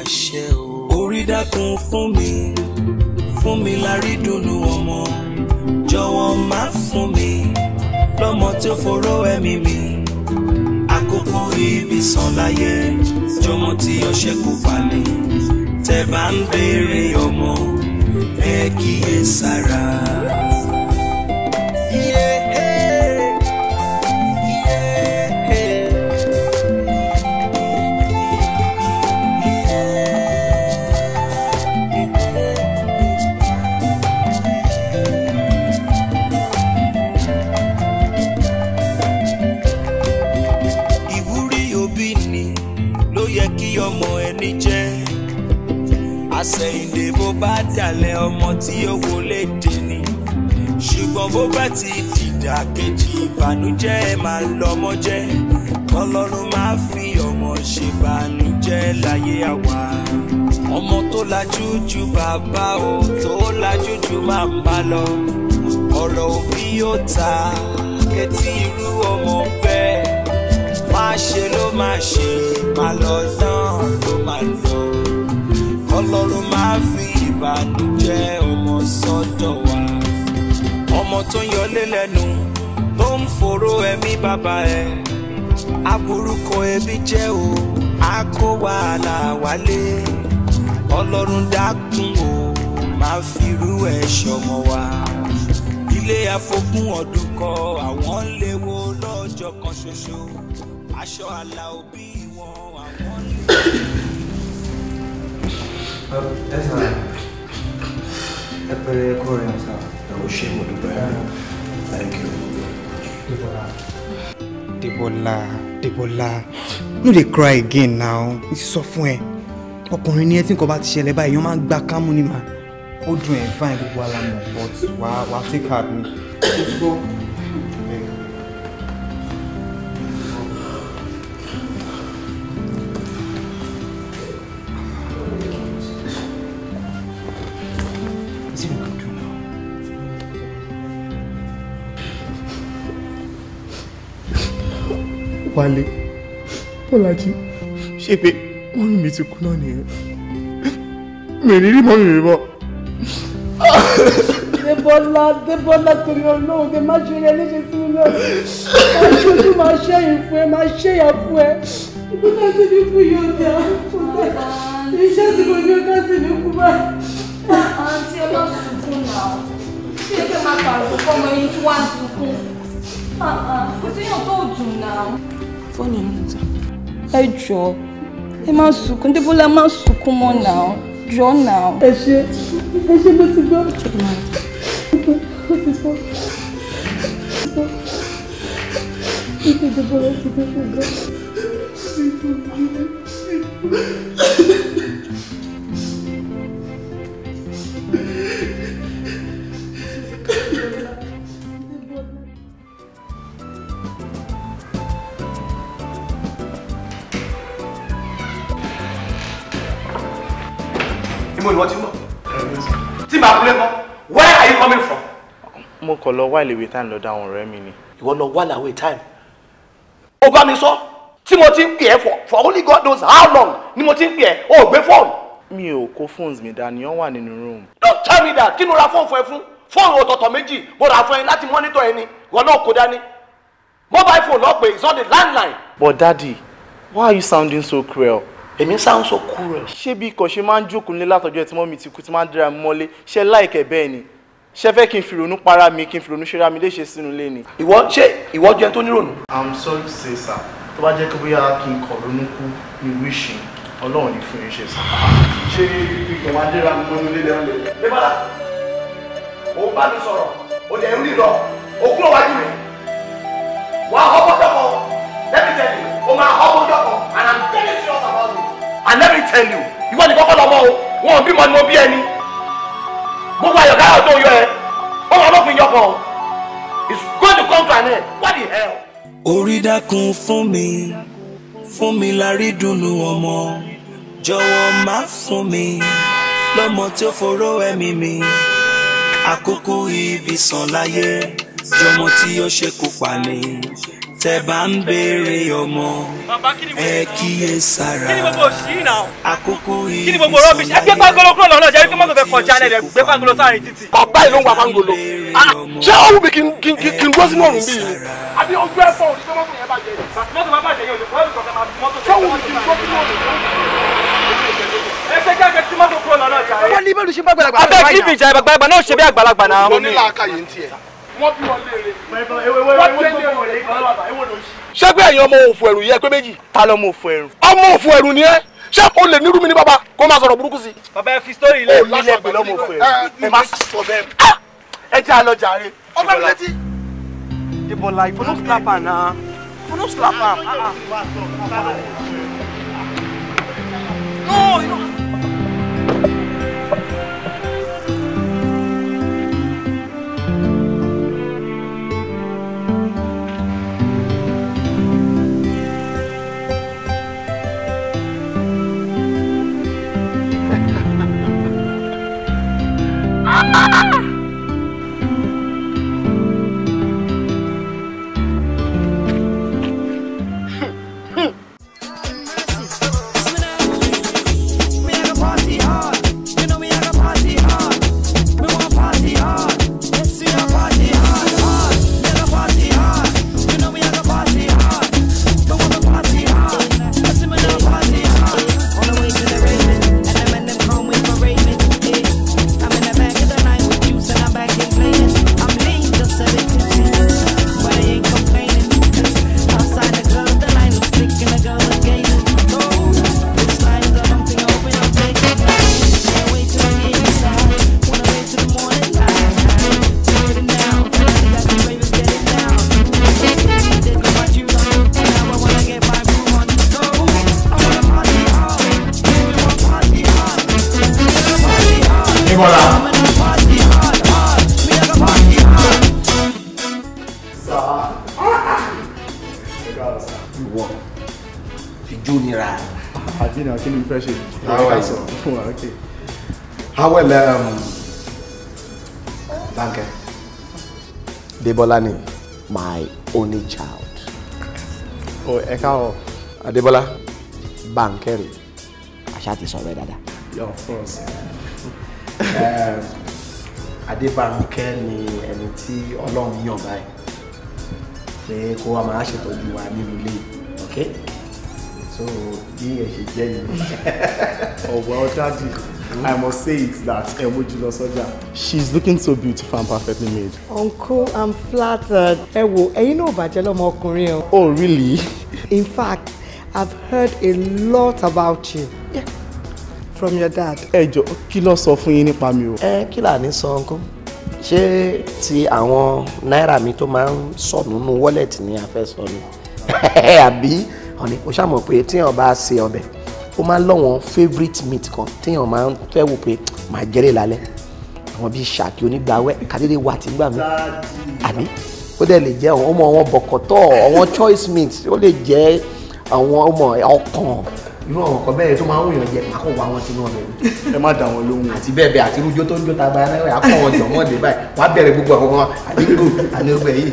àṣẹ o. Orí dákun fún mi, fún mi lárí dùnnú ọmọ. Jọ̀wọ́ má fún mi lọ́mọ tí ó foró ẹ̀mí mi. Àkókò ibi sàn láyé, jọmọ tí ó ṣekú pa ni. Tẹ́ bá ń béèrè ọmọ, ẹ kíyè sára. Àsẹ̀yìndè bó bá dalẹ̀ ọmọ tí ó wọlé dé ni, ṣùgbọ́n bó bá ti dìdà kejì ìbànújẹ́ ẹ máa lọ́mọ jẹ́. Ọlọ́run máa fi ọmọ ṣe bànújẹ́ láyé àwa. Ọmọ tó lajú ju bàbá o, tó lajú ju màmá lọ. Ọ̀rọ̀ òbí yóò ta etí irú ọmọ bẹ́ẹ̀. Má ṣe ló má ṣe, má lọ náà ló má lọ. Ọlọ́run máa fi ìbànújẹ́ ọmọ sọ́dọ̀ wa. Ọmọ tó ń yọlé lẹ́nu tó ń foró ẹ̀mí bàbá ẹ̀. Aburúkọ ẹbí jẹ́ o, á kó wàhálà wálé. Ọlọ́run dákun o, máa fi irú ẹ̀ ṣọmọ wa. Ilé afogún ọdún kọ àwọn ń léwo lọ́jọ́ kan ṣoṣo. Aṣọ àlà òbí wọn àwọn ń léwo. Ẹ sà, ẹ pẹ̀lẹ́ ẹ̀kọ́ rẹ̀ sà. Ẹ ṣé mo dúpẹ́. Thank you. Debola, Debola, no dey cry again now. Mo ti sọ fún ẹ. Ọkùnrin ni ẹ tí nǹkan bá ti ṣẹlẹ̀ báyìí, èèyàn máa ń gba kámú ni mà. Ó dùn ẹ̀ fine gbogbo ara mọ̀, but wàá take heart ni. Let's go. Wálé, Bọ́lájí, ṣé pé mọ́mí mi ti kú náà nìyẹn? Mi ò ní rí mọ́mí mi mọ́. Débọ́lá, Débọ́lá torí Ọlọ́run, dé má ṣe rẹ léṣe sí mi náà. Máa ṣojú máa ṣẹ́yìn fún ẹ, máa ṣẹ́yà fún ẹ. Ikú tó ti ní kú yóò dá. Iṣẹ́ tí mo ní ọjọ́ ti ní kú báyìí. Àǹtí ẹ má sunkún náà. Ṣé kí ẹ máa pàrọ̀ fọmọ yín tí wàá sunkún? Kò séèyàn tó dùn náà. Fóònù mi ta. Ẹ jọ̀ọ́, ẹ má sunkún, Débọ́lá má sunkún mọ́ náà. Jọ̀ọ́ náà. Ẹ ṣé, ẹ ṣé mo ti gbọ́. Ó ti gbọ́. Ìpè Débọ́lá ti dé fún gbọ́. Tí màá kúlẹ̀ mọ́, where are you coming from? Mo kàn lọ while away time lọ́dọ̀ àwọn ọ̀rẹ́ mi ni. Ìwọ lọ while away time. Ó bá mi sọ, tí mo ti ń pè ẹ́ for only God knows how long ni mo ti ń pè ẹ́, o ò gbé fóònù. Mi ò kó phones mi dání, wọ́n wà nínú room. Don't tell me that, kí ni o ra fóònù fún ẹ fún? Fóònù ọ̀tọ̀ọ̀tọ̀ méjì, mo rà fún ẹ láti monitor ẹ ni, ìwọ náà kó dání. Mobile phone lọ pé, it's not the landline. But daddy, why are you sounding so cruel? Èmi sound so cruel. Ṣé bí ikọ̀ ṣe máa ń jókòó nílé látọjọ́ tí mọ́mì ti kú tí máa ń dira mi mọ́lé, ṣé láìkẹ́ bẹ́ẹ̀ ni? Ṣé fẹ́ kí n fi ronú para mi, kí n fi ronú ṣera mi léṣe sínú ilé ni? Ìwọ ṣé ìwọ jẹun tó nírònú? I'm sorry to say sir, tó bá jẹ́ pé bóyá kí n kọ̀ ronú kú ní wíṣìn, Ọlọ́run ní fún yín ṣe sir. Ṣé ikọ̀ máa ń dira mi mọ́nú ilé lẹ́wọ̀n lè? Débọ́lá, ò ń bá mi sọ̀rọ̀, ò dẹ̀ ń rí lọ, ò kúrò wájú mi. Wà á họ́ bọ́jọ́ kan, let me tell you, o máa họ́ bọ́jọ́ kan and I'm very serious about it. And let me tell you, ìwọ ni kọ́kọ́ lọ́mọ o, wọn ò bímọ ni mo bí ẹni. Gbogbo àyọ̀káyọ̀ tó yọ ẹ, ó wà lópin yọkọ̀ o. It's going to come to an end. What the hell? Orí dákun fún mi, fún mi lárí dùnnú ọmọ. Jọ̀wọ́ má fún mi lọ́mọ tí ó foró ẹ̀mí mi. Àkókò ibi sàn láyé, jọmọ tí ó ṣekú pa ni. Tẹ́ bá ń béèrè ọmọ, ẹ kíyè sára. Kí ni gbogbo òṣì náà? Àkókò Kí ni gbogbo rubbish? Ẹ gbé pangolo kúrò lọ́nà jẹ́ kí mọ́tò fẹ́ kọjá lẹ́dẹ̀ gbé pangolo sáàrin títì. Bàbá yìí ló ń wa pangolo. Ṣé ó wù mí kí n dúró sínú ọ̀run bí yìí? Àbí ojú ẹ̀ fọ́ òní pé mọ́tò yẹn bàjẹ́. Mọ́tò bá bàjẹ́ yóò lè fọ́ ọ̀rùn kọ̀ọ̀kan máa fi mọ́tò. Ṣé ó wù mí kí n dúró sínú ọ̀run? Ẹ ṣe kí ẹgbẹ́ tí mọ́tò kúrò lọ́nà jà. Wọ́n ní bẹ́ẹ̀ ló ṣe bá gbàlagbà. Abẹ́ kí ìbìjà àgbàlagbà náà ṣe bí àgbàlagbà náà. Mo ní làákàyè ń tiẹ̀. Wọ́n bí wọn léèrè. Wọ́n bí léèrè. Ṣé pé ẹ̀yin ọmọ òfò ẹ̀rù yẹ pé méjì? Ta lọmọ òfò ẹ̀rù? Ọmọ òfò ẹ̀rù ni ẹ́. Ṣé o lè nírú mi ní bàbá kó máa sọ̀rọ̀ burúkú sí? Bàbá ẹ fi sítórì ilé ìlú pé lọ́mọ òfò ẹ̀rù. Ẹ má sọ bẹ́ẹ̀. Ẹ jẹ́ àlọ́ jàre. Ọgbẹ́ mi létí. Debola, if you no slap am na. If you no slap am. No, you no. How well, Banke. Debola ni my only child. Oh, ẹ káàárọ̀. Adebola, Banke rè. Àṣà ti sọ̀rọ̀ ẹ dáadáa. Yeah, of course. Adébánkẹ́ ni ẹni tí Ọlọ́run yàn báyìí pé kó wá máa ṣètọ́jú wa nínú ilé, okay? So bí ẹ ṣe jẹ́ yìí. Oh well, Daddy, I must say it that Emojulo Soja, she's looking so beautiful and perfectly made. Uncle, I'm flattered. Ẹ wo, ẹ̀yin náà ò bàjẹ́ lọ́mọkùnrin o. Oh, really? In fact, I've heard a lot about you. Yeah. From your dad. Ẹ jọ̀ọ́, kí ló sọ fún yín nípa mi o? Ẹ kí là ní sọ nǹkan. Ṣé ti àwọn náírà mi tó máa ń sọnù nínú wallet ni a fẹ́ sọ ni? Àbí ọ̀nì kò ṣàmọ̀ pé tíyàn bá ṣe ọbẹ̀ ó máa ń lọ́wọ́n favourite meat kan tíyàn máa ń fẹ́ wò pé màá jẹ́rè lálẹ́. Àwọn bíi ṣàkí onígbàwẹ́ kàdédé wà tí ń gbà mí. Àbí ó dẹ̀ lè jẹ́ àwọn ọmọ àwọn bọ̀kọ̀tọ̀ àwọn choice meat ó lè jẹ́ àwọn ọmọ ọkàn irú àwọn nǹkan bẹ́ẹ̀ tó máa ń wùyàn jẹ àkọ́ wa wọn tinú ọbẹ̀ ni. Ẹ má dà wọn lóhùn. Àti bẹ́ẹ̀ bẹ́ẹ̀ àti irújó tó ń jó taba náírà àkọ́ wọn jọ̀ wọ́n dé báyìí wọ́n á bẹ̀rẹ̀ gbogbo àwọn àdínkù àdínkù yìí.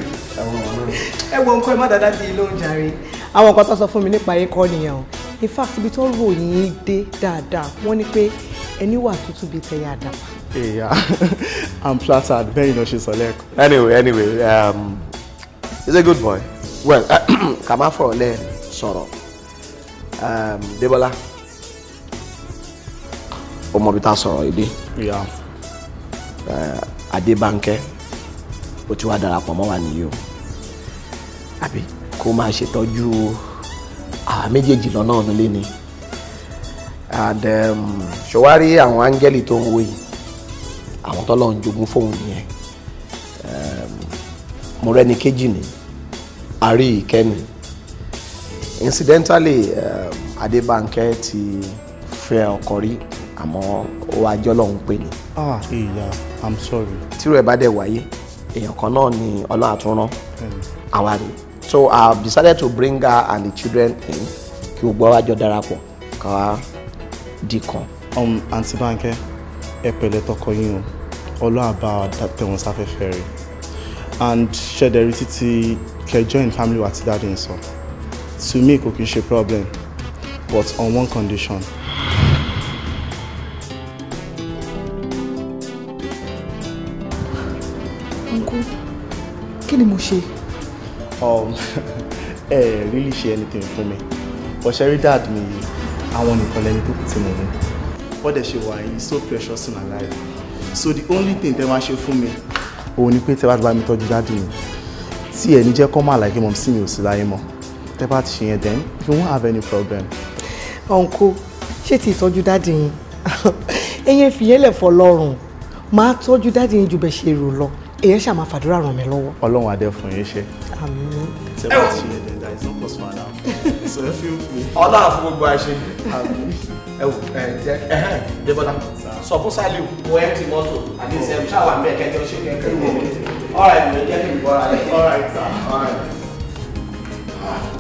Ẹ wo nǹkan ẹ má dáadáa di lóhùn jàre. Àwọn nǹkan tó sọ fún mi nípa yín kọ́ nìyẹn o. In fact, ibi tó ròyìn yín dé dáadáa wọ́n ní pé ẹni wà tútù bíi tẹ̀yà àdàbà. Yeah, I'm flattered. Very much ṣe sọ lẹ́ẹ̀kan. Anyway, he's a good boy. Well, ká má fọ̀rọ̀ lẹ́ sọ̀rọ̀. Debola, o mọ bí tá a sọ̀rọ̀ yìí dé. Yeah. Adébánkẹ́, ó ti wá darapọ̀ mọ́ wa nìyí o. Àbí kó máa ṣètọ́jú àwa méjèèjì lọ́nà ọ̀nà lé ni. And ṣọwárí àwọn áńgẹ́lì tó ń wò yìí, àwọn tọ́lọ́ ń jogún fóun nìyẹn. Mo rẹ́ni kejì ni, àrí ìkẹ́ni. Incidentally, Adébánkẹ́ ti fẹ́ ọkọ rí àmọ́ ó wá jọ́ lọ́hún pè ní. Ah, yeah, I'm sorry. Tírò ẹ̀ bá dẹ̀ wáyé, èèyàn kan náà ni Ọlọ́run àtúnrán àwa rè. So I decided to bring her and the children in kí gbogbo wa jọ darapọ̀ ká wá di kan. Aunty Bánkẹ́, ẹ pẹ̀lẹ́ tọkọ yín o, Ọlọ́run á bá wa tẹ̀ wọ́n sáfẹ́fẹ́ rẹ̀. And ṣẹ̀dẹ̀rí títí kẹ́ join family wa ti dáadé ń sọ. To me kò kí n ṣe problem, but on one condition. Uncle, kí ni mo ṣe? Ẹ really ṣe anything fún mi. But ṣe rí dad mi, àwọn nìkan lẹni tó kù tí mo ní. Bọ́dẹ̀ ṣe wà yìí so precious in my life. So the only thing tẹ́ máa ṣe fún mi, òun ni pé tẹ́ bá ti bá mi tọ́jú dáàdì mi. Tí ẹ ní jẹ́ kọ́ máa láìkí mọ̀ sí mi ò sí láyé mọ́. Tẹ́ bá ti ṣe yẹn then you won't have any problem. Uncle, ṣé ti ìtọ́jú dáàdì yín? Ẹ̀yin fi yẹn lẹ̀ fọlọ́run. Máa tọ́jú dáàdì yín ju bẹ́ẹ̀ ṣe rò lọ. Èyàn ṣáà máa fàdúrà ràn mí lọ́wọ́. Ọlọ́run adé fún yín ṣe. Àmín. Tẹ́ bá ti ṣe yẹn then there is no cause for alarm. So ẹ feel free. Ọlọ́run fún gbogbo àṣẹ. Ẹ wò ẹ jẹ ẹhẹn Débọ́lá. Sọ fún Saliu kó ẹ ti mọ́tò àti ṣe ṣáwà mẹ́ẹ̀ kẹjọ ṣe kẹkẹ wọ. All right, mi ò jẹ́ kí n bọ́ra rẹ̀. All right, sir. All right.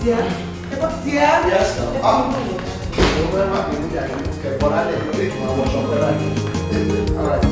Dear, dear. Yes, sir. Ah, mo fẹ́ má bínú jà kẹ bọ́lá lẹ̀ lórí ìfún àwọn ọ̀ṣọ́ pẹ́ láti. All right.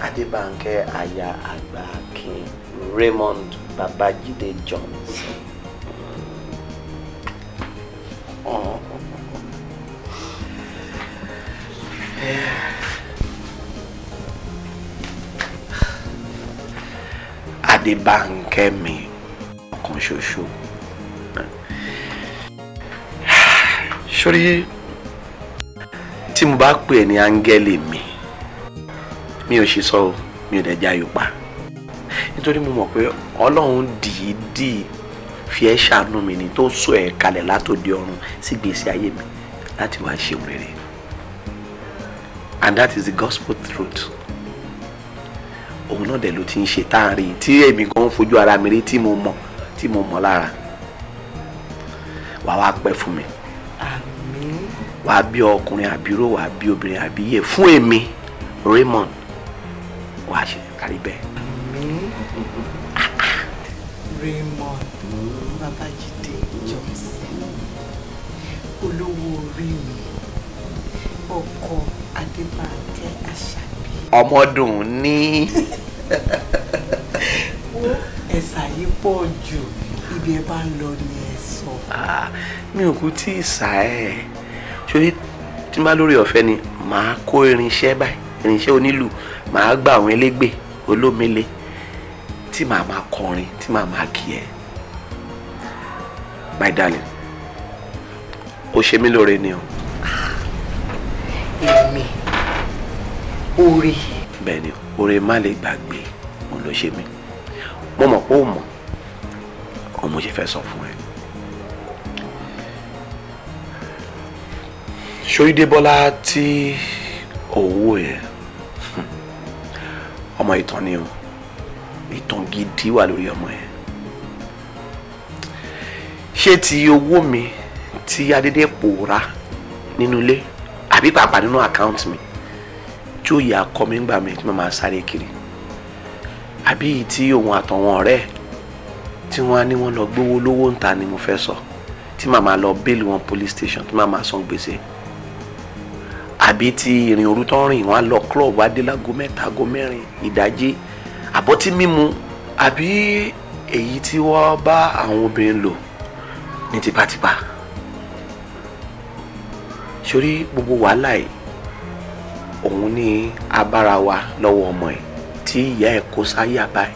Adébánkẹ́ aya àgbà Akin Raymond Babájídé Johnson. Adébánkẹ́ mi ọ̀kan ṣoṣo. Sórí tí mo bá pè ní áńgẹ́lì mi, mi ò ṣe sọ o, mi ò dẹ̀ jayò pa, nítorí mo mọ̀ pé Ọlọ́run dìídì fi ẹ́ ṣàánú mi ni tó sọ ẹ̀ kalẹ̀ látòdì ọ̀run sí gbèsè ayé mi láti wá ṣe rere. And that is the gospel truth. Òun náà dẹ̀ ló ti ń ṣe táàrin tí èmi gan fojú ara mi rí tí mo mọ̀ lára. Wàá wá pẹ́ fún mi. Àmín. Wàá bí ọkùnrin àbíró, wàá bí obìnrin àbíyè fún èmi Raymond. Wàá ṣe kárí bẹ́ẹ̀. Àmín. Raymond Babájídé Johnson, olówó orí mi, ọkọ Adébánkẹ́ Àṣàbí. Ọmọdún ní. Ẹ̀sà yìí pọ̀ jù, ibi ẹ bá ń lọ ni ẹ sọ. Mi ò kú tí ì sà ẹ́. Ṣé tí n bá lórí ọ̀fẹ́ ni màá kó irinṣẹ́ báyìí, irinṣẹ́ onílù, màá gba àwọn elégbè olómele tí màá máa kọrin, tí màá máa kí ẹ. My darling, ó ṣe mí lóore ni o. Èmi oore. Bẹ́ẹ̀ni, oore má lè gbàgbé òun ló ṣe mí. Mo mọ̀ pé ó mọ̀, òun mo ṣe fẹ́ sọ fún ẹ. Ṣorí Débọ́lá tí òwò yẹn, ọmọ ìtàn ni o, ìtàn gidi wà lórí ọmọ yẹn. Ṣé ti owó mi tí adédé pòórá nínú ilé àbí pàápàá nínú àkáǹtì mi tí ó yà kọ́ mi ńgbà mi tí mo máa sáré kiri, àbí tí òun àtàwọn ọ̀rẹ́ tí wọ́n á ní wọ́n lọ gbówó lówó ń ta ni mo fẹ́ sọ, tí màá máa lọ bẹ́ẹ̀lì wọn police station tí màá máa san gbèsè, àbí tí ìrìn òru tó ń rìn wọ́n á lọ club wá dé láago 3 aago 4 ìdájí, àbọ̀tí mímu, àbí èyí tí wọ́n bá àwọn obìnrin lò ní tipátipá. Sórí gbogbo wàhálà yìí òun ní abára wa lọ́wọ́ ọmọ ẹ̀ tí ìyá ẹ̀ kó sáyà báyìí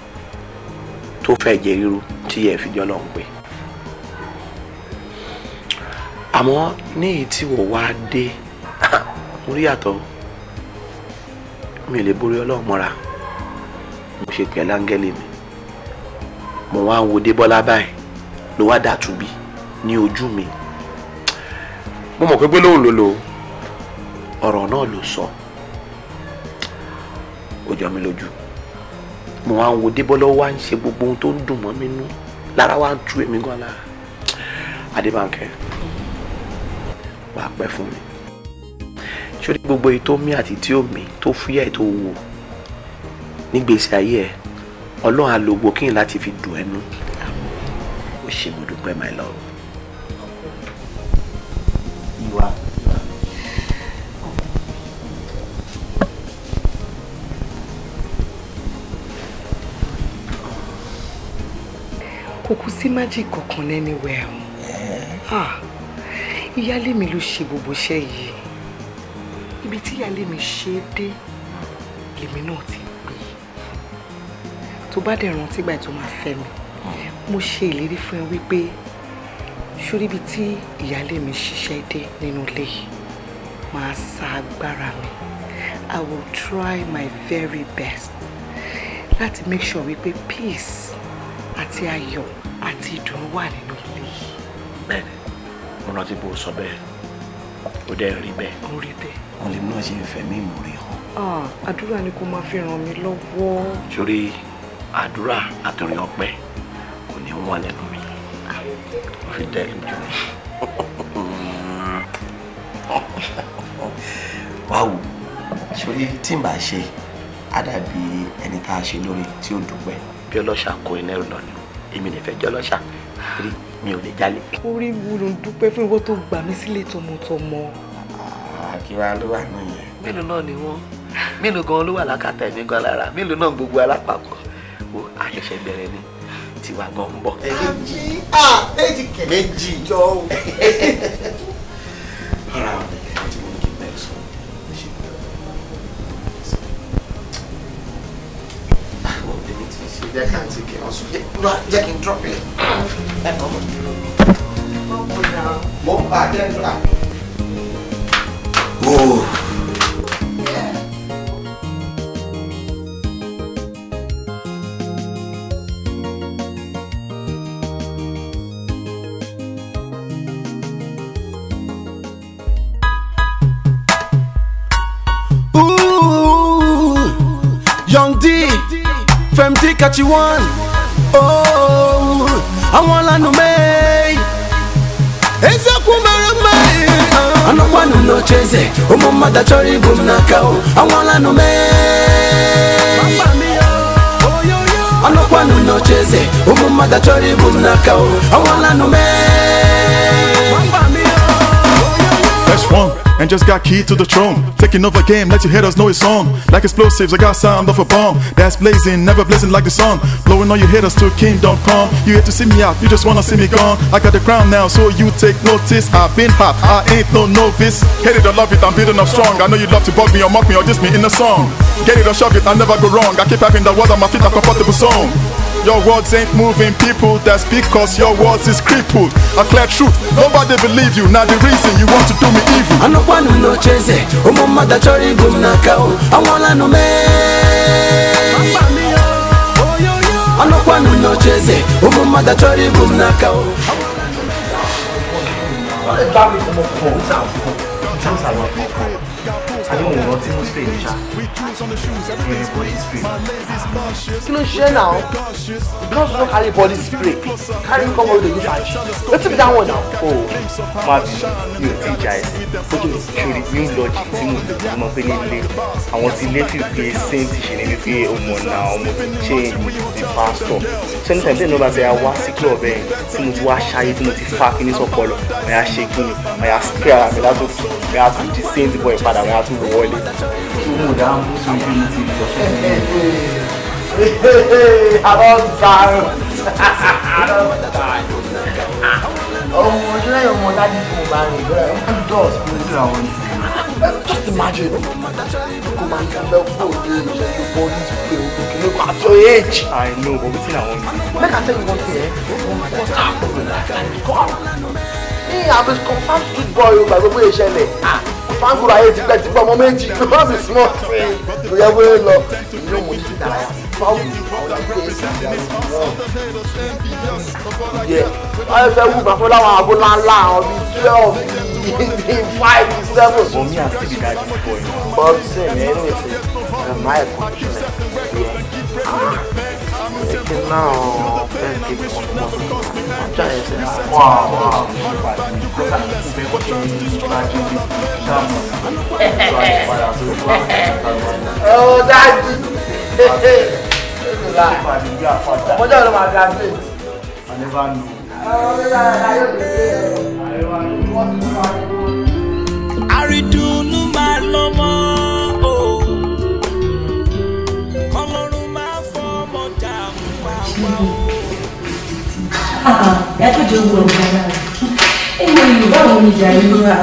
tó fẹ́ jẹ ríru tí ìyá ẹ̀ fi jọ́ lọ́hùn pé. Àmọ́ ní èyí tí wọ́n wá dé mo rí yàtọ̀, mi ò lè borí Ọlọ́run mọ́ra. Mo ṣe pẹ̀lú áńgẹ́lì mi, mo wá ń wo Débọ́lá báyìí ló wá dàtúbí ní ojú mi. Mo mọ̀ pé gbólóhùn ló lò, ọ̀rọ̀ náà ló sọ, ó jọ mi lójú. Mo wá ń wo Débọ́lá wá ń ṣe gbogbo ohun tó ń dùn mọ́ mi nú, lára wá ń tú èmi gan lára. Adébánkẹ́, wàá pẹ́ fún mi. Sórí gbogbo èyí tó mí àti tí ó mí, tó fúyẹ́ tó wò nígbèsè ayé ẹ, Ọlọ́run á lo gbòkín láti fi dùn ẹnu. Ó ṣe, mo dúpẹ́, my love. Ìwà. Kò kú sí magic kankan anywhere o. Ah, ìyálé mi ló ṣe gbogbo iṣẹ́ yìí. Ibi tí ìyálé mi ṣe é dé lèmi náà ti gbé. Tó bá dẹ̀ rántí ìgbà tó máa fẹ́ mi, mo ṣe ìlérí fún ẹ wípé sórí ibi tí ìyálé mi ṣiṣẹ́ dé nínú ilé yìí, màá sa agbára mi. I will try my very best láti make sure wípé peace àti ayọ̀ àti ìdùnnú wà nínú ilé yìí. Bẹ́ẹ̀ni, mo rántí bó sọ bẹ́ẹ̀, ó dẹ̀ rí bẹ́ẹ̀. Ó rí bẹ́ẹ̀. Wọn lè náà ṣe ń fẹ́ mí ìmúre hàn. Àdúrà ni kò máa fi ràn mí lọ́wọ́. Sórí àdúrà àtòrí ọpẹ́ kò ní wọ́n lẹ́nu mi. Mo fi dẹ́ lójú mi. Wá wò, sórí tí n bá ṣe, á dàbí ẹni tá a ṣe lórí tí ó dúpẹ́. Bí ọlọ́ṣà kó iná ẹrù lọ ni, èmi lè fẹ́ jẹ́ ọlọ́ṣà, rí mi ò lè jalè. Orí wo ló ń dúpẹ́ fún ìwọ tó gbà mí sílé tọmọtọmọ? Kí wàá ló wà nù yẹn. Mélòó náà ni wọ́n? Mélòó gan ló wà lákàtà ẹ̀mí gan lára? Mélòó náà gbogbo alápapọ̀? Wo àṣẹ̀ṣẹ̀ bẹ̀rẹ̀ ni, tiwa gan ń bọ̀. Méjì méjì kẹ̀. Méjì jọ o. Ara ọ̀rẹ́ tí mo ní kí n bẹ́ẹ̀ sọ. Jẹ́ ká ti kẹ̀ ọ́ sùn. Jẹ́ kí n drop ẹ̀. Ẹ kọ́ mọ̀. Mo ń bá a jẹ́ nígbà. Oh. Ooh, Young D, Femty catch you one. Oh, I want to make. Eziokwu mere mma. Anọkwanụ n'ocheze, ụmụ mmadụ achọrọ ibu m n'aka o. Anwụọlanụ mee. Anọkwanụ n'ocheze, ụmụ mmadụ achọrọ ibu m n'aka o. Anwụọlanụ mee. Fresh one, and just got key to the throne. Taking over game, let your haters know it's on. Like explosives, I got sound of a bomb that's blazing, never blazing like the sun. Blowing all your haters to kingdom come. You hate to see me out, you just wanna see me gone. I got the crown now, so you take notice. I've been hot, I ain't no novice. Hate it or love it, I'm building up strong. I know you love to bug me or mock me or diss me in a song. Get it or shove it, I never go wrong. I keep having the word on my feet, a comfortable zone. Your words ain't moving people, that's because your words is crippled. A clear truth, nobody believe you. Now the reason you want to do me evil. Anọkwanụ n'ocheze, ụmụ mmadụ achọrọ ibu m n'aka o. Anwụọlanụ mee. Anọkwanụ n'ocheze, ụmụ mmadụ achọrọ ibu m n'aka o. Kí ló ṣe now? Because you no carry body spray, carry come wey dey use aji. Wetin be that one now? Oh, má bínú, mi ò tí ì já ẹsẹ̀. Sórí new lodge tí mo lò ní mo pé nílé, àwọn tí ilé fi pé saint ṣe ni wípé o mọ̀ náà ọmọ ti change the pastor. So anytime tí ẹni bá ti wá sí club ẹ̀ tí mo ti wá ṣayé tí mo ti fa kíní sọ́pọ̀lọ̀, màá ṣe kíni, màá spray ara mi látòkè, màá tún di saint boy padà, màá tún wọlé. Mo dá mú sí ibi mo ti lọ sọ́kùnrin. I don die. I don die. Ọmọ ojú náà yóò mọ dájú fún bá rìn bẹ́ẹ̀ ó máa ń dọ̀ sí ojú àwọn ni. Just imagine kò máa ń fẹ́ kó o dé ìṣẹ́jú bọ́ọ̀lù pé o kì í at your age. I know, but wetin I wan do. Make I tell you one thing, eh? First half of your life, come. Me, I'm a confirmed street boy o, gbàgbé bóyá ìṣẹ̀lẹ̀. Fáńgùrù ayé ti pẹ́ ti pẹ́ ọmọ méjì, no be small thing. Kò yẹ bóyá lọ, ìlú mo ti dárayá. Fáwọn àwọn ìgbé ìsìn ìyá wọ́n fẹ́ wú màá fún láwọn àbó ńláńlá àwọn bíi 12 bíi 5 bíi 7. But me, I still be daddy's boy. But same, anyway, my condition yeah. Kí náà fẹ́ kí ọmọ mi ọjọ́ yẹn ṣe náà. Wow, wow. Oh, daddy. Ọjọ́ ló máa graduate. I never know. Àrídùnnú máa lọ́mọ o. Kọ́lọ́run máa fọmọ dààmú àwa o. Ẹ tó jẹ́ owó ọ̀gá náà. Ẹ̀yin Yorùbá wo ni ìjà yìí wá?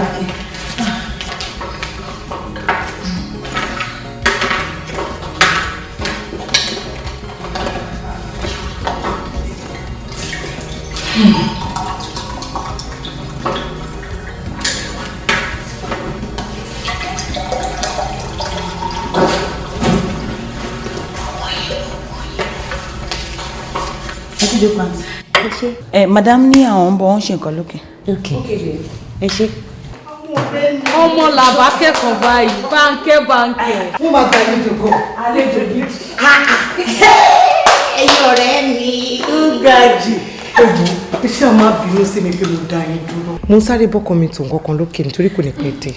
Ẹ madam ní àwọn ń bọ̀ wọ́n ṣe nǹkan lókè. Ẹ ṣé. Ọmọ làbá kẹ́kọ̀ọ́ báyìí, báńkẹ́ báńkẹ́. Wọ́n máa gba àlejò gan. Àlejò gidi. Ẹ̀yin ọ̀rẹ́ mi. Ó ga jù. Ewu, iṣẹ́ máa bínú sí mi pé mo dá yín dúró. Mo ń sáré bọ́kọ mi tó nǹkan kan lókè nítorí kò ní pẹ́ dé.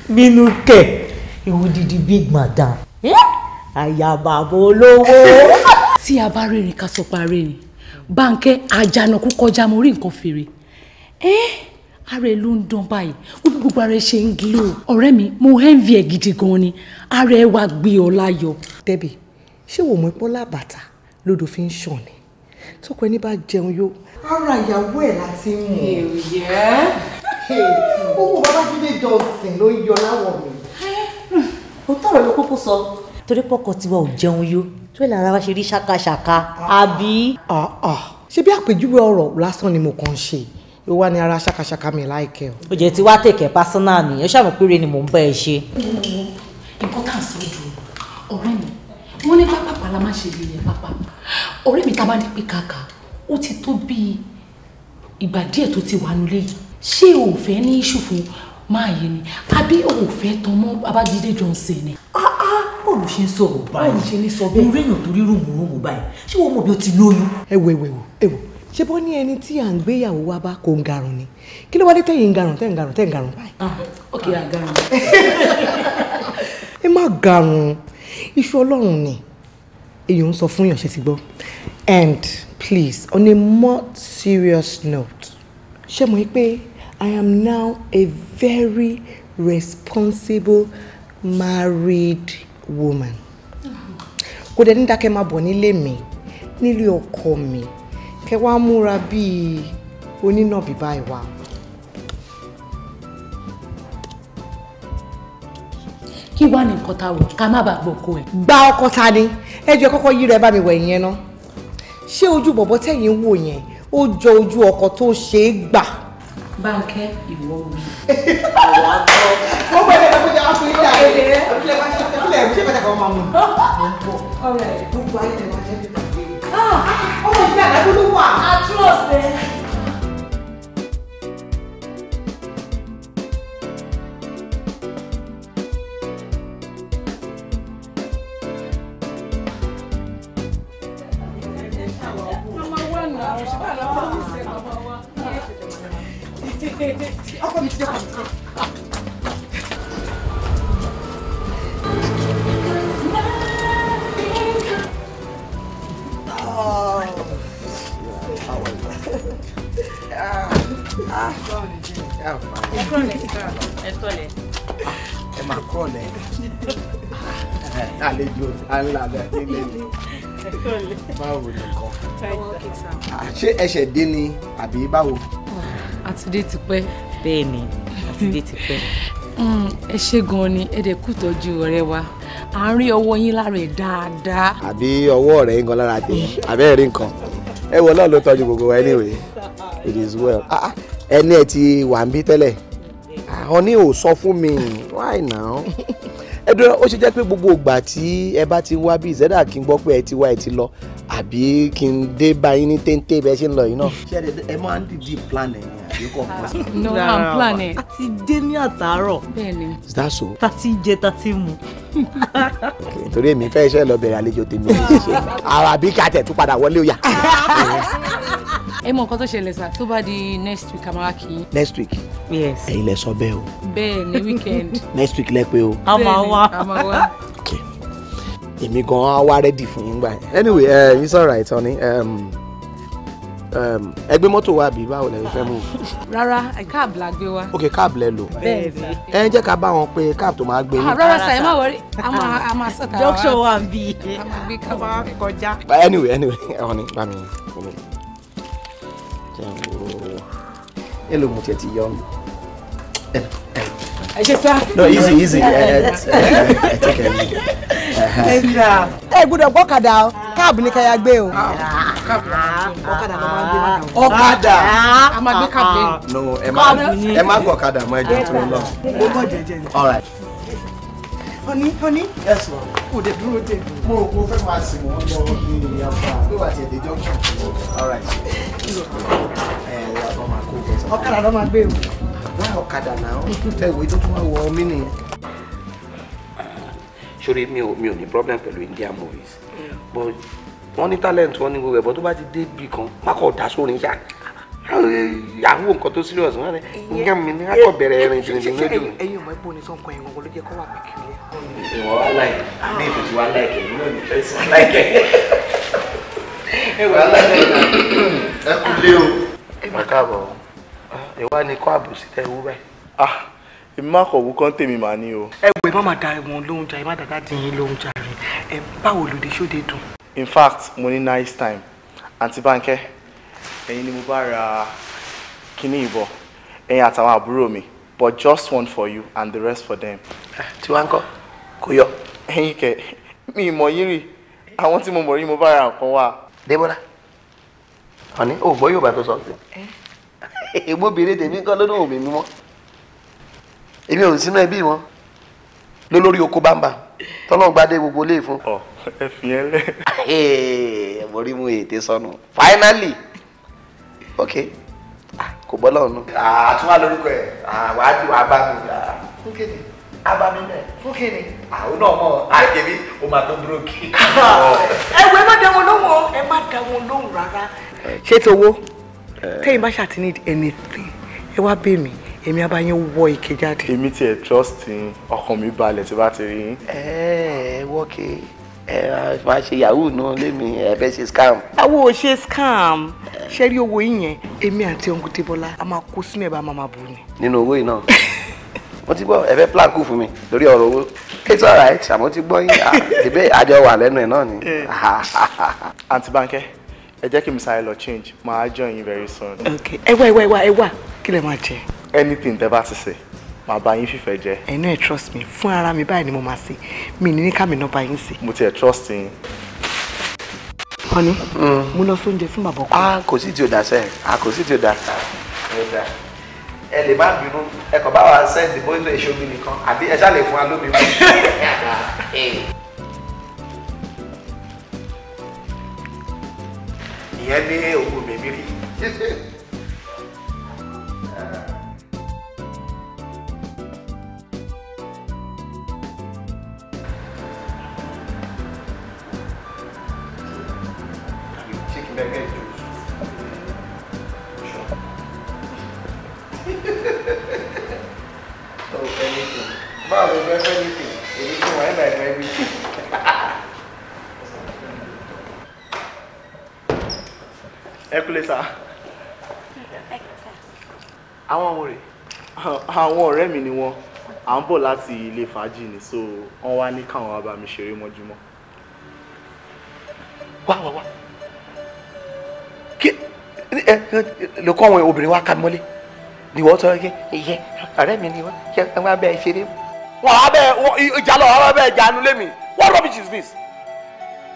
Bínú kẹ̀, ìwọ didi big madam. Àyà bàbá olówó. Tí a bá rìnrìn ká sọ pa rìnrìn. Báńkẹ́ àjànàkú kọjá mo rí nǹkan fèrè. Ara ẹ ló ń dán báyìí, ó bí gbogbo ara ẹ ṣe ń glow. Ọ̀rẹ́ mi, mo envy ẹ gidi gan ni, ara ẹ wá gbé ọ láyọ̀. Debbie, ṣé wò mọ̀ pé lábàtà lódò fi ń ṣàn ni? Tọkọ ẹni bá jẹun yó. Ara ìyàwó ẹ̀ láti mú. Owó Babájídé Johnson ló ń yọ láwọ̀ mi. Ó tọrọ ló kúkú sọ. Torí pọkọ tiwa ò jẹun yó, tó lè ara wa ṣe rí ṣàkàṣàkà, àbí? Ṣé bí àpèjúwe ọ̀rọ̀ lásán ni mo kàn ń ṣe? Ó wá ní ara ṣàkàṣàkà mi láìkẹ́ o. Ó jẹ́ tí wàá tẹ̀kẹ́ pásánà nìyẹn, ó ṣàmù péré ni mò ń bá ẹ ṣe. Nǹkan tá à ń sọ dùn, ọ̀rẹ́ mi, wọ́n ní pápá la máa ṣe lè pápá. Ọ̀rẹ́ mi tá a bá ní pé kàkà, ó ti tó bíi ìgbà díẹ̀ tó ti wà nílé yìí. Ṣé o ò fẹ́ ní iṣu fún máa yé ni? Àbí o ò fẹ́ tan mọ́ Babájídé Johnson ni? Báwo ló ṣe ń sọ̀rọ̀ báyìí? Báwo ló ṣe ní sọ bẹ́ẹ̀? Mo réyàn tó rí rùmùrùmù báyìí. Ṣé wọ́n mọ̀ bí ó ti lóyún? Ẹ wo ẹ wo ẹ wo, ṣé bọ́ ní ẹni tí à ń gbéyàwó wá bá kò ń garùn ni? Kí ló wá dé tẹ̀yìn ń garùn tẹ̀ ń garùn tẹ̀ ń garùn báyìí? Ok, àgarùn. Ẹ má garùn, iṣu Ọlọ́run ni. Èèyàn ń sọ fún yàn ṣe ti gbọ́. And please, on a more serious note, ṣé mo rí pé I am now a very responsible married woman. Kò dẹ̀ ní dákẹ́ máa bọ̀ nílé mi, nílé ọkọ mi, kẹ́ wá múra bíi onínàbí báyìí wá. Kí wá ní nǹkan tá a wọ̀ ká má bàa gbọ́kọ ẹ̀. Gba ọkọ ta ni? Ẹ jẹ́ kọ́kọ́ yí rẹ bá mi wẹ̀ yẹn ná. Ṣé ojú bọ̀bọ̀ tẹ̀yìn wò yẹn ó jọ ojú ọkọ tó ṣe é gbà? Báńkẹ́ ìwọ wí. Àwa gbọ́. Wọ́n gbọ́ ẹ̀rọ kó jẹ́ wá fún ilé ayé. Ìpínlẹ̀ máa ṣe ìpínlẹ̀ ṣé ìpínlẹ̀ kan máa mú. Ọ̀rẹ́ gbogbo ayé lè máa jẹ́ nípa gbé. Ọmọ ìgbà àdágbó ló wà. I trust ẹ. Ọkọ mi ti dé ọkọ mi ti dé. Ẹ máa kọ́ ọ̀lẹ́ àlejò ńlá nílé ni. Báwo ni nǹkan? Ṣé ẹsẹ̀ dé ni àbí báwo? Àtidé ti pẹ́. Bẹ́ẹ̀ni, àtidé ti pẹ́. Ẹ ṣé gan ni, ẹ dẹ̀ kú tọ́jú ọ̀rẹ́ wa. À ń rí ọwọ́ yín lára ẹ̀ dáadáa. Àbí ọwọ́ ọ̀rẹ́ yín gan lára tèmi, àbẹ́ ẹ̀rí nǹkan. Ẹ wọ náà ló tọ́jú gbogbo wa anyway. It is well. Ẹni ẹ ti wà ń bí tẹ́lẹ̀. Àwọn ní ò sọ fún mi. Why now? Ẹ dúró, ó ṣe jẹ́ pé gbogbo ìgbà tí ẹ bá ti wá bí ìṣẹ́dá kí n gbọ́ pé ẹ ti wá ẹ ti lọ àbí kí n dé bá yín ní téńté bẹ́ẹ̀ ṣe ń lọ yìí náà. Ṣé ẹ máa ń dìdí plan ẹ̀ ní àbí kò pọ̀ sí? No, I'm plan ẹ̀. A ti dé ní àtàárọ̀. Bẹ́ẹ̀ni. Is that so? Ta ti jẹ, ta ti mu. Torí èmi fẹ́ iṣẹ́ lọ bẹ̀rẹ̀ àlejò tèmi ò ṣe. Àwọn àbí kí a tẹ̀ tún padà wọlé ó yá. Ẹ mọ nǹkan tó ṣẹlẹ̀ sá, tó bá di next week a máa kí yín. Next week? Yes. Ẹ̀yin lẹ sọ bẹ́ẹ̀ o. Bẹ́ẹ̀ ni weekend. Next week lẹ pé o. A máa wá. A máa wá. Okay. Èmi gan-an á wá ready fún yín gbà yẹn. Anyway, it's alright, honey. Ẹ gbé mọ́tò wa bí báwo lẹ fẹ́ mú? Rárá, káàbù la gbé wa. Ok, káàbù lẹ lò. Bẹ́ẹ̀ni. Ẹ jẹ́ ká bá wọn pé káàbù tó máa gbé yín. Rárá sà, ẹ má wọrí, a máa sọ̀tà wa. Junction wà ń bí. A máa gbé káàbù kọjá. Anyway, honey, bá mi. Hello, mo tiẹ̀ ti yọ mi. Ẹ ṣe sá. No, easy, easy. Ẹ take care. Ẹ gbọ́dọ̀ gbọ́kadà o, káàbù ní káyà gbé o. Ọ̀kadà ló máa ń gbé mọ́tò. Ọ̀kadà. A máa gbé káàbù lẹ́yìn. No, ẹ má gbọ́ ọ̀kadà mọ́ ẹjọ́ tó ń lọ. Mo bọ̀ jẹ́jẹ́ ni. All right. Honey, honey. Yes, ma'am. Kò dé dúró dé. Mo rò pé o fẹ́ máa sìn wọ́n lọ ní apá. Bí wàá ti ẹ̀dẹ̀ junction. All right. Ọ̀kadà ló máa gbé o. Wá ọ̀kadà náà, tẹ̀wé tó tún wá wọ mí nìyẹn. Ṣorí mi ò ní problem pẹ̀lú Indian movies. But wọ́n ní talent wọ́n ní gbogbo ẹ̀bọ̀ tó bá ti dé ibì kan, má kọ̀ dá sórin yá. Àwọn nǹkan tó serious wọ́n ní nǹkan mi ní akọ̀ bẹ̀rẹ̀ ẹ̀rìn jìnnìjìnnì lójú. Ẹ̀yin ọmọ ẹ̀pọ̀ ni tó ń kọ ẹ̀wọ̀n ló jẹ́ kó wà peculiar. Ìwọ wá láìkẹ́, àmì ètò tí wá láìkẹ́, èmi náà ní fẹ́ sí láìkẹ́. Ẹ wà láìkẹ́. Ẹ kú lé o. Ẹ káàbọ̀. Ìwà ni kọ́ àbòsí tẹ wú báyìí. Ah, èmi má kọ̀ wú kán tèmi màá ní o. Ẹ wò ẹ má máa da ẹ̀wọ̀n lóhùn jà, ẹ má dàda dín yín lóhùn jà rẹ̀. Ẹ báwo lòdì ṣóde dùn? In fact, mo ní nice time. Àǹtí Bánkẹ́, ẹ̀yin ni mo bá ra kíní ìbọ̀, ẹ̀yin àtàwọn àbúrò mi, but just one for you and the rest for them. Tí wàá ń kọ́, kò yọ. Ẹ̀yin kẹ̀, mi ì mọ̀ yín rí, àwọn tí mo mọ̀ rí mo bá ra nǹkan wá. Débọ́lá, ọ̀ní, ò gbọ́ Yorùbá tó sọ sí. Ègbóbìnrin tèmi kọ́ lónà òmì mímọ́. Èmi ò sínú ẹbí wọn. Lólórí oko bámbà, tọ́lọ́ gbadé gbogbo lé fún. Ọ̀ ẹ fi yẹn lẹ̀. Mo rí mú ètè sọnù. Finally! Ok, kò bọ́ lọ́run. Àtúnwá lórúkọ ẹ̀, wàá di wàá bá mi. Fún kéde, á bá mi bẹ́ẹ̀. Fún kéde. Àwọn náà mọ̀, àjẹbí, ó máa tó búrókì. Ẹ wo ẹ má dá wọn lóhùn o, ẹ má dá wọn lóhùn rárá. Ṣé towó? Tẹ́yìn bá ṣàtì need anything, ẹ wá bẹ̀ mí, èmi á bá yín wọ ike jáde. Èmi tiẹ̀ trust yín, ọkàn mi balẹ̀ tí bá ti rí yín. Ẹ wọ́ọ̀kì ẹ máa ṣe yahoo náà lémi, ẹ fẹ́ ṣe scam. Àwọn ò ṣe scam, ṣé rí owó yín yẹn, èmi àti Uncle Débọ́lá a máa kó sínú ẹ̀ bá máa bù ni. Nínú owó yìí náà, mo ti gbọ́ ẹ fẹ́ plan kù fún mi lórí ọ̀rọ̀ owó. It's alright, àmọ́ ti gbọ́ yín, ìbẹ́ àjọ wà lẹ́nu ẹ̀ náà ni. Àǹtí Bánkẹ́, ẹ jẹ́ kí mi sáré lọ change, màá join yín very soon. Ok, ẹ wá ẹ wá ẹ wá ẹ wá, kí lẹ máa jẹ? Anything tẹ́ bá ti sè, màá bá yín fìfẹ́ jẹ. Ẹ̀yin náà ẹ trust me, fún ara mi báyìí ni mo máa sè, mi ní ká mi náà bá yín sè. Mo tiẹ̀ trust yín. Honey, mo lọ sóúnjẹ fún bàbá ọkọ. Ah, kò sí tí o dà sẹ́, ah kò sí tí o dà. Ẹ lè má bínú, ẹ kàn bá wa send bóyá èso mi nìkan, àbí ẹ ṣáà lè fún wa lómi mú. Ìyẹn ní òkú bèbí rí. Chicken burger juice. Sure. Oh, anything. Báwo ló fẹ́ fẹ́ anything? Èmi fún wa ẹ̀ bá ẹ̀ everything. Ẹ kúlé sá. Àwọn ọmọ rẹ̀. Àwọn ọ̀rẹ́ mi ni wọ́n. À ń bọ̀ láti ilé fàájì ni, so wọ́n wá ní káwọn wá bá mi ṣeré mọ́júmọ́. Wá wá wá. Kí ẹ lè kọ́ àwọn obìnrin wá ká mi mọ́lé. Ni wọ́n sọ yẹ ìyẹ ọ̀rẹ́ mi ni wọ́n ṣe wọ́n abẹ́ ṣeré. Wọ́n abẹ́ ìjà lọ wọ́n abẹ́ ìjà nulẹ̀ mi. What rubbish is this?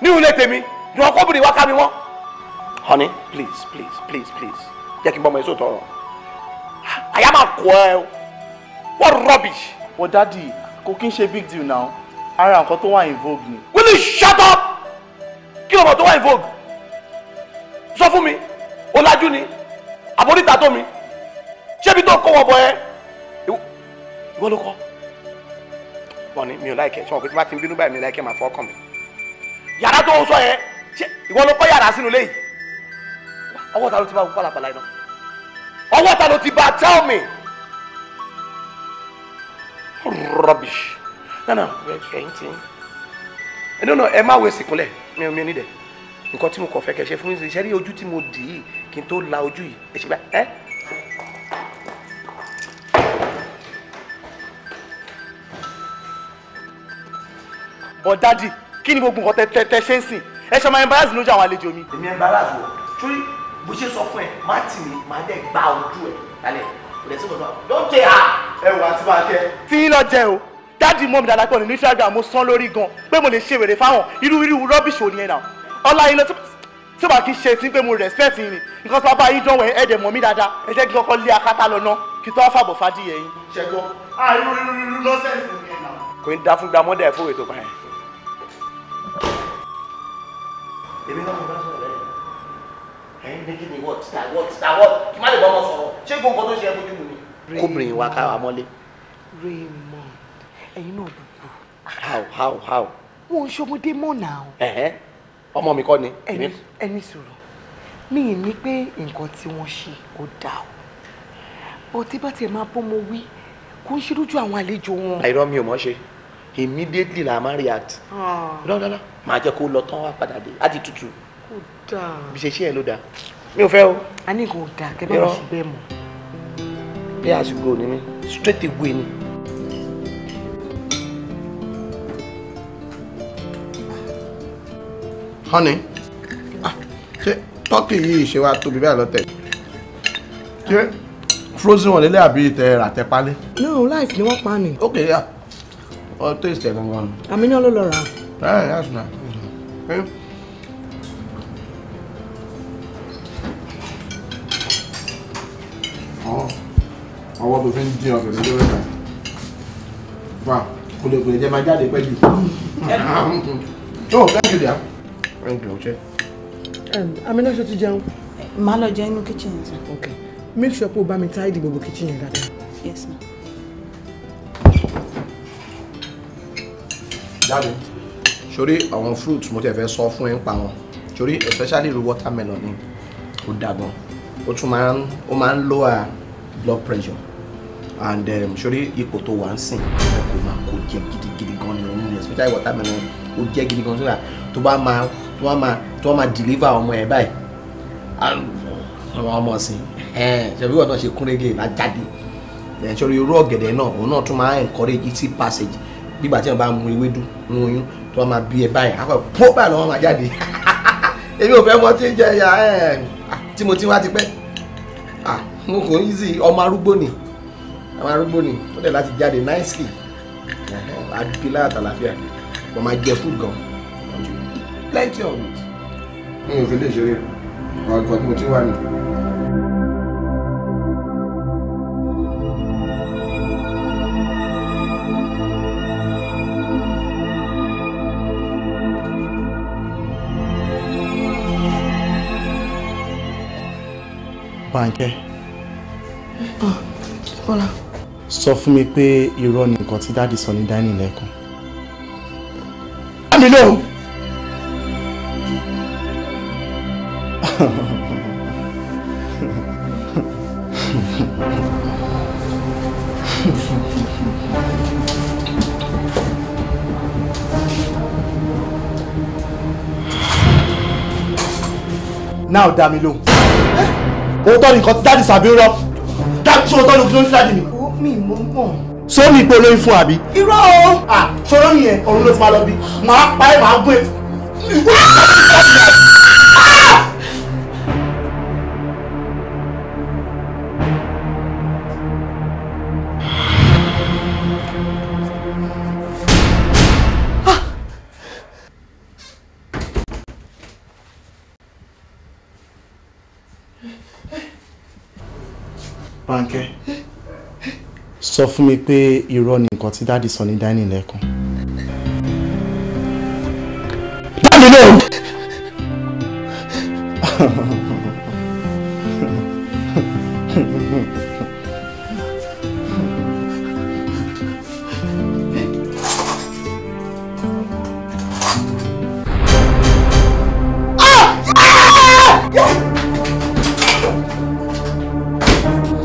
Ní ilé tèmi, ni wọ́n kọ́bìnrin wá ká mi wọ́n. Honey, please, please, please, please. Jẹ́ kí n bọ́ ọmọ èso tọrọ. Àyà máa kọ ẹ o. What rubbish? Well, daddy, kò kí n ṣe big deal now. Ara nǹkan tó wà in vogue ni. Will you shut up? Kí ló mọ̀ tó wà in vogue? Sọ fún mi, ọ̀làjú ni, àbóríta tó mi. Ṣébi tó kó wọn bọ ẹ? Ìwọ ló kọ́. Wọ́n ní mi ò láìkẹ́, sọ pé tí wọ́n ti ń bínú báyìí mi láìkẹ́ máa fọ́ ọkàn mi. Yàrá tó ń sọ yẹn, ṣé ìwọ ló kọ́ yàrá sínú ilé yìí? Ọwọ́ ta ló ti bá wù pálapàla iná? Ọwọ́ ta ló ti bá? Tell me. Rubbish. No, no, ẹ̀yin tí. No, no, ẹ má wo èsì kúnlẹ̀, mi ò ní dẹ̀. Nǹkan tí mo kàn fẹ́ kẹ́ ṣe fún mi ṣe rí ojú tí mo dì í kí n tó la ojú yìí. Ẹ ṣe bá ẹ́. But daddy, kí ni gbogbo nǹkan tẹ ṣe ń sìn? Ẹ ṣe máa embarrass lójú àwọn àlejò mi. Èmi embarrass wọ. Torí bó ṣe sọ fún ẹ, má tì mí, má dẹ̀ gbá ojú ẹ lálẹ́. Kò dẹ̀ sí kò tó. Don't tell her. Ẹ wò àti máa kẹ́. Tí ń lọ jẹ o, daddy mọ́ mi dáadáa pọ̀ ní Instagram mo sán lórí gan pé mo lè ṣe wèrè fáwọn irú irú rubbish ò ní ẹ̀ náà. Ọlá yín lọ tí ó bá kí n ṣe tí pé mo respect yín ni. Nǹkan tí wọ́n bá yín dánwò ẹ̀ dẹ̀ mọ̀ mí dáadáa. Ẹ jẹ́ kí kọ́kọ́ lé akátá lọ ná kí tó wá fàbọ̀ fàdíyẹ yín. Ṣẹ́gbọ́n, irú irú irú nonsense ni ẹ̀ náà. Kò ní dá fún gbàmọ́dà ẹ̀ fún ètò báyẹn. Èmi náà mo bá sọ̀rọ̀ lẹ́yìn. Ẹ̀yin ní kí ni what that what that what kí má lè bọ́ ọmọ sọ̀rọ̀ ṣé gbogbo nǹkan tó ṣe ẹ bójú mu ni. Kóbìnrin wa ká wa mọ́lé. Raymond, ẹ̀yin náà bùbù. How? Wọ́n ń ṣọmọdé mọ́ náà. Ẹ̀hẹ́, ọmọ mi kọ́ ni. Ẹni sọ̀rọ̀, mi ì ní pé nǹkan tí wọ́n ṣe ó dáa o. Bọ̀ tí bá tiẹ̀ máa bọ́mọ wí, kò ń ṣe lójú àwọn àlejò wọn. Àìrọ́ mi ò mọ̀ ṣe. Immediately la máa react. Lọ́dọ̀ọ́lọ́ máa jẹ́ kó lọ tán wá padà dé á ti tutù. Kò dáa. Bí ṣe ṣe ẹ ló dáa. Mi ò fẹ́ o. A ní nǹkan ò dáa kẹ́ bá wọn ṣe bẹ́ẹ̀ mọ̀. Pay as you go ni mi straight away ni. Honey, ṣé turkey yìí ṣe wá tóbi bẹ́ẹ̀ lọ́tẹ̀? Ṣé frozen one lélẹ̀ àbí tẹ rà tẹ pálí? No, life ni wọ́n pa ni. Okay, yeah. Ọ taste ẹ̀ gangan. Àmì náà ló lọ rà. Yeah, that's nice. Okay. Ọwọ́ tó fi ń dín ọbẹ̀ lójú rẹ̀ fà kò lè jẹ́ máa jáde pẹ́ jù. Oh, thank you dear. Thank you, okay. Àmì náà ṣe ti jẹun. Màá lọ jẹ inú kitchen. Okay. Make sure pé o bá mi tidy gbogbo kitchen yẹn dáadáa. Yes ma. Jáde sórí àwọn fruits mo tẹ̀ fẹ́ sọ fún ẹ ń pa wọn sórí especially irú watermelon ni ó dáa gan, ó tún máa ń ó máa ń lower blood pressure and sórí ipò tó wà ń sìn kò máa kó jẹ gidigidi gan ni òun especially watermelon ó jẹ gidi gan sódà tó bá máa tó bá máa tó bá máa deliver ọmọ ẹ báyìí àwọn ọmọ sìn ṣebí wọn náà ṣe kúnrégé lájáde sórí irú ọ̀gẹ̀dẹ̀ náà òun náà tún máa encourage easy passage nígbà tí wọn bá mu ewédú nu oyún tó wọn máa bí ẹ báyìí akọ pọ báyìí lọ́wọ́ máa jáde. Èmi ò fẹ́ mọ tí ń jẹ ẹ̀yà tí mo ti wá ti pẹ́ mo kò easy ọmọ arúgbó ni ọmọ arúgbó ni ó dẹ̀ láti jáde nicely àbí láyàtà àlàáfíà wọ́n máa jẹ food gan plenty of it. Mi ò fi lè ṣeré ọkọ̀ tí mo ti wà nù. Bánkẹ́. Bọ́lá. Sọ fún mi pé irọ́ ni nǹkan tí dáàdì sọ ní dining lẹ́ẹ̀kan. Dá mi lóhùn. Now dá mi lóhùn. Òótọ́ ni nǹkan tí dáàdì sàbí rọ. Dáàdì ṣé òótọ́ ni kí ló ń fi dáàdì mi? Ó mi mọ̀ mọ̀. Sọ mi pé olóyún fún àbí? Irọ́ o. Ṣòro yẹn ọ̀run ló ti máa lọ bí. Màá pa ẹ́ màá gún ẹ. Bánkẹ́, sọ fún mi pé irọ́ ni nǹkan tí dáàdì sọ ní dining lẹ́ẹ̀kan. Dáàdì náà!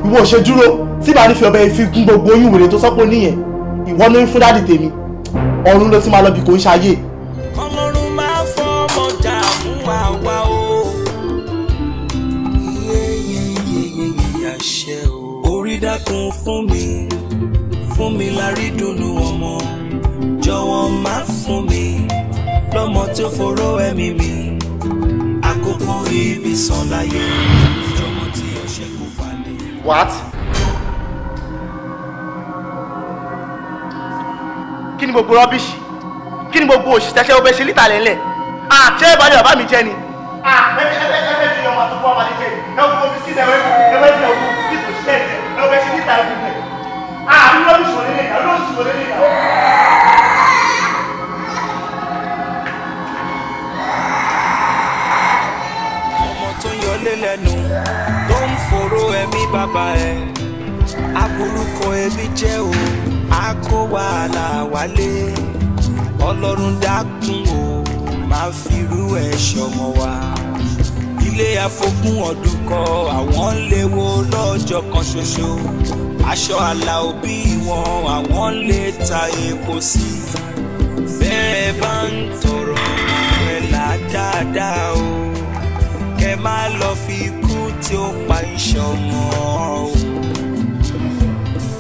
Ìwọ ṣe dúró tí bá ní fi ọbẹ̀ fi gún gbogbo oyún wèrè tó sọ́pọ̀ níyẹn, ìwọ ló ń fún dáàdì tèmi, ọ̀run ló ti máa lọ bí kò ń ṣayé. Ọlọ́run máa fọmọ dààmú àwa o. Yeyeyeye àṣẹ o. Orí dákun fún mi lárí dùnnú ọmọ, jọ̀wọ́ má fún mi lọ́mọ tí ó foró ẹ̀mí mi, àkókò ibi sàn láyé. What? Kí ni gbogbo rọ́bìṣì? Kí ni gbogbo òṣìṣẹ́ ṣe ọbẹ̀ ṣe lítà lẹ́lẹ̀? Ṣé ìbálẹ̀ bàbá mi jẹ́ ni? Ẹ fi ọmọ àtúkọ́ ọmọdé jẹ́ ni. Ẹ wo bisikíìtì ẹ̀wẹ̀ ẹ̀wẹ̀ ti ọ̀gbọ̀n bisikíìtì òṣìṣẹ́ jẹ́ ẹ ọbẹ̀ ṣe lítà lẹ́lẹ̀. Àbí rọ́bìṣì wọlé lè dà, rọ́bìṣì wọlé lè dà. Ọmọ tó yọlé lẹ́nu tó ń foró ẹ̀mí bàbá ẹ̀, aburúkọ ẹbí jẹ́ o, a kó wàhálà wálé. Ọlọ́run dákun o, máa firú ẹ̀ ṣọmọ wa. Ilé afogún ọdún kọ àwọn léwo lọ́jọ́ kan ṣoṣo, aṣọ àlà òbí wọn àwọn lè ta epo sí. Bẹ́ẹ̀ bá ń tọrọ ẹ̀ là dáadáa o, kẹ má lọ fi kú tí ó pa ìṣọmọ o.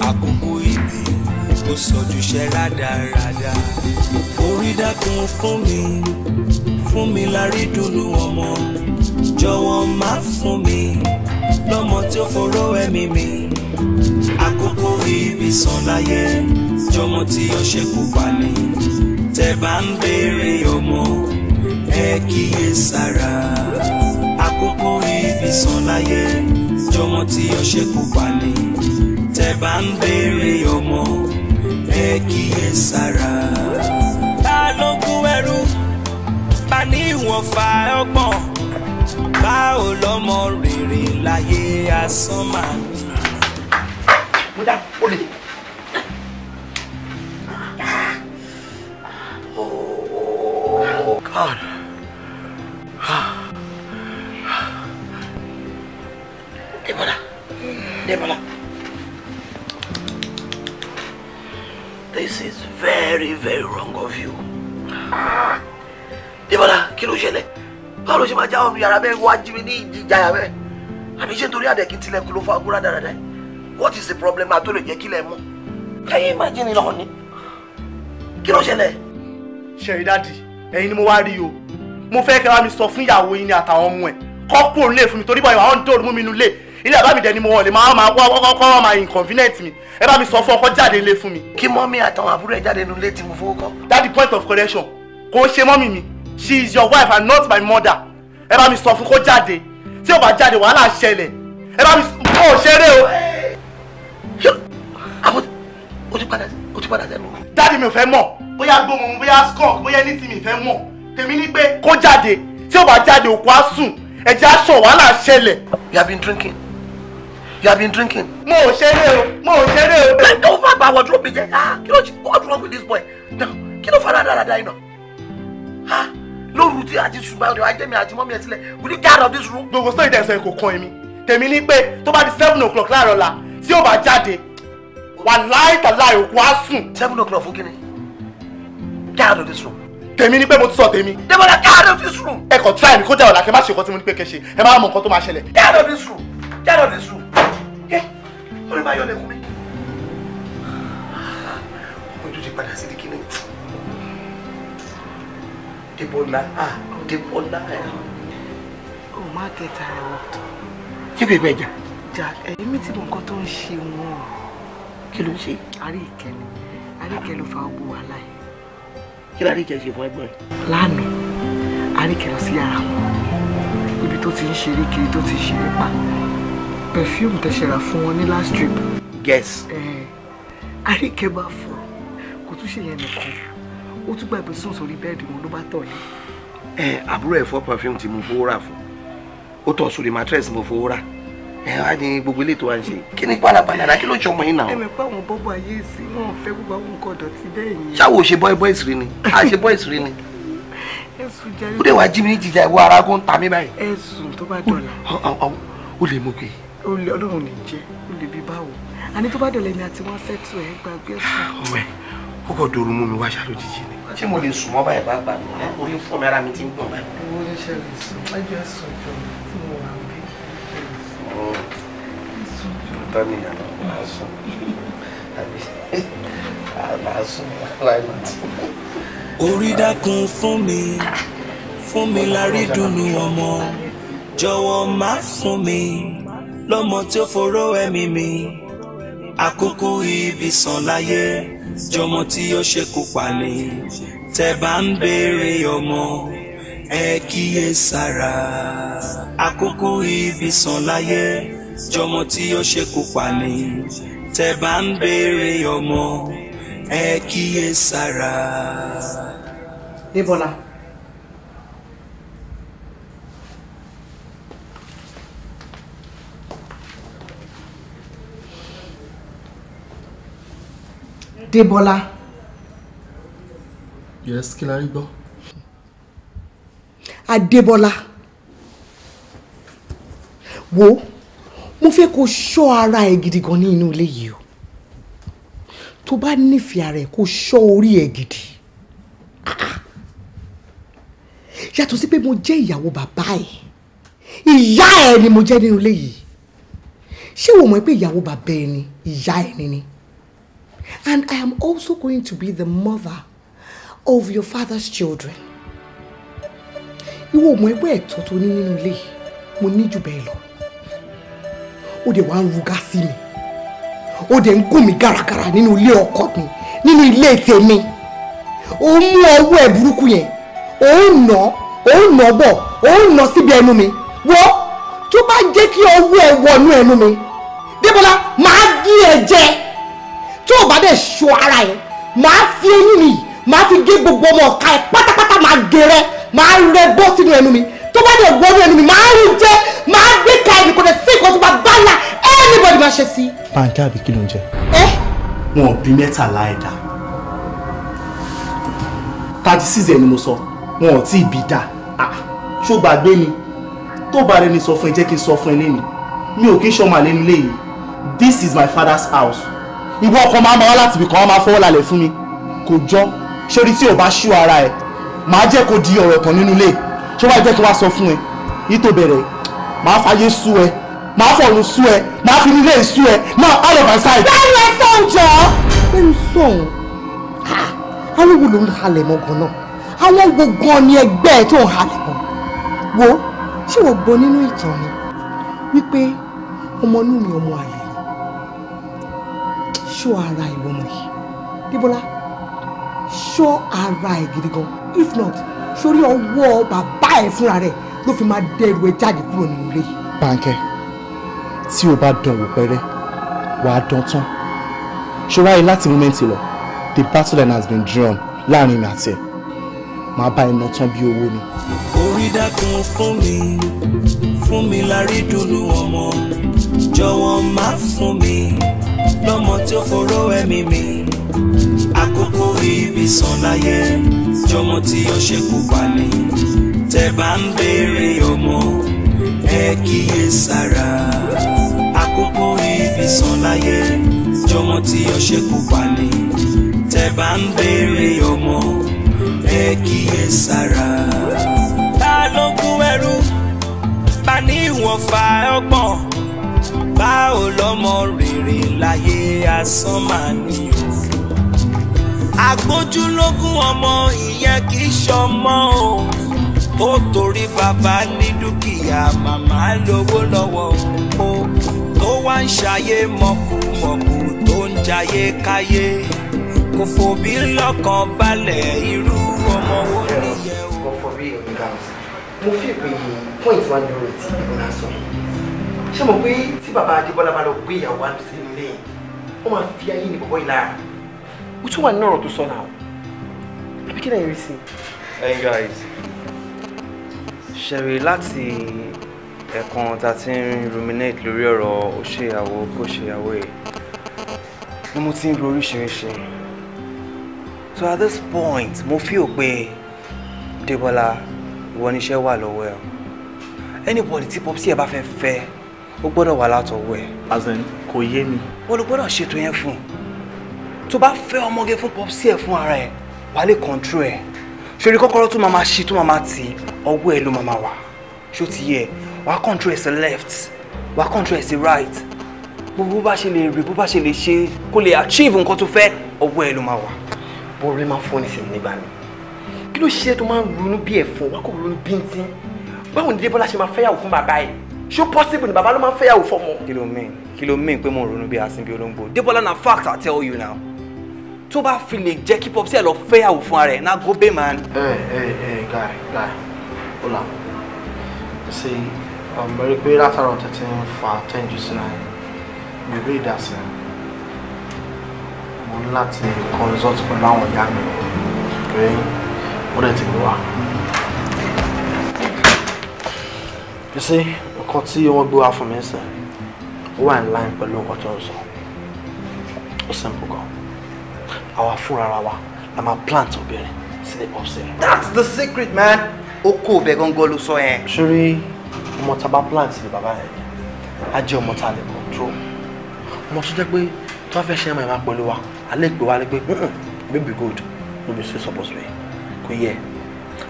Àkókò ìbí ó sọjúṣe rádaràda. Orí dákun fún mi lárí dùnnú ọmọ, jọ̀wọ́ má fún mi lọ́mọ tí ó foró ẹ̀mí mi. Àkókò ìbí sàn láyé, jọmọ tí ó ṣekú pa ni. Tẹ́ bá ń béèrè ọmọ, ẹ kíyè sára. Àkókò ìbí sàn láyé, jọmọ tí ó ṣekú pa ni. Tẹ́ bá ń béèrè ọmọ, ẹ kíyè sára. Ta ló gún ẹrú bá ní ìwọ̀nfà ọgbọ̀n, bá ò lọ́mọ rere láyé asán máa ní. Mo dá olè. Oh God. Debola, Debola. This is very, very wrong of you. Debola, kí ló ṣẹlẹ̀? Báwo ló ṣe máa já ọ̀nù yàrá bẹ́ẹ̀ wá jí mi ní ìjìyà bẹ́ẹ̀? Àbí ṣé nítorí àdẹ̀kí tilẹ̀kùn ló fa agúrá dáradára? What is the problem? Àtó lè jẹ́ kílẹ̀ mú. Can you imagine it on? Kí ló ṣẹlẹ̀? Ṣẹ̀rí dáàdì, ẹ̀yin ni mo wá rí o. Mo fẹ́ kẹ́ bá mi sọ fún ìyàwó yín ní àtàwọn ọmọ ẹ̀. Kọ́ kúrò nílé fún mi torí báyìí àwọn ń dòrò mú mi nulẹ̀. Ilé àbá mi dẹ̀ ni mo wọ̀ lè máa kọ́ máa inconvenient mi. Ẹ bá mi sọ fún ọkọ jáde nílé fún mi. Kí mọ́mí àtàwọn àbúrò ẹ̀ jáde nílé tí mo fowó kọ́. Daddy, point of correction, kò ṣe mọ́mí mi. She is your wife and not my mother. Ẹ bá mi sọ fún kó jáde. Tí ò bá jáde wàhálà ṣẹlẹ̀. Ẹ bá mi ò ṣeré o. O ti padà sẹ́nu. Daddy mi ò fẹ́ mọ̀. Bóyá gbóhùn, bóyá skunk, bóyá anything mi fẹ́ mọ̀. Tèmi ní pé kó jáde. Tí ò bá jáde òkú á sùn. Ẹ̀jẹ̀ á ṣàn, wàhálà ṣẹlẹ̀. You have been drinking. You have been drinking. Mo ò ṣeré o, mo ò ṣeré o. Bẹ́ẹ̀ tó fà gba wardrobe mi jẹ́. Kí ló ṣe? What's wrong with this boy? Now, kí ló fara dáradára iná? Lóru tí a ti sùn báyọ̀ wá jẹ́ mi àti mọ́mí ẹ̀ sílẹ̀. Will you get out of this room? Gbogbo sọ ìdẹ̀sọ̀ kò kan èmi. Tèmi ní pé tó bá di 7 o'clock láàárọ̀ la, tí ò bá jáde, wàláì tàláì òkú á sùn. 7 o'clock fún kíni? Get out of this room. Tèmi ní pé mo ti sọ tèmi. Debola, get out of this room. Ẹ kàn try mi kó jẹ́ ọ̀la kẹ́ má ṣe nǹkan tí mo ní pé kẹ́ ṣe. Ẹ má mọ nǹkan tó máa ṣẹlẹ̀. Get out of this room. Get out of this room. Ẹ orí máa yọ lẹ́kùn mi. Ọmọ ìdúró ti padà sí di kíni. Debola, Debola. O má gẹ̀ta rẹ̀ wọ̀. Ṣé kò ìgbà ìjà? Jà, ẹ̀yin mi ti mọ nǹkan tó ń ṣe wọn. Kí ló ń ṣe? Àríkẹ́ ni. Àríkẹ́ ló fa gbogbo wàhálà yìí. Kí ló Àríkẹ́ ṣe fún ẹ̀gbọ́n ẹ̀? Lánàá, Àríkẹ́ lọ sí yàrá wọn. Níbi tó ti ń ṣeré kiri tó ti ń ṣeré pa. Perfume tẹ ṣe rà fún wọn ní last trip. Guess. Àríkẹ́ máa fọ̀, kò tún ṣe yẹn nìkan. Ó tún gbàgbé sùn sórí bẹ́ẹ̀dì wọn ló bá tọ̀ lé. Àbúrò ẹ̀ fọ́ perfume tí mo fowó rà fún. Ó tọ̀ sórí mattress mo fowó rà. Ẹ wá ní gbogbo ilé tó wá ń ṣe. Kí ni pálapàla náà? Kí ló ń ṣọmọ yín náà? Ẹ mọ̀ pé àwọn bọ́bọ̀ ayé ìsìn wọn ò fẹ́ gbogbo àwọn nǹkan ọ̀dọ̀tí bẹ́ẹ̀ yẹn. Ṣáwo ṣe boys rí ni? A ṣe boys rí ni. Ẹ̀sùn jẹ́rìí. Ó dẹ̀ wá jí mi ní jìjà ìwọ ara kó ń ta mí báyìí. Ẹ̀sùn tó bá dọ̀la. Ó lè mú pé. Ó lè Ọlọ́run ní jẹ́, ó lè bí báwo. Àní tó bá dọ̀la èmi àti wọn sẹ́tù ẹ̀ gbàgbé ẹ̀sùn. Ọmọ ẹ̀ ó kọ̀ dòrú mú mi wá ṣá lójijì ni. Ṣé mo lè sùn mọ́ báyìí bá gbà mí? Orí ń fọ́ mi, ara mi ti ń gbọ̀n báyìí. Owó ní ṣe lè sùn, ẹjọ́ ẹ̀sùn jọ tí mo wà ń bí. Tọ́ ni ìyànà máa sùn. Àbí máa sùn, why not? Orí dákun fún mi lárí dùnnú ọmọ. Jọ̀wọ́ má fún mi lọ́mọ tí ó foró ẹ̀mí mi. Àkókò ibi sàn láyé, jọmọ tí ó ṣekú pa ni. Tẹ́ bá ń béèrè ọmọ, ẹ kíyè sára. Àkókò ibi sàn láyé, jọmọ tí ó ṣekú pa ni. Tẹ́ bá ń béèrè ọmọ, ẹ kíyè sára. Débọ́lá. Débọ́lá. Yes, kí la rí gbọ́? Adébọ́lá. Wo, mo fẹ́ kó ṣọ́ ara ẹ gidi gan ní inú ilé yìí o. Tó bá nífẹ̀ẹ́ ara ẹ kó ṣọ́ orí ẹ gidi. Yàtọ̀ sí pé mo jẹ́ ìyàwó bàbá ẹ. Ìyá ẹ ni mo jẹ́ nínú ilé yìí. Ṣé o mọ̀ pé ìyàwó bàbá ẹ ni ìyá ẹ ni ni? And I am also going to be the mother of your father's children. Ìwọ mọ̀ pé ẹ̀tọ́ tó ní nínú ilé yìí, mo ní jù bẹ́ẹ̀ lọ. Ó dẹ̀ wá ń ruga sí mi. Ó dẹ̀ ń gùn mí gàràgàrà nínú ilé ọkọ mi, nínú ilé tèmi. Ó mú ọwọ́ ẹ̀ burúkú yẹn. Ó ń nà bọ̀, ó ń nà síbi ẹnu mi. Wọ́n tó bá jẹ́ kí ọwọ́ ẹ̀ wọnú ẹnu mi, Débọ́lá, màá gé ẹ jẹ. Tó o bá dẹ̀ ṣọ́ ara ẹ̀, màá fi eyín mi, màá fi gé gbogbo ọmọ ọ̀ka ẹ̀ pátápátá, màá gé rẹ, màá rẹ bọ́ sínú ẹnu mi. Tó bá dẹ̀ wọnú ẹnu mi, màá rí jẹ, màá gbé ka ẹnì kò dẹ̀ sí nǹkan tó bá bá là anybody máa ṣe sí. Báńkì àbí kí ló ń jẹ? Wọn ò bí mẹ́tàlá ẹ̀dá. 36 ẹ̀ ni mo sọ, wọn ò tí ì bí dá. Ṣó gbàgbé ni? Tó bá rẹ ni sọ fún ẹ, jẹ́ kí n sọ fún ẹ lẹ́nu. Mi ò kí ń ṣọmọ àlẹ́ nílé yìí. This is my father's house. Ìwọ ọkọ máa ń wá láti ibìkan, wọ́n máa fọwọ́ lálẹ́ fún mi. Kò jọ, sórí tí ò bá ṣú ara ẹ̀, màá jẹ́ kó di ọ̀rọ̀ kan nínú ilé. Ṣé wàá jẹ́ kí wàá sọ fún ẹ? Yìí tó bẹ̀rẹ̀, màá fàyè sú ẹ, màá fọ̀run sú ẹ, màá fi ilé sú ẹ, now out of my sight. Bẹ́ẹ̀ni ẹ sọ̀hún jọ. Bẹ́ẹ̀ni sọ̀hún. Àwọn wo ló ń halẹ̀ mọ́ gan-an? Àwọn wo gan ni ẹgbẹ́ ẹ tó ń halẹ̀ mọ́? Wo, ṣé wọ́n gbọ́ nínú ìtàn ni wípé ọmọ inú mi ọmọ àlè? Ṣọ́ ara ìwọ ọmọ yìí, Débọ́lá, ṣọ́ ara ẹ̀ gidi gan. If not, sórí ọwọ́ bàbá ẹ̀ fúnra rẹ̀ ló fi máa dẹrù ẹ jáde kúrò nínú ilé yìí. Báńkẹ́, tí o bá dán wò pẹ́rẹ́, wàá dán tán. Ṣọ́ra yìí láti moment lọ, the battle line has been drawn láàrin mi àti ẹ̀. Màá bá iná tán bí owó ni. Orí dákun fún mi lárí dùnnú ọmọ. Jọ̀wọ́ má fún mi lọ́mọ tí ó foró ẹ̀mí mi. Àkókò ibi sàn láyé, jọmọ tí ó ṣekú pa ni. Tẹ́ bá ń béèrè ọmọ, ẹ kíyè sára. Àkókò ibi sàn láyé, jọmọ tí ó ṣekú pa ni. Tẹ́ bá ń béèrè ọmọ, ẹ kíyè sára. Ta ló kú ẹrú? Bá ní ìwọ̀nfà ọgbọ̀n. Báwo lọ́mọ rere láyé asán máa ní o. Agbójúlógún ọmọ ìyẹn kì í ṣọmọ o. Ó torí bàbá ní dúkìá, màmá lówó lọ́wọ́ o. Tó wá ń ṣayé mọ̀kùmọ̀kù tó ń jayé káyé. Kò fòbí lọ́kàn balẹ̀ irú ọmọ wo nìyẹn o. But for real, you guys, Mo fi pé point wa ní ọ̀rọ̀ tí Débọ́lá sọ. Ṣé mo pé tí bàbá Adébọ́lá bá lọ gbé ìyàwó wa sínú ilé yẹn, ó máa fi ayé ní bọ̀bọ̀ yìí lára. Ó tún wà nínú ọ̀rọ̀ tó sọ náà. Àbí kí lẹ́yìn rí sí i? Hey guys, ṣẹ̀rí láti ẹ̀kan tá a ti ń ruminate lórí ọ̀rọ̀ òṣèyàwó kò ṣèyàwó yìí ni mo ti ń ro oríṣiríṣi. So at this point, mo feel pé Débọ́lá ìwọ níṣẹ́ wà lọ́wọ́ ẹ̀. Anybody tí popsi ẹ̀ bá fẹ́ fẹ́, ó gbọ́dọ̀ wà látọwọ́ ẹ̀. As in, kò yé mi. Wọ́n ló gbọ́dọ̀ ṣètò yẹn fún un. Tó bá fẹ́ ọmọge fún popsi ẹ̀ fún ara ẹ̀, wàá lè control ẹ̀. Ṣorí kọ́kọ́rọ́ tó máa ma ṣí tó máa ma tì, ọwọ́ ẹ̀ ló máa ma wà. Ṣó ti yẹ? Wàá control ẹ̀ sí left, wàá control ẹ̀ sí right. Gbogbo bá ṣe lè rí, bó bá ṣe lè ṣe, kó lè achieve nǹkan tó fẹ́, ọwọ́ ẹ̀ ló máa wà. Bọ́ọ̀rẹ́ máa ń fọ́ ní sinmi nígbà mi. Kí ló ṣe tó máa ń ronú bí ẹ̀fọn, wá kò ronú bíntín? Báwo ni Débọ́lá ṣe máa fẹ́yàwó fún bàbá ẹ̀? Ṣó possible ni bàbá ló máa ń fẹ́yàwó fọ́mọ? Kí ló mean? Kí ló mean pé mo ń ronú bí asin bí olóńgbò? Débọ́lá na fact I tell you now. Tó bá fi lè jẹ́ kí popsi ẹ̀ lọ fẹ́yàwó fún ara ẹ̀, na go bay man. Hey, hey, hey, guy, guy, hold on. You see, mo rí pé látàrọ̀ tẹ̀tí ń fa tẹ́jú sí náà, mi ò rí ìdásí. Mo ní láti consult pẹ̀lú àwọn ìyá mi, pé ó dẹ̀ ti gbé wá. You see, nǹkan tí wọ́n gbé wá fún mi sìn, ó wà in line pẹ̀lú nǹkan tó ń sọ. Ó simple gan. Àwa fúnra wa la máa plant obìnrin sílé popsi. That's the secret, man. Ó kó ọbẹ̀ gangan ló sọ yẹn. Ṣorí ọmọ tá a bá plant sílé bàbá yẹn, á jẹ́ ọmọ tá a lè control. Ọmọ tó jẹ́ pé tó bá fẹ́ ṣe ẹ̀mọ̀ ẹ̀ máa pẹ̀lú wa, a lè pè wá lé pé baby good, no be so suppose be. Kò yẹ.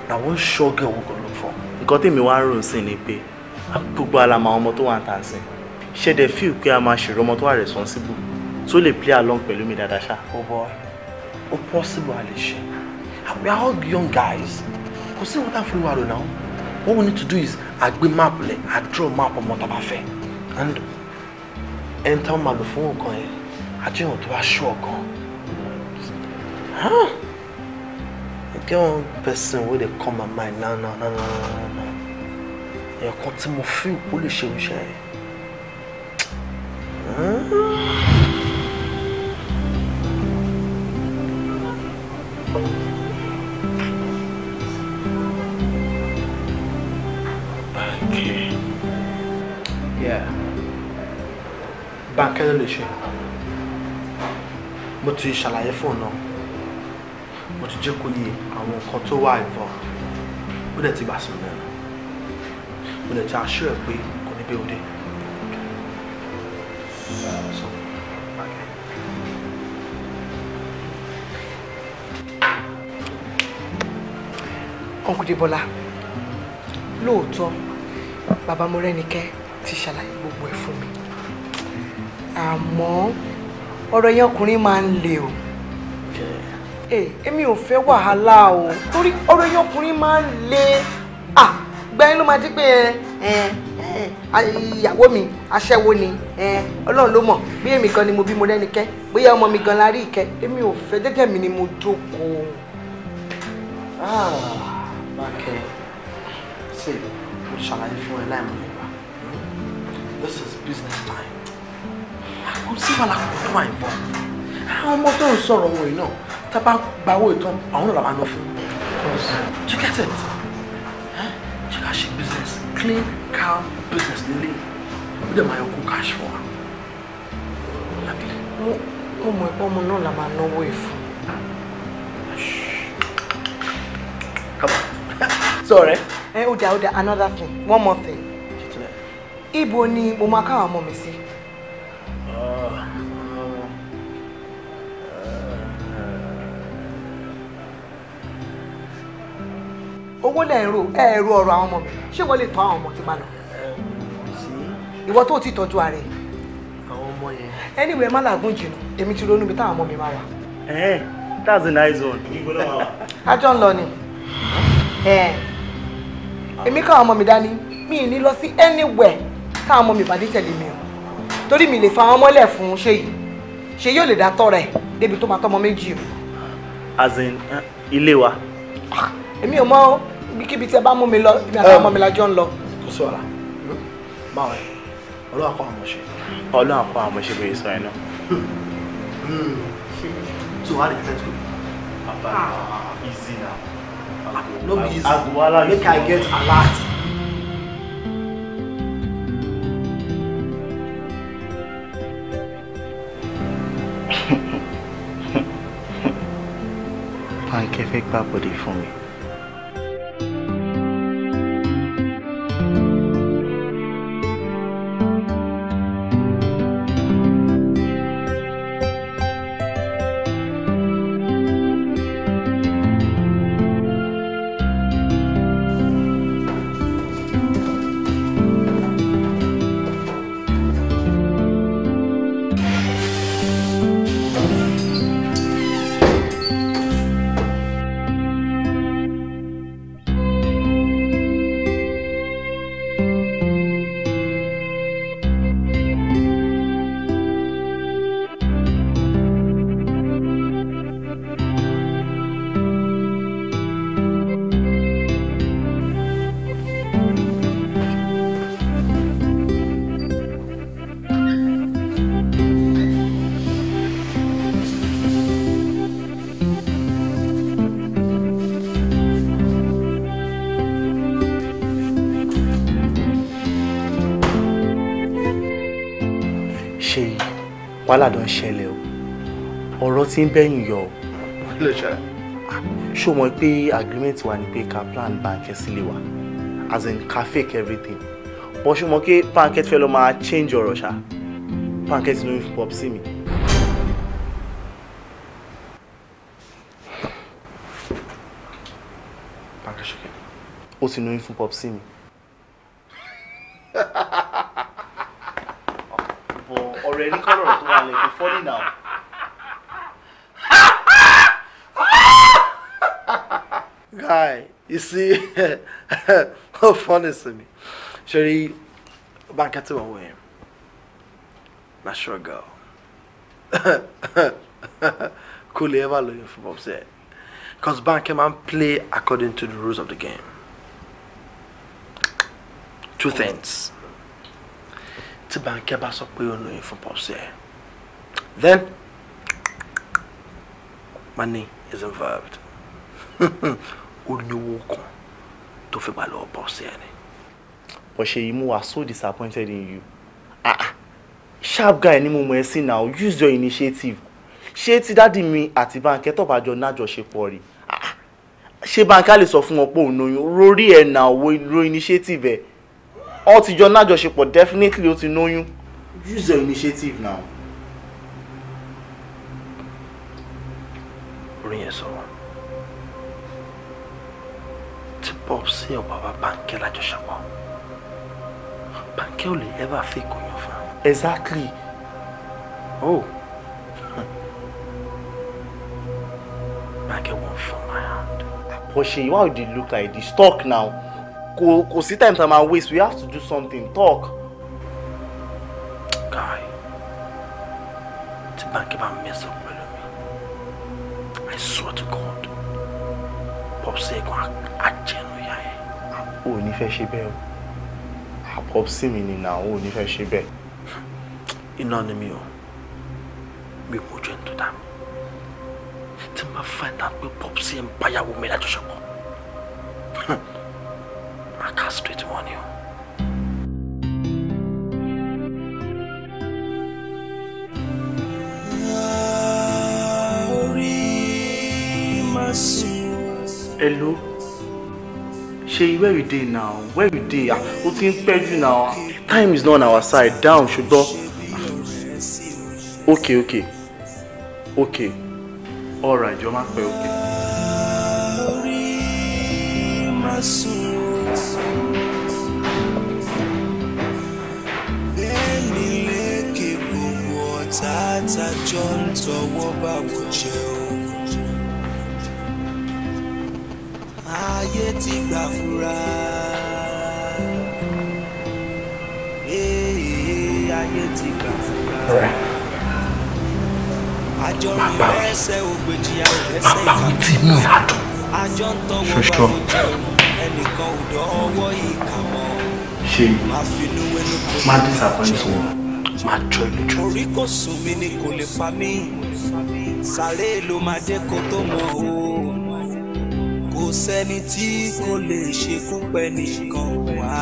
Na one sure girl we go look for. Nǹkan tèmi wá ń rò sí ni pé gbogbo àlàmà ọmọ tó wà ń tà sí. Ṣé dẹ̀ feel pé a máa ṣèrò ọmọ tó wà responsible tó lè play along pẹ̀lú mi dáadáa ṣá? Oh boy, ó possible a lè ṣe. We are all young guys. Kò sí ìwọ́n tá a fi wà lò náà. What we need to do is a gbé map lẹ̀, a draw map ọmọ tá a bá fẹ́. And ẹni táwọn máa lò fún nǹkan yẹn, a jẹ́ ìwọ̀n tó bá ṣú ọ̀kan. Huh? I get one person wey dey come my mind now. Ẹ̀ẹ̀kan tí mo feel kó lè ṣe iṣẹ́ yẹn. Bánkẹ́. Yeah. Bánkẹ́ ló lè ṣe. Mo ti ṣàlàyé fún un náà. Mo ti jẹ́ kó yé àwọn nǹkan tó wà involved. Ó dẹ̀ ti gbà sí mi lẹ́nu. Mo dẹ̀ ti assure ẹ̀ pé kò ní bẹ́ẹ̀ òde. So, Bánkẹ́. Uncle Débọ́lá, lóòótọ́ bàbá Mọ́rẹ́nikẹ́ ti ṣàlàyé gbogbo ẹ̀ fún mi. Àmọ́ ọ̀rọ̀ yẹn ọkùnrin máa ń le o. Èmi ò fẹ́ wàhálà o, torí ọ̀rọ̀ yẹn ọkùnrin máa ń le. Gbẹ̀yìn ló máa di pé ìyàwó mi aṣẹ́wó ni, Ọlọ́run ló mọ̀ bí èmi gan ni mo bí Mọ́rẹ́nikẹ́, bóyá ọmọ mi gan la rí ìkẹ́. Èmi ò fẹ́, jẹ́jẹ́ mi ni mo jókòó. Bánkẹ́, see, mo ṣàlàyé fún ẹ láìmọ̀ ìgbà. This is business time. Kò sí wàhálà kò tó wà involved. Àwọn ọmọ tó ń sọ̀rọ̀ wọn yìí náà, tá a bá gba owó ìtàn, àwọn náà la máa ná fún. Do you get it? Jẹ́ ká ṣe business, clean, calm business nílé. Ó dẹ̀ máa yọ kó cash fún wa. Mo mọ̀ pé ọmọ náà la máa náwó ẹ̀ fún. Come on. Sorry. Ó dà, another thing, one more thing. Ibo ni mo máa káwọn ọmọ mi sí? Owó lẹ̀ ń ro, ẹ ro ọ̀rọ̀ àwọn ọmọ mi. Ṣé wọ́n lè tọ́ àwọn ọmọ tí máa lọ? Ìwọ tó ti tọ́jú ara ẹ̀. Àwọn ọmọ yẹn. Anyway, má làágùn jìnnà, èmi ti ronú ibi táwọn ọmọ mi máa wà. That's a nice one. A jọ ń lọ ni. Èmi káwọn ọmọ mi dání, mi ní lọ sí anywhere káwọn ọmọ mi bá dé tẹ̀lé mi o. Torí mi lè fa àwọn mọ́lẹ̀ fún Ṣèyí. Ṣèyí ò lè dá tọ́ rẹ̀ débi tó máa tọ́mọ méjì o. As in, ilé wa. Èmi ò mọ̀ o, Ibikíbi tí ẹ bá mú mi lọ, ibi àtàwọn ọmọ mi la jọ ń lọ. Kò sí wàhálà. Báwo ni? Ọlọ́run àkọ́ àmọ̀ ṣe. Ọlọ́run àkọ́ àmọ̀ ṣe bèrè sọ ẹ̀ náà. So how did you go? Baba, easy now. No be easy. Make I get alert. Bánkẹ́ fẹ́ gbà bọ̀dé fún mi. Wàhálà don ṣẹlẹ̀ o, ọ̀rọ̀ tí ń bẹ́yìn yọ o. Ṣó mọ̀ pé agreement wa ni pé ká plan Bánkẹ́ sílé wa, as in ká fake everything, but ṣó mọ̀ pé Bánkẹ́ fẹ́ lọ máa change ọ̀rọ̀ ṣá. Bánkẹ́ ti lóyún fún pop sí mi. Bánkẹ́ ṣe kí ni? Ó ti lóyún fún pop sí mi. Ọ̀rẹ́ ní kọ́lọ̀ tó wà lẹ́kọ̀ọ́ funny now. Guy, you see, how funny to me. Sherry, Bánkẹ́ tí wọ́n wọ̀ yẹn, na sure girl. Kò lè ever lóyún fún Popsi ẹ̀. Because Bánkẹ́ máa ń play according to the rules of the game. Two things. Tí Bánkẹ́ bá sọ pé ó lóyún fún Popsi ẹ̀, then money is involved. Ó ní owó kan tó fi gbà lọ́wọ́ Popsi ẹ̀ ni. But Ṣèyí, mo wà so disappointed in you. Ah, sharp guy ni mo mọ̀ ẹ́ sí now, use your initiative. Ṣé tí dádì mi àti Bánkẹ́ tó bá jọ nájọṣepọ̀ rí? Ṣé Bánkẹ́ lè sọ fún wọn pé òun lóyún? Rórí ẹ̀ náà wo ro initiative ẹ̀. Ó ti jọ nájọṣepọ̀, definitely ó ti lóyún. Use your initiative now. Orí yẹn sọ̀rọ̀. Tí Popsi ò bá bá Bánkẹ́ lájọṣepọ̀, Bánkẹ́ ò lè ever fake oyún fún un. Exactly. Oh. Bánkẹ́ won't fall my hand. But Ṣèyí, why would you look like this? Talk now. Kò sí time to waste. We have to do something. Talk. Guy, tí Bánkẹ́ bá mess up pẹ̀lú mi, I swear to God, Popsi ẹ̀gbọ́n àjẹnu ìyá ẹ̀. O ò ní fẹ́ ṣe bẹ́ẹ̀ o. Popsi mi ni now, o ò ní fẹ́ ṣe bẹ́ẹ̀. Iná ni mi o. Mi ò mójú ẹni tó dá mi. Tí n bá find out pé Popsi ń báyàwó mi lájọṣepọ̀, I castrate wọn ni o. Hello? Ṣèyí, where you dey now? Where you dey? O ti ń pẹ́ jù now. Time is not on our side. Down, ṣùgbọ́n. Okay, okay. Okay. All right, jọ̀ọ́ má pẹ́, okay. Bẹ́ẹ̀ni lékè gbogbo ọ̀tá àtàjọ ń tọwọ́ bá wò jẹ́ o. Ayé ti gbà fura. Ayé ti gbà fura. Àjọ rìn lẹ́sẹ̀ ògbèjì àìlẹ́sẹ̀ ìkàkùn. Àjọ ń tọwọ́ bá wò jẹ́ o. Ẹnìkan ò dọ́wọ́ ìkà mọ́. Ṣé má disappoint wọn, má jọ ẹ lójú. Orí kò sùn mí ni kò lè pa mí. Sáré ló máa dé kó tó mọ̀ o. Kò sẹ́ni tí kò lè ṣekú pẹ́ nìkan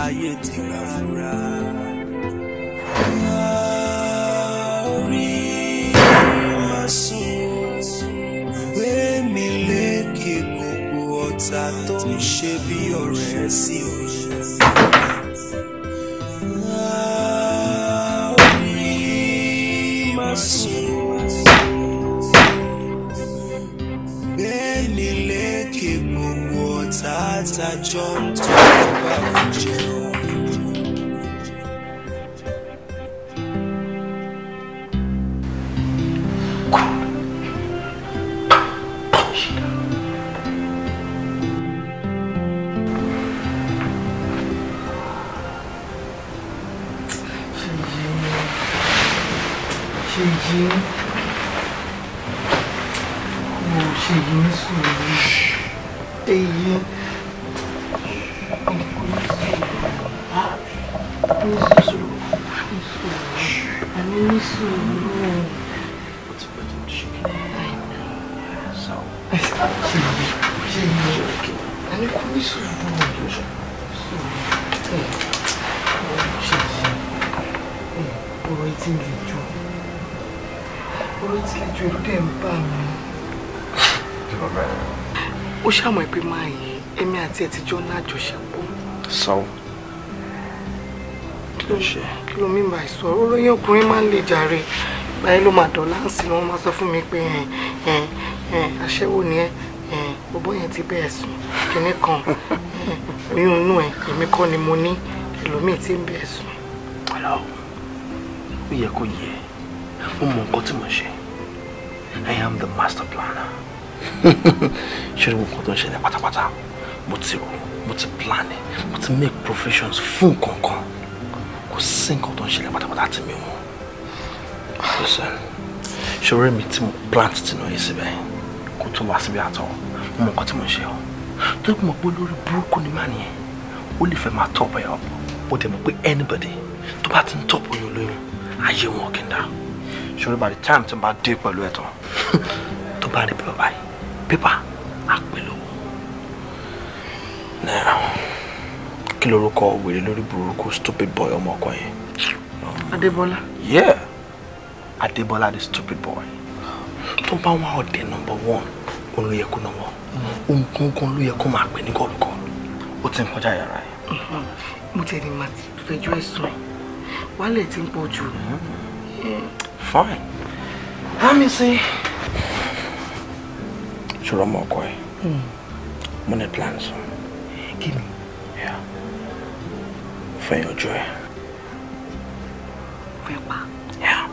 ayé ti gbà fúra. Orí máa sùn gbé mi lékè gbogbo ọ̀tá tó ń ṣe bí ọ̀rẹ́ sí mi. Orí máa sùn gbé mi lékè gbogbo ọ̀tá tájọ́ ń tó bá jẹun. Ṣèyí, mo Ṣèyí ní sùúrù. Ṣèyí, ní sùúrù, ní sùúrù, àní ní sùúrù. Ṣèyí, Ṣèyí, àní kò ní sùúrù. Ṣèyí, ọ̀rọ̀ yìí ti ń le jù. Ọ̀rọ̀ tí lè ju ẹ̀rù dẹ̀ ń bà mí. Ó ṣàmọ̀ pé máa yí èmi àti ẹ̀ ti jọ ní àjọṣepọ̀. So, kí ló ṣe? Kí ló mean by sọ? Ọ̀rọ̀ yẹn ọkùnrin máa ń le jàre. Báyìí ló máa dọ̀lá ń sìn wọ́n máa sọ fún mi pé aṣẹ́wó ni ẹ́, bọ́bọ́ yẹn ti bẹ́ẹ̀ sùn kinní kan, oyún inú ẹ̀ èmi kọ́ ni mo ní, ẹlòmíì tí ń bẹ́ẹ̀ sùn. Hello, ó yẹ kó yẹ. Mo mọ nǹkan tí mo ṣe. I am the master planner. Ṣé o nǹkan tó ń ṣẹlẹ̀ pátápátá? Mo ti rò, mo ti plan ẹ̀, mo ti make provisions fún nǹkan. Kò sí nǹkan tó ń ṣẹlẹ̀ pátápátá tí mi ò mọ̀. Listen, ṣé orí mi tí mo plant tinú yìí síbẹ̀ kó tó wá síbi àtọ̀? Mo mọ nǹkan tí mo ṣe o. Torí mo mọ̀ pé olórí burúkú ni màá nìyẹn. Ó lè fẹ́ máa top ẹ̀ up. Ó dẹ̀ mọ̀ pé anybody tó bá ti ń top oyún olóyún, ayé wọn kì í dá. Ṣòro by the time tí n bá dé pẹ̀lú ẹ̀ tán, tó bá rí pépà báyìí, pépà á pè lówó. Now, kí lorúkọ wèrè lórí burúkú stupid boy ọmọ ọkọ yẹn? Adébọ́lá. Yeah, Adébọ́lá the stupid boy. Tó bá wá ọ̀dẹ̀ number 1, òun ló yẹ kó náwó. Òun gangan ló yẹ kó máa pè ní kọlùkọlù. Ó ti ń kọjá yàrá yẹn. Mo tiẹ̀ ní màá fẹjọ́ ẹ̀ sùn. Wálẹ̀ ti ń pọ̀ jù. Fine. Let me see. Ṣòro ọmọ ọkọ ẹ̀. Mo ní plans. Kí ni? Yeah. Mo fẹ́ yanjú ẹ̀. Fẹ́ pa? Yeah.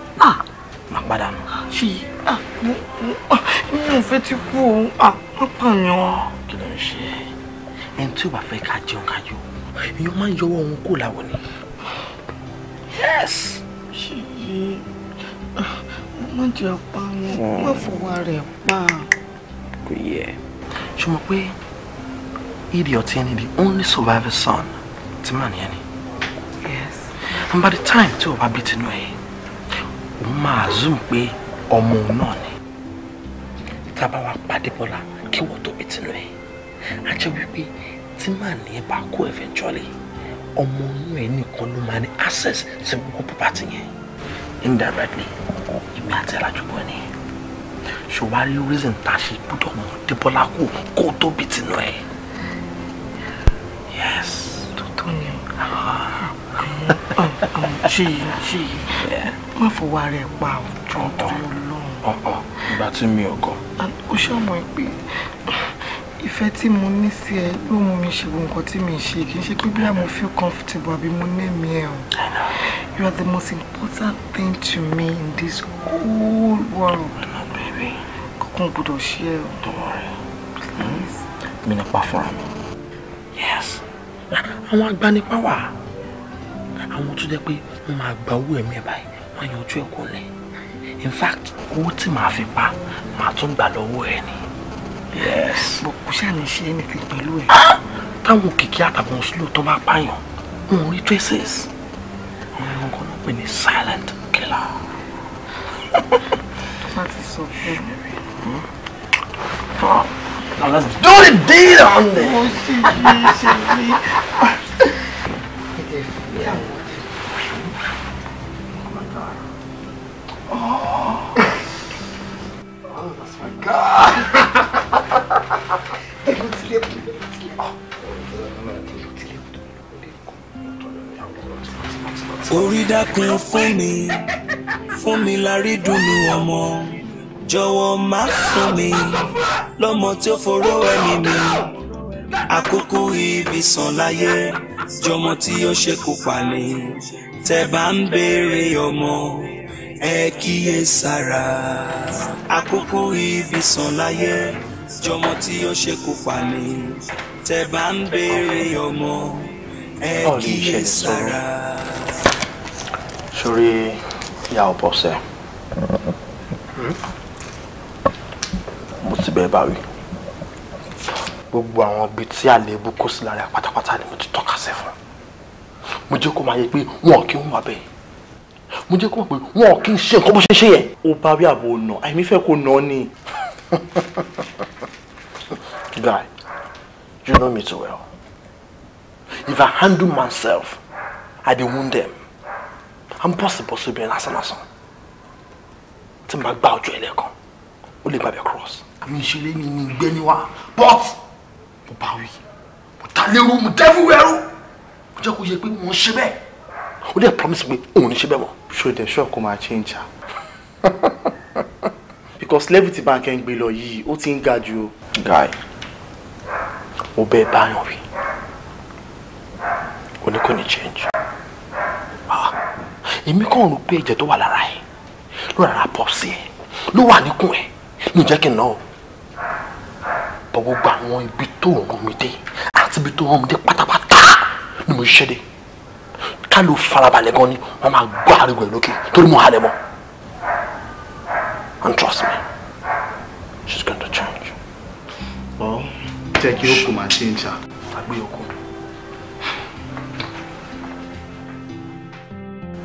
Má padà nù. Ṣé mi ò fẹ́ ti kú o? Má pààyàn. Kí ló ń ṣe ẹ́? Ẹni tí ò bá fẹ́ ká jẹun ká yó, èèyàn máa ń yọwọ́ òun kó láwọ̀ ni. Yes. Ṣèyí, má jẹ́ pa wọn, má fọwọ́ rẹ̀ pa. Kò yẹ. Ṣé o mọ̀ pé idiot yẹn ni the only survivor son tí màá nìyẹn ni? Yes. And by the time tí o bá bí tinú ẹ, òun máa assume pé ọmọ òun náà ni. Tá a bá wá pàdé Bọ́lá kí wọ́n tó bí tinú ẹ. A jẹ́ wípé tí màá nìyẹn bá kú eventually, ọmọ inú ẹ nìkan ló máa ní access sí gbogbo property yẹn. Indirectly, èmi àti alájùbọ̀ ni. Ṣòwárí reason tá a ṣe gbọ́dọ̀ mú Débọ́lá kú kó tó bí tinú ẹ. Yes. Tó ni o. Ṣèyí, Ṣèyí, má fọwọ́ ara ẹ̀ pa òjò torí Ọlọ́run. Ìgbà tí mi ò kọ. Ó ṣàmọ̀ pé ìfẹ́ tí mo ní sí ẹ ló mú mi ṣe gbogbo nǹkan tí mi ṣe, kì í ṣe pé bí mo feel comfortable àbí mo ní ẹ̀mí ẹ̀ o. You are the most important thing to me in this whole world. No, baby. Kankan gbọ́dọ̀ ṣe ẹ o. Don't worry. Please. Mi nípa fúnra mi. Yes. Àwọn agbanipa wà. Àwọn tó jẹ́ pé wọ́n máa gba owó ẹ̀mí ẹ̀ báyìí, wọ́n á yanjú ẹ̀ kó lẹ̀. In fact, owó tí màá fi pa, màá tún gbà lọ́wọ́ ẹ̀ ni. Yes. But kò ṣáà ní ṣe anything pẹ̀lú ẹ̀. Táwọn òkìkí àtàwọn slow tó bá pààyàn, wọn ò rí traces. Àwọn ẹran kan náà pè ní silent killer. Má ti sọ fún mi. Now let's do the deed on this. Oh my God. Oh, oh that's my God. Orí dákun fún mi lárí dùnú ọmọ. Jọ̀wọ́ má fún mi lọ́mọ tí ó foró ẹ̀mí mi. Àkókò ibi sàn láyé jọmọ tí ó ṣe kó pa ni. Tẹ́ bá ń béèrè ọmọ ẹ kíyè sára. Àkókò ibi sàn láyé jọmọ tí ó ṣe kó pa ni. Tẹ́ bá ń béèrè ọmọ ẹ kíyè sára. Sórí ìyá ọ̀pọ̀ sẹ́, mo ti bẹ́ẹ̀ bá wí. Gbogbo àwọn ibi tí àléébù kó sí lára pátápátá ni mo ti tọ́ka sí fún. Mo jẹ́ kó máa yẹ pé wọn kì í wà bẹ́ẹ̀. Mo jẹ́ kó mọ̀ pé wọn kì í ṣe nǹkan bó ṣe ṣe yẹn. Ó bá wí àbò nà, àìmí fẹ́ kó nà ni. Guy, you know me too well. If I handle myself, I dey wound them. I'm possible to be an lásán. Tí n bá gbá ojú ẹ lẹ́ẹ̀kan, ó lè gbàgbé cross. Àmì ìṣeré mi ni ìgbẹ́ ni wá. But mo bá wí, mo ta lérú, mo dẹ́fù ẹrú. Mo jẹ́ kó yẹ pé wọ́n ṣe bẹ́ẹ̀. Ó dẹ̀ promise pé òun ní ṣe bẹ́ẹ̀ mọ́. Ṣó dẹ̀ ṣọ́ kó máa change ah. Because level tí báńkì ń gbé lọ yìí, ó ti ń ga jù o. Guy, mo bẹ́ẹ̀ báyọ̀ wí. Ó ní kò ní change. Èmi kàn rò pé ẹ̀jẹ̀ tó wà lára ẹ̀ ló rárá pọ̀ sí ẹ̀ ló wà níkùn ẹ̀ ní ìjẹ́ kí n náà bọ̀ gbogbo àwọn ibi tó ń rún mi dé àti ibi tó ń rún mi dé pátápátá ni mo ṣiṣẹ́ dé. Ká ló farabalẹ̀ gan ni wọ́n máa gbọ́ ariwo ẹ̀ lókè torí mo halẹ̀ mọ́. And trust me, she's going to change. Well, jẹ́ kí ó kò máa change ah. Àgbé okun.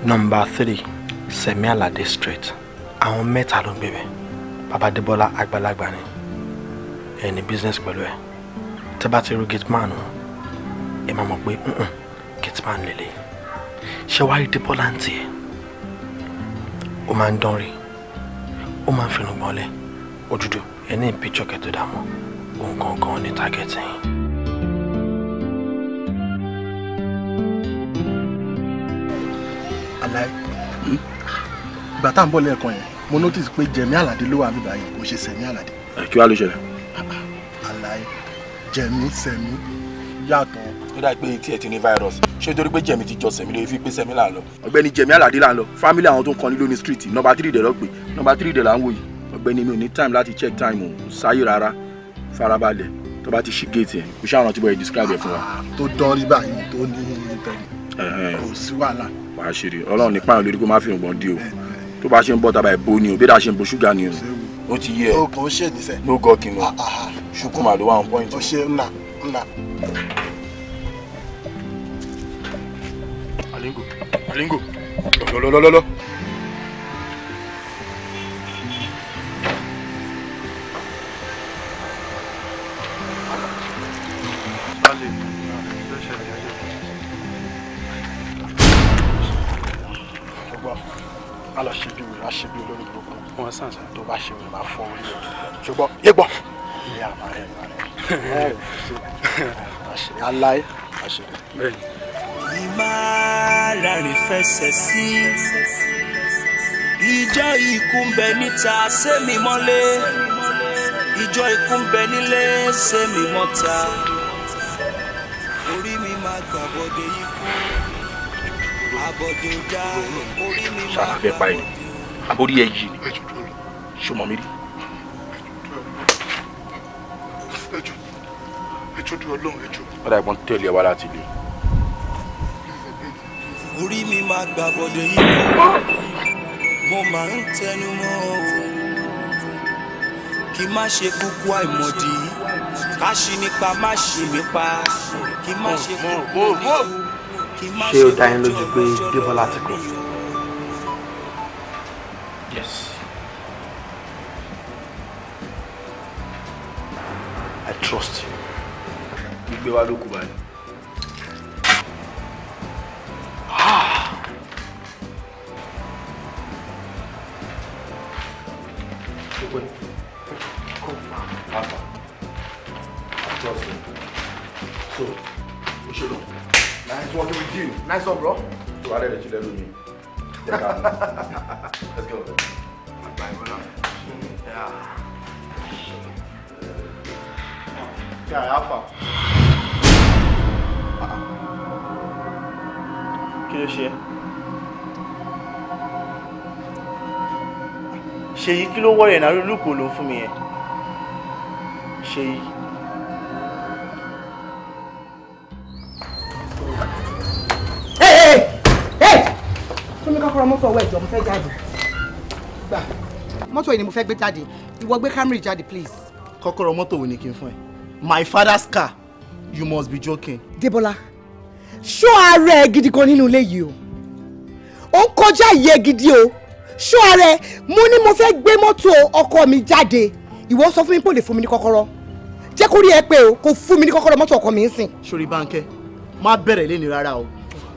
Number 3, Semi Alade Street. Àwọn mẹ́ta ló ń gbé bẹ̀. Bàbá Débọ́lá àgbàlagbà ni. Ẹ ní business pẹ̀lú ẹ̀. Tẹ́ bá ti rí gate man wọn, ẹ máa mọ̀ pé gate man lélẹ̀. Ṣé wàá rí Débọ́lá ń tiẹ̀? Ó máa ń dán rí. Ó máa ń finú gbọ́nlẹ̀. Ó dúdú. Ẹ ní picture kẹ́tọ́ dààmú. Òun gangan ní target yín. Ìgbà tá à ń bọ̀ lẹ́ẹ̀kan yẹn, mo notice pé Jẹ̀mí Àlàdé ló wà níbí báyìí, kò ṣe Sẹ̀mí Àlàdé. Kí wàá ló ṣẹlẹ̀? Àlàyé Jẹ̀mí Sẹ̀mí yàtọ̀. Ó dà pé etí ẹ̀ ti ní virus. Ṣé torí pé Jẹ̀mí ti jọ Sẹ̀mí lórí fi pé Sẹ̀mí là ń lọ? Ọ̀gbẹ́ni Jẹ̀mí Àlàdé là ń lọ. Family àwọn tó ń kọrin lóní street, number 3 dẹ̀ lọ pé, number 3 dẹ̀ là ń wò yìí. Ọ̀gbẹ́ni mi ò ní time láti check time o, sáyé rárá. Farabalẹ̀, tó bá ti ṣí gate yẹn, kò ṣáà rántí bọ́ ẹ describe ẹ̀ fún wa. Tó dán rí báyìí tó ní tẹ̀lé. Kò sí wàhálà. Wàá ṣeré, Ọlọ́run ní pààyàn lórí kó má fi ìwọ̀n dí o. Tó bá ṣe ń bọ́ tàbá ẹ̀ bó ni o, bí dáa ṣe ń bo ṣúgà ni o. Ó ti yé ẹ. O kò ń ṣe níṣẹ́. No gọ́ọ̀kì nù. Ṣùkú màá ló wà on point. O ṣe ńlá ńlá. Alingo Alingo lọ́lọ́lọ́lọ́lọ́. Má lọ ṣe bí wèrè, á ṣe bí olórí gbogbo. Wọ́n sàn sàn tó bá ṣe wèrè máa fọ́ orí ẹ̀. Ṣùgbọ́n yégbọ́. Ìyá àmà rẹ̀ rẹ̀. Aláì àṣírí. Ìmárarin fẹsẹ̀ sí. Ìjọ ikú ń bẹ níta sẹ́mi mọ́lé. Ìjọ ikú ń bẹ nílé sẹ́mi mọ́ta. Orí mi máa gbàbọ̀dé ikú. Àbọ̀dé dá orí mi máa Ṣàlàfẹ́ pa ẹni, àbórí ẹ yìí ni, ṣó mọ̀ mí rí? Ó dà ìpọ́n tẹ̀lé ẹ wá láti ilé. Orí mi máa gbàbọ̀dé ikú. Mo máa ń tẹnu mọ́ o. Kí má ṣe kúkú àìmọ̀dí. Ká ṣì nípa má ṣì mí pa. Kí má ṣe kú kí má Ṣé ó dá yín lójú pé Débọ́lá ti kú? Yes. I trust you. Gbígbé wa ló kù báyìí. Alpha. I trust you. So, Oṣolo, Nice working with you. Nice one, bro. So I let you let me. Let's go. Bye, bro. Yeah. Yeah, Alpha. Kí ló ṣe? Ṣèyí kí ló wọ́rẹ̀ náà lùkò ló ń fún mi yẹn? Ṣèyí. Fún mi kọ́kọ́rọ́ mọ́tò ọwọ́ ẹ̀jọ̀ mo fẹ́ jáde. Gbà mọ́tò yìí ni mo fẹ́ gbé jáde. Ìwọ gbé Camry jáde please. Kọ́kọ́rọ́ mọ́tò wo ni kí n fún ẹ? My father's car. You must be joking. Débọ́lá, ṣọ́ ara ẹ gidi gan nínú ilé yìí o. Ó ń kọjá ìyẹ́ gidi o. Ṣọ́ ara ẹ, mo ní mo fẹ́ gbé mọ́tò ọkọ mi jáde. Ìwọ sọ fún mi pé o lè fún mi ní kọ́kọ́rọ́. Jẹ́ kó rí ẹ pé o kò fún mi ní kọ́kọ́rọ́ mọ́tò ọkọ mi ń sìn. Ṣorí Bánkẹ́, má bẹ̀rẹ̀ léni rárá o.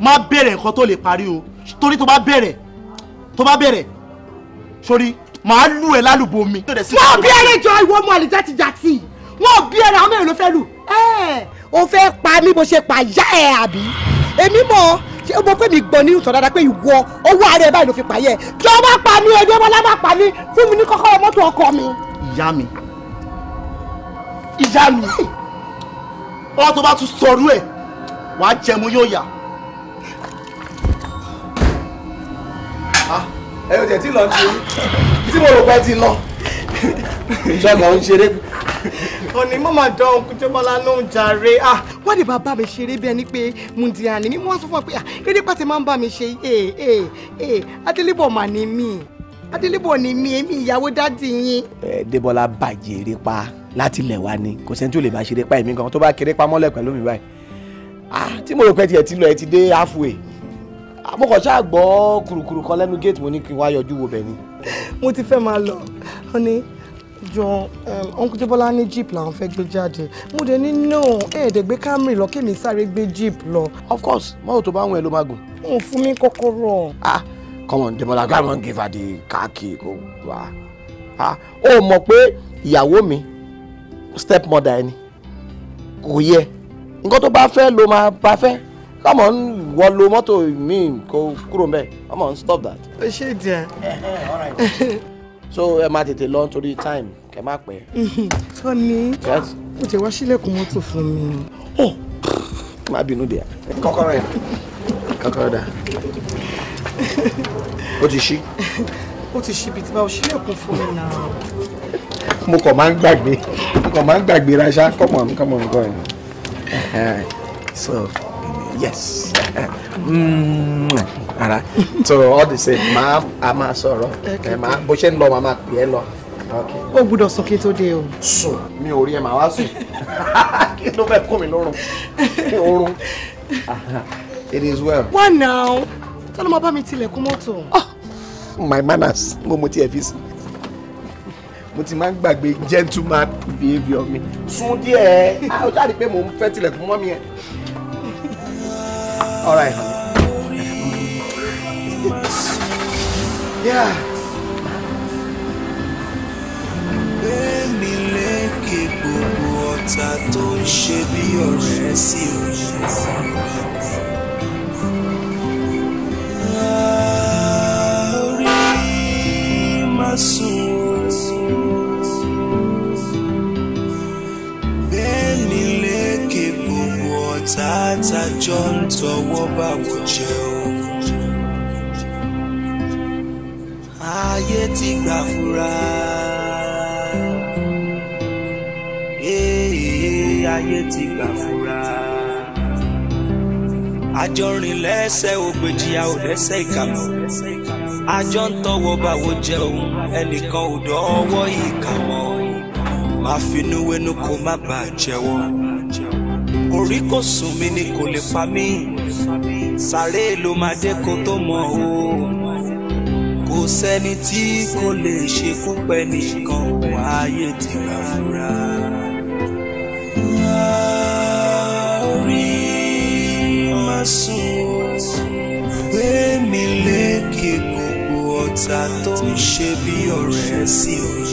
Má bẹ̀rẹ̀ nǹkan tó lè parí o. Torí tó bá bẹ̀rẹ̀, ṣorí, màá lù ẹ́ lálùbọ̀ mi. Wọ́n bí ẹrẹ́ jọ ìwọ ọmọ àlè játijàti. Wọ́n bí ẹrẹ́ àwọn mẹ́rin ló fẹ́ lù. O fẹ́ pa mí bó ṣe pa yá ẹ àbí? Èmi mọ̀ ṣé o mọ̀ pé mi gbọ́ ní ìtàn dáadáa pé ìwọ owó ara ẹ báyìí ló fi pa yẹ. Jọ má pa mí ẹjọ́ bọ́lá má pa mí fún mi ní kọ́kọ́rọ́ mọ́tò ọkọ mi. Ìyá mi, ìyá mi, ọ̀rọ̀ tó bá tún sọ̀rọ̀ ẹ̀ wàá jẹun yóò yà. Ẹ ò tẹ̀ tí lọ ti tí mo rò pé ti lọ. Ṣọ́gàn ń ṣeré. Ọ̀nì mo máa dán Uncle Débọ́lá ló ń jàre. Wọ́n lè bá bá mi ṣeré bí ẹni pé Mundia ni mi. Wọ́n sọ fún wa pé kéde pàtẹ máa ń bá mi ṣe Adélébọ̀ mà ní mí. Adélébọ̀ ni mí, èmi ìyàwó dádì yín. Débọ́lá bàjẹ́ eré pa láti ilẹ̀ wa ni kò sẹ́ni tí ò lè bá ṣeré pa èmi gan tó bá kéré pa mọ́lẹ̀ pẹ̀lú mi báyìí. Tí mo rò pé tiẹ̀ ti lọ ẹ ti dé halfway. Mo kàn ṣáà gbọ́ kùrùkùrù kan lẹ́nu gate mo ní kí n wá yọjú wo bẹ̀ ni. Mo ti fẹ́ máa lọ. Ọ̀nì jọ Uncle Débọ́lá ní jeep làwọn fẹ́ gbé jáde. Mo dẹ̀ ní no, ẹ̀ẹ́dẹ̀ gbé Camry lọ kémi sáré gbé jeep lọ. Of course, mọ́tò tó bá ń wẹ̀ ló máa gùn. Ó fún mi kọ́kọ́rọ́. Come on, Débọ́lá, come on, give her the car key kó wá. Ó mọ̀ pé ìyàwó mi stepmother ẹni kò yẹ. Nǹkan tó bá fẹ́ ló máa bá fẹ́. Come on, wọ́n lo mọ́tò mi kó kúrò mbẹ̀. Come on, stop that. Ó ṣe díẹ̀. All right. So ẹ máa tètè lọ nítorí time kẹ má pẹ́. Tọ́ni, Yes. ó jẹ́ wá sílẹ̀kùn mọ́tò fún mi. Oh, má bínú díẹ̀. Kọ́kọ́rọ́ yẹn. Kọ́kọ́rọ́ dà. Ó ti ṣí. Ó ti ṣí bíi tí bá o sílẹ̀kùn fún mi náà. Mo kàn máa ń gbàgbé. Mo kàn máa ń gbàgbé ra ṣá. Come on, come on, go on. So, yes. Ara. So all the same, ma a máa sọ̀rọ̀. Ẹ máa bó ṣe ń lọ, màá máa pè é lọ. Okay. Ó gbúdọ̀ sùn kí n tó dé o. Sùn, mi ò rí ẹ màá wá sùn. Kí ló fẹ́ kó mi lórun? Kí oorun. It is well. Why now? Ta ló máa bá mi tilẹ̀kùn mọ́tò? My manners, mo ti ẹ̀ fi sí. Mo ti máa ń gbàgbé gentleman behaviour mi. Sùn díẹ̀. Ó jáde pé mò ń fẹ́ tilẹ̀kùn mọ́ mi ẹ̀. All right, honey. Yeah. Gbémi lékè gbogbo ọ̀tá tó ń ṣe bí ọ̀rẹ́ sí mi. Orí má sùn. Gbémi lékè gbogbo ọ̀tá tájọ́ ń tọwọ́ báwo jẹun. Ayé ti gbà fura. Ayé ti gbà fura. Àjọ rìn lẹ́sẹ̀ ògbèjì a ò lẹ́sẹ̀ ìkàmọ́. Àjọ ń tọwọ́ báwo jẹun ẹnìkan ò dọ́wọ́ ìkàmọ́. Má finú wénú kó má bàa jẹ́wọ́. Orí kò sùn mí ni kò lè pa mí. Sáré ló máa dé kó tó mọ̀ o. Kò sẹ́ni tí kò lè ṣekú pẹ́ nìkan ayé ti gbà fúnra. Orí má sùn gbé mi lékè gbogbo ọ̀tá tó ń ṣe bí ọ̀rẹ́ sí mi.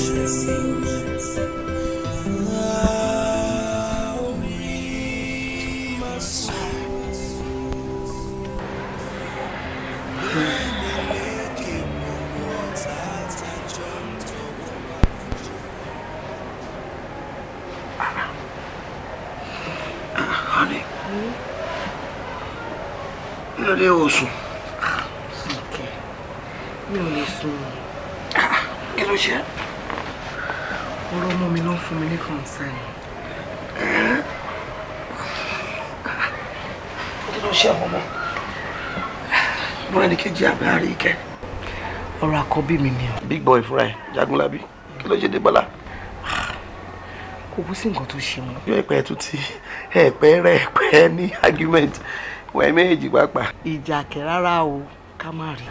Honey, kí ló dé o sùn? Mi ò lè sùn. Kí ló ṣe? Ọ̀rọ̀ ọmọ mi ló ń fún mi ní concern. Kí ló ṣe ọmọ? Mo rẹ́ni kejì àbẹ́ àrí ìkẹ́. Ọ̀rọ̀ àkọ́bí mi ni o. Big boy fúnra ẹ̀, Jagunlabi. Kí ló ṣe Débọ́lá? Kò kú sí nǹkan tó ṣe wọn. Yóò ẹ̀pẹ́ tún ti ẹ̀pẹ́ rẹ̀ ẹ̀pẹ́ ní argument wọ́n ẹ̀ méjì pàápàá. Ìjà kẹ̀ rárá o, ká má rí.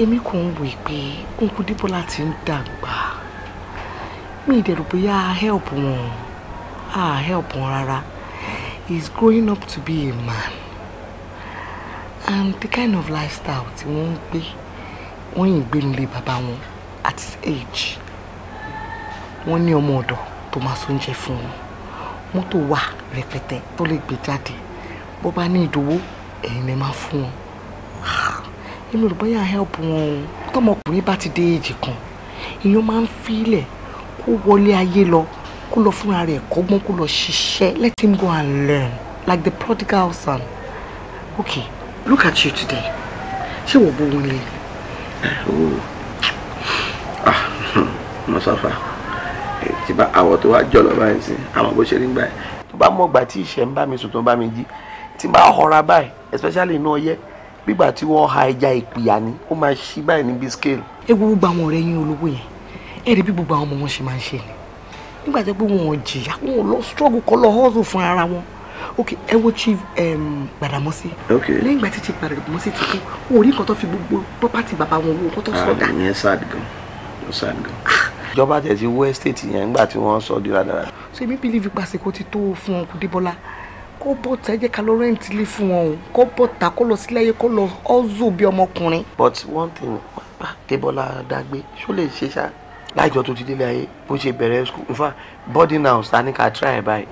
Èmi kò ń wòye pé Uncle Débọ́lá ti ń dàgbà. Mi ì dẹ̀rù bóyá help wọn. Ah, help wọn rárá. He is growing up to be a man. And the kind of lifestyle tí wọ́n ń gbé, wọ́n yìí gbé nílé bàbá wọn at his age. Wọ́n ní ọmọ ọ̀dọ̀ tó máa sóúnjẹ fún wọn. Mọ́tò wà rẹpẹtẹ tó lè gbé jáde. Bó bá ní ìdówó, ẹ̀yin lè máa fún wọn. Èmi ò rò bóyá help wọn o. Tọmọkùnrin bá ti dé èjì kan, èèyàn máa ń fílẹ̀ kó wọlé ayé lọ, kó lọ fúnra rẹ̀ kọ́gbọ́n, kó lọ ṣiṣẹ́. Let him go and learn like the prodigal son. Okay, look at you today. Ṣé wọ́n bó wọn lé? Mo sọ fà tí bá àwọ̀ tó wá jọ̀lọ̀ báyìí sí àwọn bó ṣe rí gbà ẹ̀ tó bá mọ̀gbà tí ìṣẹ́ ń bá mi sùn tó ń bá mi jí tí bá họra báyìí especially inú ọyẹ́ gbígbà tí wọ́n ha ẹja ìpìyà ni ó máa ṣí báyìí níbi scale. Ẹ wo gbogbo àwọn ọ̀rẹ́ yín olówó yẹn, ẹ rí bí gbogbo àwọn ọmọ wọn ṣe máa ń ṣe ni nígbà tó pé wọn ò jìyà, wọn ò lọ struggle kọ́ lọ hustle fún ara wọn. Ok, ẹ wo Chief Gbàdámọ́sí. Lẹ́yìn ìgbà tí Chief Gbàdámọ́sí ti kú, wọn ò rí nǹkan tó fi gbogbo property bàbá wọn wo nǹkan tó sọdá. Ìyẹn sad gan, ó sad gan. Ìjọba tẹ̀ ti wó estate yẹn nígbà tí wọ́n sọ di rádaràda. So èmi believe pàṣẹ ti tó fún Uncle Débọ́lá kó bọ́ ta, ẹ jẹ́ ká lọ rent ilé fún wọn o, kó bọ́ ta, kó lọ sílé ayé, kó lọ hustle bí ọmọkùnrin. But one thing, Débọ́lá dágbé ṣó lè ṣe ṣá láìjọ tó ti délé ayé bó ṣe bẹ̀rẹ̀ school, in fact boarding house ta ní ká try ẹ̀ báyìí,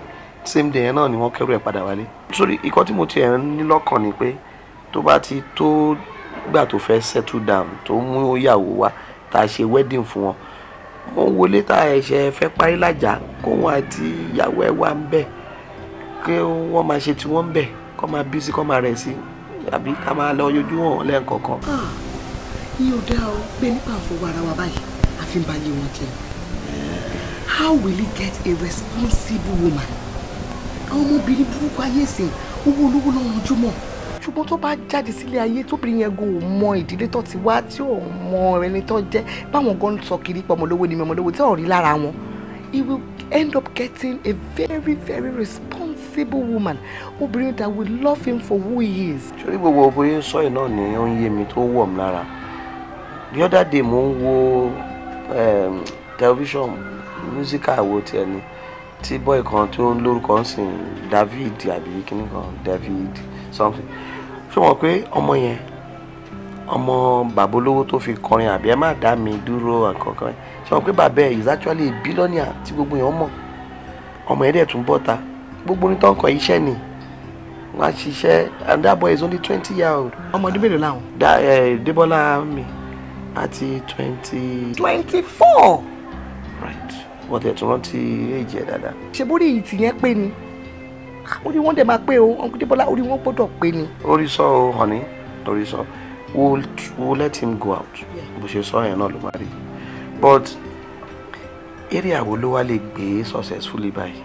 same day yẹn náà ni wọ́n kẹ́rù ẹ̀ padà wálé. Sórí ìkọ́ tí mo ti ẹ̀ ń ní lọ́kàn ni pé tó bá ti tó gbà tó fẹ́ settle down tó mú ìyàwó wá tá a ṣe wedding fún wọn, mo ń wọlé tá ẹ̀ṣẹ̀ fẹ́ parí lájà kóun àti ìyàwó ẹ̀ wá ń bẹ̀ kí wọ́n máa ṣe tí wọ́n ń bẹ̀ kọ́ máa bí sí kọ́ máa rẹ̀ sí àbí ká máa lọ yọjú wọn lẹ́ẹ̀kọ̀ọ̀kan. Ìyẹn ò dáa o, bẹ́ẹ̀ nípa àfọwọ́ ara wa báyìí àfi ń ba ayé wọn jẹ́. How will he get a responsible woman? Àwọn ọmọbìnrin burúkú ayé ìsìn owó olówó lọ́wọ́ ojúmọ́, ṣùgbọ́n tó bá jáde sílé ayé tóbìnrin yẹn go mọ ìdílé tó ti wá tí ò mọ ẹni tó jẹ́ báwọn gan sọ kiri pé ọmọlówó ni ọmọlówó tí ò rí lára wọn, he will end up getting a very very responsible woman, obìnrin that will love him for who he is. Sórí gbogbo bóyá sọ yìí náà ni ó ń yé mi tó wọ̀ mí lára. The other day mo ń wo television musical wo tiẹ̀ ni tí boy kan tó ń lórúkọ ń sìn David àbí kíní kan David something. Ṣé wọ́n pé ọmọ yẹn ọmọ bàbá olówó tó fi kọrin àbí ẹ má dá mi dúró àkọ́kọ́, ṣé wọ́n pé bàbá ẹ̀ is actually a billionaire tí gbogbo yẹn mọ̀, ọmọ yẹn dẹ̀ tún bọ́ta gbogbo ní tó ń kọ iṣẹ́ ni wọ́n á ṣiṣẹ́, and that boy is only 20-year-old. Ọmọ ọdún mélòó làwọn? Débọ́lá mi àti 24. Right, wọ́n tẹ̀ tún rántí èjì ẹ̀ dáadáa. Ṣé bórí èyí tìyẹn pé ni? Orí wọn dẹ̀ máa pé o, Uncle Débọ́lá orí wọn gbọ́dọ̀ pé ni. Orí sọ o, honey, orí sọ. We'll let him go out. Bó ṣe sọ yẹn náà ló máa rí. But area wo ló wá lè gbé successfully báyìí?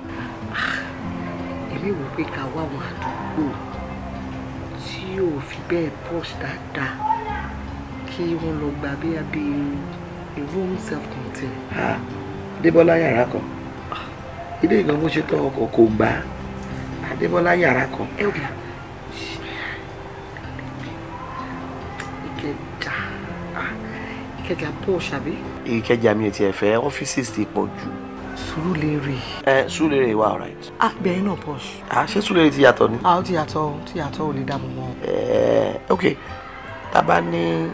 Èmi wò pé ká wá àwọn àdúgbò tí yóò fi bẹ́ẹ̀ posh dáadáa kí wọ́n lọ gba bí a room self-contained. Débọ́lá yàrá kan. Ilé ìgbọ̀n bó ṣe tọ́ ọkọ̀ kò gbà á. Adébọ́lá yàrá kan. Ìkẹjà. Ìkẹjà posh àbí? Ìkẹjà mi ò tiẹ̀ fẹ́, ọ́fíìsì ti pọ̀ jù. Sùúrùlérè. Ẹ Sùúrùlérè wà alright. Ah, bẹ́ẹ̀ náà posh. Ah, ṣé Sùúrùlérè ti yàtọ̀ ni? Ah, ó ti yàtọ̀, ó ti yàtọ̀, ò lè dààmú mọ́. Ẹ ok, tá a bá ní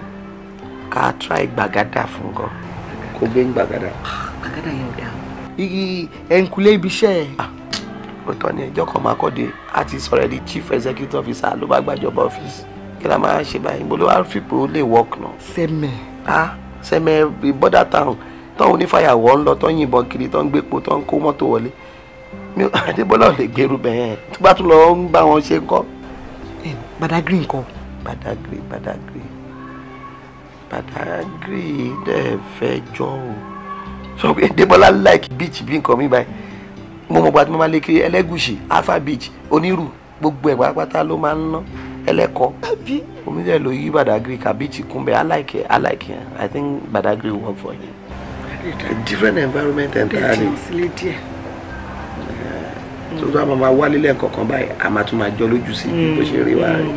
ká try Gbàgádà fún gan. Kò gbé ń Gbàgádà. Gbàgádà yẹn ò dáa. Igi ẹ̀ǹkùlé ibi iṣẹ́ ẹ̀. Ó tọ́ ni ẹjọ́ kan máa kọ́ de, a ti sọ̀rọ̀ ẹ̀ di chief executive officer ló bá gbàjọba ọ́fíìsì. Kí la máa ṣe báyìí? Mo ló wá fipò ó lè work náà. Sẹ́mẹ̀. Ah, Sẹ́mẹ̀ border town tọ́ onífàyàwọ́ ń lọ tọ́ yìnbọn kiri tọ́ ń gbépo tọ́ ń kó mọ́tò wọlé. Adébọ́lá ò lè gbèrú bẹ́ẹ̀ tó bá tún lọ ń bá wọn ṣe ńkọ́. Badagry ńkọ́. Badagry Badagry dẹ̀ fẹ́ jọ o. Sọ pé Adébọ́lá like beach bí nǹkan mi báyìí. Mo mọ̀ gbàtí mo máa lé kiri Ẹlẹ́gùṣì, Alpha Beach, Onírù, gbogbo ẹ̀ pátápátá ló máa ń ná ẹlẹ́kọ̀ọ́. Omi dẹ̀ ló yí Badagry ká beach kún bẹ́ẹ̀. I like it, I like it. I think Badagry will work for him. A different environment entirely. So tó a máa wálé lẹ́ẹ̀kọ̀ọ̀kan báyìí, a máa tún máa jọ lójú sí bí bó ṣe rí wá rí.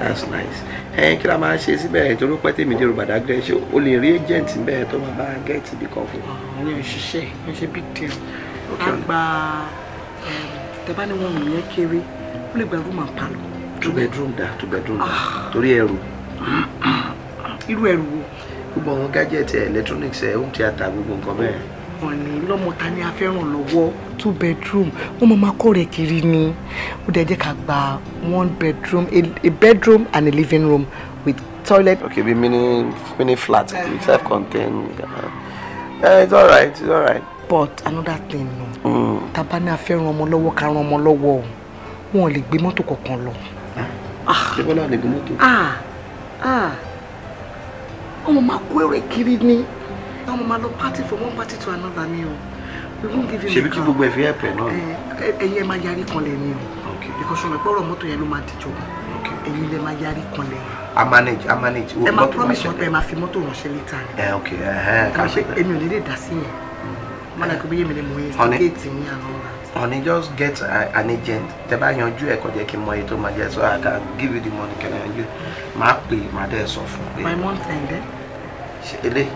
That's nice. Ẹ kí la máa ṣe síbẹ̀ torí pẹ́ tèmi dèrò Badagry, ṣé o lè rí agent bẹ́ẹ̀ tó máa bá gẹ́ẹ̀tì bí kan fún. Àwọn òṣìṣẹ́ wọ́n ṣe big deal. A gba tẹ́bá ní wọn yẹn kéré, ó lè gba room and parlour. Two bedroom da, two bedroom da. Torí ẹrù. Irú ẹrù wo? Gbogbo àwọn gadget ẹ, electronics ẹ, home theatre, gbogbo nǹkan bẹ́ẹ̀. Wọ́n ní lọ́mọ ta ni a fẹ́ràn lọ́wọ́. 2 bedroom, wọ́n máa kọ́ rẹ̀ kiri ni. Ó dẹ̀ jẹ́ ká gba 1 bedroom, a bedroom and a living room with toilet. Okay, bí mini flat, self-contained. It's all right, it's all right. But another thing, no. Tá bá ní a fẹ́ràn ọmọ lọ́wọ́ ká ran ọmọ lọ́wọ́ o. Wọn ò lè gbé mọ́tò kankan lọ. Ṣé Bọ́lá ò lè gbé mọ́tò? Wọ́n máa kó èrè kiri ni. Wọ́n máa lọ party from one party to another ni o. We won't give him a car. Ṣebí kí gbogbo ẹ̀ fi ẹ̀pẹ̀ náà. Ẹ̀yin ẹ̀ máa yarí kanlẹ̀ ni o. Because ọmọ ìpọ́rọ̀ mọ́tò yẹn ló máa dìjọ. Ẹ̀yin lẹ máa yarí kanlẹ̀. I manage, I manage. Ẹ máa promise wọn pé ẹ máa fi mọ́tò ránṣẹ́ later ni. Ẹ ok, ká ṣe bẹ́ẹ̀. Èmi ò ní lè dá sí yẹn. Má dàgbé bí yémi ni mo instigate yín and all that. Honey, just get an agent. Tẹ́ bá yanjú ẹ̀ kó jẹ́ kí n mọ iye tó máa jẹ́ so I can give you the money kí n yanjú. Màá pè, màá dẹ̀ sọ fún pé. My month end, eh? Ṣe ele.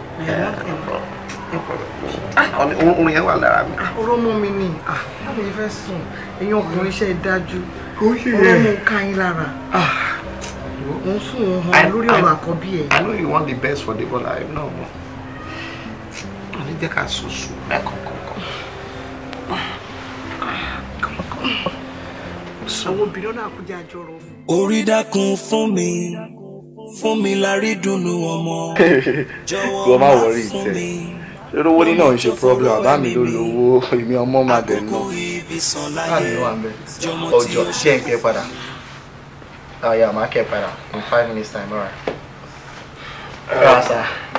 Orin yẹn wà lára mi. Ọ̀rọ̀ ọmọ mi ni, báwo ni fẹ́ sùn? Ẹ̀yin ọkùnrin iṣẹ́ dájú. Ọ̀rọ̀ ọmọ ká yín lára. Mo ń sùn wọn hàn lórí ọ̀rọ̀ àkọ́bí ẹ̀. I know you want the best for Debola, I know. Honey, jẹ́ ká sùn sùn lẹ́kọ̀ọ̀kan. Àwọn obìnrin náà kújẹ́ àjọrò. Orí dákun fún mi lárí dùnnú ọmọ. Jọ̀wọ́ má worry ìtẹ́. Ṣé owó ní náà ń ṣe problem? Bàbá mi ló lówó, èmi ọmọ máa dẹ̀ nù. Káàmì wà ń bẹ̀. Ọjọ́ ṣé ẹ̀ ń kẹ́ padà? Oh yeah, máa kẹ́ padà in 5 minutes time, all right.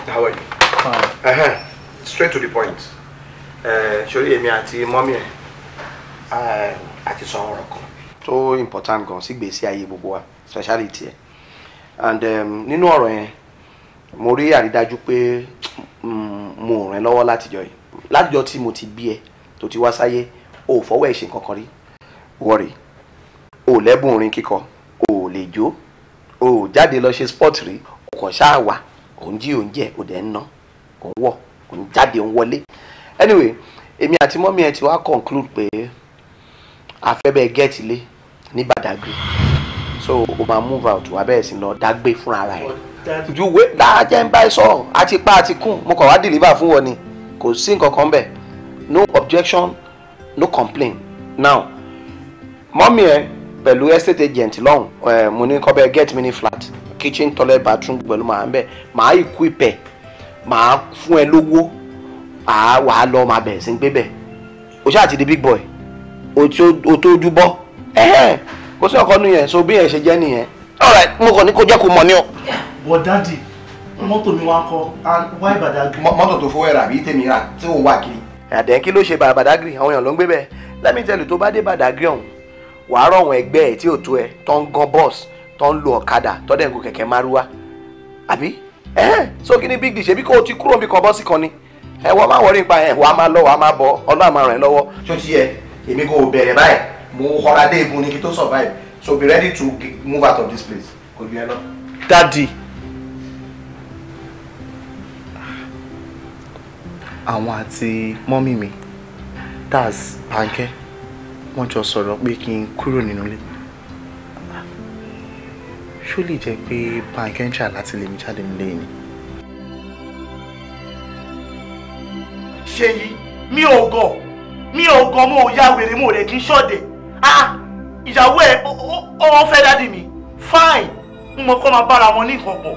How are you? Fine. Straight to the point. Ṣorí èmi àti mọ́mí ẹ̀ àti sọ ọ̀rọ̀ kan tó important gan sí ìgbésí ayé gbogbo wa, especially tiẹ̀. And nínú ọ̀rọ̀ yẹn, mo rí àrídájú pé mo ràn ẹ́ lọ́wọ́ látijọ́ yìí. Látijọ́ tí mo ti bí ẹ tó ti wá sáyé, o ò fọwọ́ ẹ̀ ṣe nǹkan kan rí. Wọ́ọ̀rì, o ò lẹ́bùn orin kíkọ, o ò lè jó, o ò jáde lọ ṣe sport rí, o kàn ṣáà wà, ò ń jí, ò ń jẹ, ò dẹ̀ ń ná, ò ń wọ̀, ò ń jáde, ò ń wọlé. Anyway, èmi àti mọ́mí ẹ ti wá conclude pé a fẹ́ bẹ́ẹ̀ get ilé ní Badagry. So o máa move out, wà bẹ́ẹ̀ sì lọ dágbé fúnra ara ẹ̀. Ìjúwe dájẹ́ ń bá ẹ sọ̀rọ̀, àti pa àti kùn, mo kàn wá deliver fún wọn ni, kò sí nǹkan kan bẹ́ẹ̀. No objection, no complaint. Now, mọ́mí ẹ pẹ̀lú estate agent lọ́hùn, mo ní kó bẹ́ẹ̀ get mini flat, kitchen, toilet, bathroom pẹ̀lú màá bẹ́ẹ̀, màá equip ẹ̀, màá fún ẹ lówó, wàá lọ máa bẹ̀rẹ̀ sí ń gbé bẹ̀. O ṣáà ti di big boy, o tó ojú bọ́, kò sí ọkọ nù yẹn, so bí yẹn ṣe jẹ́ nìyẹn. Alright, mo kàn ní kó jẹ́ kó mọ̀ ní o. But daddy, mọ́tò mi wá kọ́, and why Badagry? Mọ́tò tó fowó ẹ̀ rà bí tèmi rà tí òun wà kiri. Àdẹ̀ kí ló ṣe Badagry, àwọn èèyàn ló ń gbé bẹ́ẹ̀. Let me tell you, tó bá dé Badagry ọ̀hún, wàá rọ̀ àwọn ẹgbẹ́ ẹ̀ tí ò tó ẹ, tó ń gan bọ́ọ̀sì, tó ń lo ọ̀kadà, tó dẹ̀ ń gun kẹ̀kẹ́ márúwá. Àbí? So kí ni big deal? Ṣebí kó o ti kúrò níbi kan bọ́ọ̀sì kan ni? Ẹ wọ́n máa wọrí nípa ẹ̀, wàá máa lọ, wàá máa bọ̀, Ọlọ́run máa ràn ẹ́ lọ́wọ́. Ṣó ti yẹ, èmi kò bẹ̀rẹ̀ báyìí, mo họra dé igun ni kí tó survive. So be ready to move out of this place. Kò ju ẹ lọ. Daddy. Àwọn àti mọ́mì mi, that's Bánkẹ́, wọ́n jọ sọ̀rọ̀ pé kí n kúrò nínú ilé. Ṣó lè jẹ́ pé Bánkẹ́ ń jà láti lè mi jáde nílé ni? Ṣèyí, mi ò gọ̀, mo ò ya wèrè, mo ò rẹ̀ kí n ṣọ̀dẹ̀. Ah, ìyàwó ẹ̀ ó fẹ́ dádì mi. Fine, mo mọ̀ kọ́ máa bára wọn ní nǹkan pọ̀.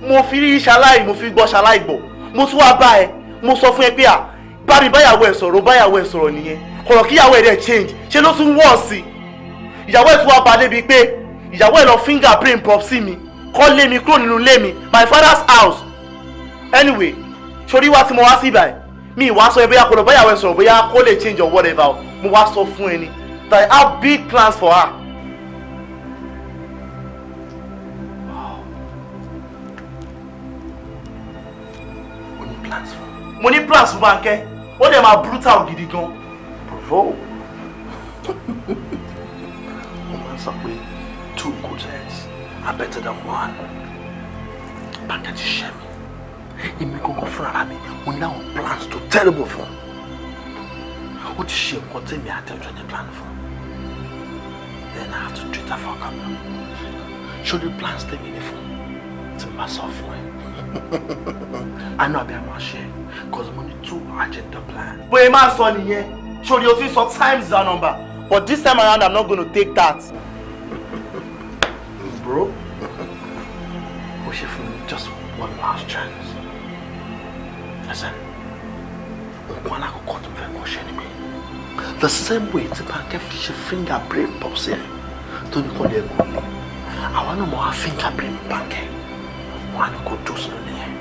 Mo fi rí ṣaláì, mo fi gbọ́ ṣaláì gbọ́. Mo tún wá bá ẹ, mo sọ fún ẹ pé à, bá mi báyàwó ẹ sọ̀rọ̀, báyàwó ẹ sọ̀rọ̀ nìyẹn. Kọ̀rọ̀ kíyàwó ẹ dẹ̀ change, ṣe ló tún wọ̀ sí. Ìyàwó ẹ tún wá bá débi pé ìyàwó ẹ lọ finger brain pop sí mi, kọ́ lé mi kúrò nínú ilé mi, my father's house. Anyway, sórí wá tí mo wá sí ibà ẹ̀, mi wá sọ ẹ bóyá kó lọ báyàwó ẹ sọ̀rọ̀ bóyá kó lè change or whatever. Mo wá sọ fún ẹ ni that I have big plans for her. Mo ní plans fún Bánkẹ́, ó dẹ̀ máa brutal gidi gan. Bravo. Wọ́n máa ń sọ pé two good heads are better than one. Bánkẹ́ ti ṣẹ́ mi. Èmi gangan fúnra mi, mo ní àwọn plans tó terrible fún. Ó ti ṣe nǹkan tèmi àtẹ̀jọ́ ní plan fún. Then I have to treat her for a couple. Ṣó ní plans tèmi ní fún? Tí mo bá sọ fún ẹ. I know àbí a máa ṣe, cause mo ní two agenda plan. Bóyá máa sọ nìyẹn, ṣòrí o ti sọ times that number, but this time around I'm not gonna take that. Bro, ó ṣe fún mi just one last chance. Listen, nǹkan alákọ̀ọ́kọ́ tó fẹ́ kọ́ ṣe ni pé the same way tí Bánkẹ́ fi ṣe finger brain pop sí ẹ tó ní kọ́ lè gùn ní, àwa náà mọ̀ á finger brain Bánkẹ́, wọ́n á ní kó jó sínú nìyẹn.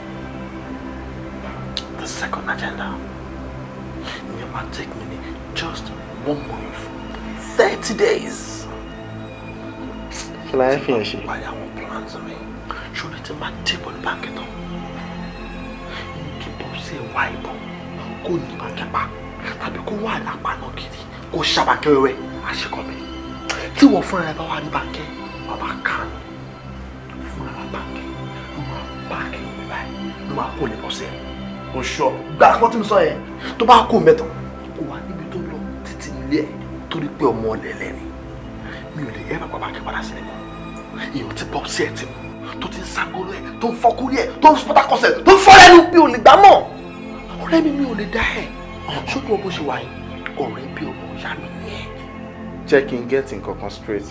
The second agenda, ìyẹn máa take me ní just 1 month, 30 days. Kí la ẹ fi hàn ṣe? Parí àwọn plans mi, ṣòro tí máa dé pẹ̀lú Bánkẹ́ tán. Kí pop sí ẹ wá ìbọn, kó ní Bánkẹ́ pa, tàbí kó wà lápá náà gidi, kó ṣàbàkẹ́ wẹ́wẹ́, àṣekọ̀ mi. Tí wọ́n fúnra ẹ bá wà ní Bánkẹ́, bàbá kánú. Fúnra la Bánkẹ́, ló máa báàkì lómi báyìí, ló máa kó lè bọ́ sí ẹ. Mo sọ, gbà kọ́ tí mo sọ yẹn, tó bá kó mẹ́tàn, kó wà níbi tó lọ títí nílé ẹ̀ torí pé ọmọ ọ̀lẹ́lẹ́ ni. Mi ò lè ẹ́ bàbá Bánkẹ́ padà sílẹ̀ mọ́. Èèyàn ti pop sí ẹ̀ tí mo tó ti ń sangolo ẹ̀, tó ń fọkúrí ẹ̀, tó ń fọtakọsẹ̀, tó ń fọ́ lẹ́nu, mi ò lè gbà mọ́. Ọ̀rẹ́ mi ò lè dá ẹ̀. Ṣójú ọmọ ṣe wà yìí, ọ̀rẹ́ bí ọmọ ìyá mi ni ẹ̀. Jẹ́ kí n get nǹkan kan straight.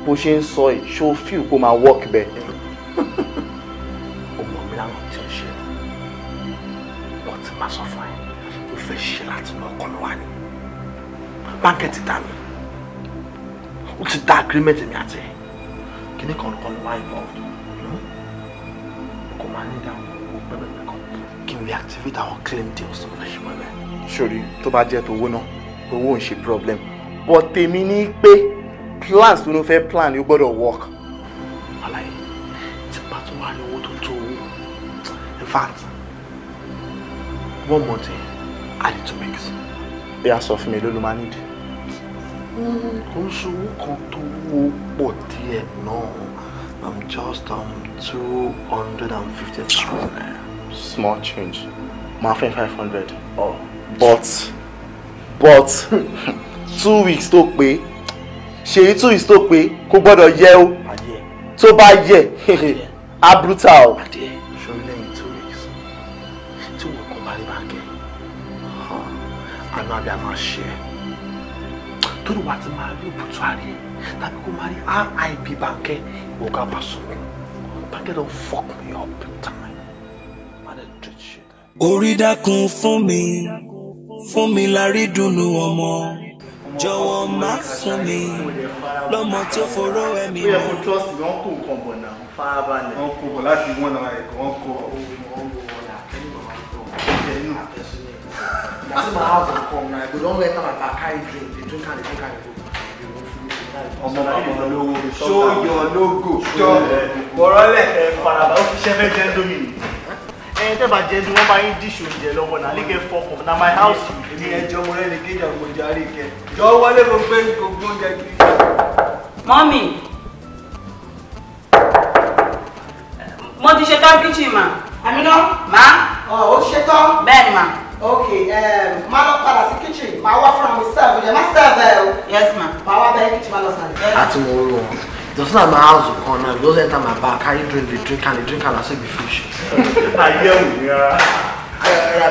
Bó ṣe ń sọ yìí, ṣó feel kó máa work bẹ́ẹ̀? Ọmọ mi láwọn tí ń ṣe wọ́n ti máa sọ fún ẹ, mo fẹ́ ṣe láti inú ọkọ mi wá ni. Bánkẹ́ ti dá mi, ó ti dá agreement mi àti ẹ̀. Kíní kan kan ló wá involved. Kò máa ní ìdáhùn owó pẹ́pẹ́pẹ́ kan kí n reactivate àwọn claim deals tó fẹ́ ṣe mọ́lẹ̀. Ṣòrí tó bá jẹ́ tówó náà, owó ń ṣe problem. But tèmi ní pé plans tó ń fẹ́ plan yóò gbọ́dọ̀ work. Àlàyé tí bá tún wá ní owó tó tó owó. In fact, 1 month I need 2 weeks. Bí a sọ fún mi ló ló máa need. Kò ń ṣe owó kan tó pọ̀ díẹ̀ náà. I'm just 250,000 naira. Small change. Máa fẹ́ 500. Oh. But 2 weeks tó pé, ṣèyí 2 weeks tó pé kò gbọ́dọ̀ yẹ o. Tó bá yẹ, á brutal. Adìẹ, ṣorí lẹ́yìn 2 weeks tí wọ́n kọ́ bá rí Bánkẹ́, àná àbí a máa ṣe é. Torí wàá ti máa rí òbútú àrí tàbí kó máa rí RIP Bánkẹ́, ìwọ ká bá sọ̀rọ̀. Bánkẹ́ don fuck me up big time. Man, dey treat shit. Orí dákun fún mi lárí dùnnú ọmọ. Jọ̀wọ́ má fún mi lọ́mọ tó foró ẹ̀mí Ó yẹ mọ́. kó trust mi, wọ́n kó nǹkan bọ̀ náà, farabalẹ̀. Wọ́n kó bọ̀ láti 1 hour ẹ̀kọ́, wọ́n kó Na so my house dey come now. I go don enter my car, carry drink, dey drink am, dey drink am, dey go. Ọmọ bàbá olówó, show your logo, jọ bọ̀rọ̀lẹ̀. Ẹ farabalẹ̀, ó fi ṣẹ́ fẹ́ jẹ́ Indomie ni. Ẹyin tẹ́ bá jẹ́ bí wọ́n bá yín díṣù oúnjẹ lọ́wọ́ náà, lè kẹ́ fọkàn na my house. Èmi ẹjọ́ mo rẹ́ ni kéjà gbòǹjà rí kẹ. Jọ wọlé mo gbé gbogbo oúnjẹ kiri. Mọ́mì, mo ti ṣe tán kíchìn mà. Àmínà. Má. Ó ṣe tán. Bẹ́ẹ̀ ni mà. Ok, máa lọ padà sí kitchen, máa wá fúnra mi serve oúnjẹ, má serve ẹ o. Yes ma. Máa wá bẹ́ẹ̀ kitchen, máa lọ sàlẹ̀. Àti mo rò wọn. Does not my house will come now. Just enter my bar, carry drink, they drink and they drink and I say be fish. Ayé wù mí rárá.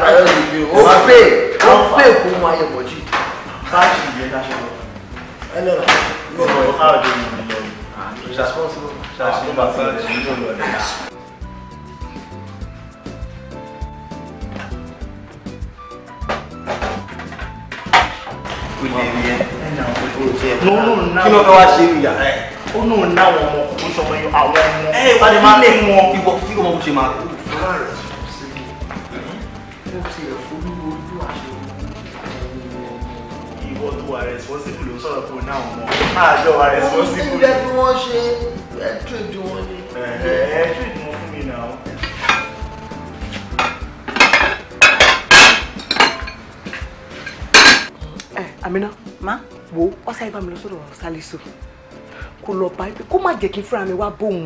Ayé wù mí. Ó pè ó pè kó mú ayé bọ̀jì. Báàgì ìyẹn dáṣọ lọ. Ẹ lọ́la. Lọ́wọ́ káàdì mi lọ. Responsible. Ṣàṣì bàtà jù lọ lọ. No, no, no. Kí ló fẹ́ wá ṣe ìyá ẹ̀? Ó náà ná àwọn ọmọ kò ń sọmọ yín àwọn ọmọ. Ẹ wà ní máa lé wọn. Ìwọ kí ọmọ bó ṣe máa kú. Fọlá responsible. Mo ti ẹ̀ folúwo ojú àṣẹ. Ìwọ tó wà responsible ló ń sọ̀rọ̀ pé ó ná àwọn ọmọ. Àjọ wà responsible. Mo ti jẹ́ kí wọ́n ṣe ẹ trade wọn ni. Ẹ trade wọn fún mi náà. Ẹ Amina. Ma. Wo ọ̀sẹ̀ ibà mi lọ sọ́dọ̀ Salisu. Kò lọ bá ipe kó má jẹ́ kí n fúnra mi wá bóun.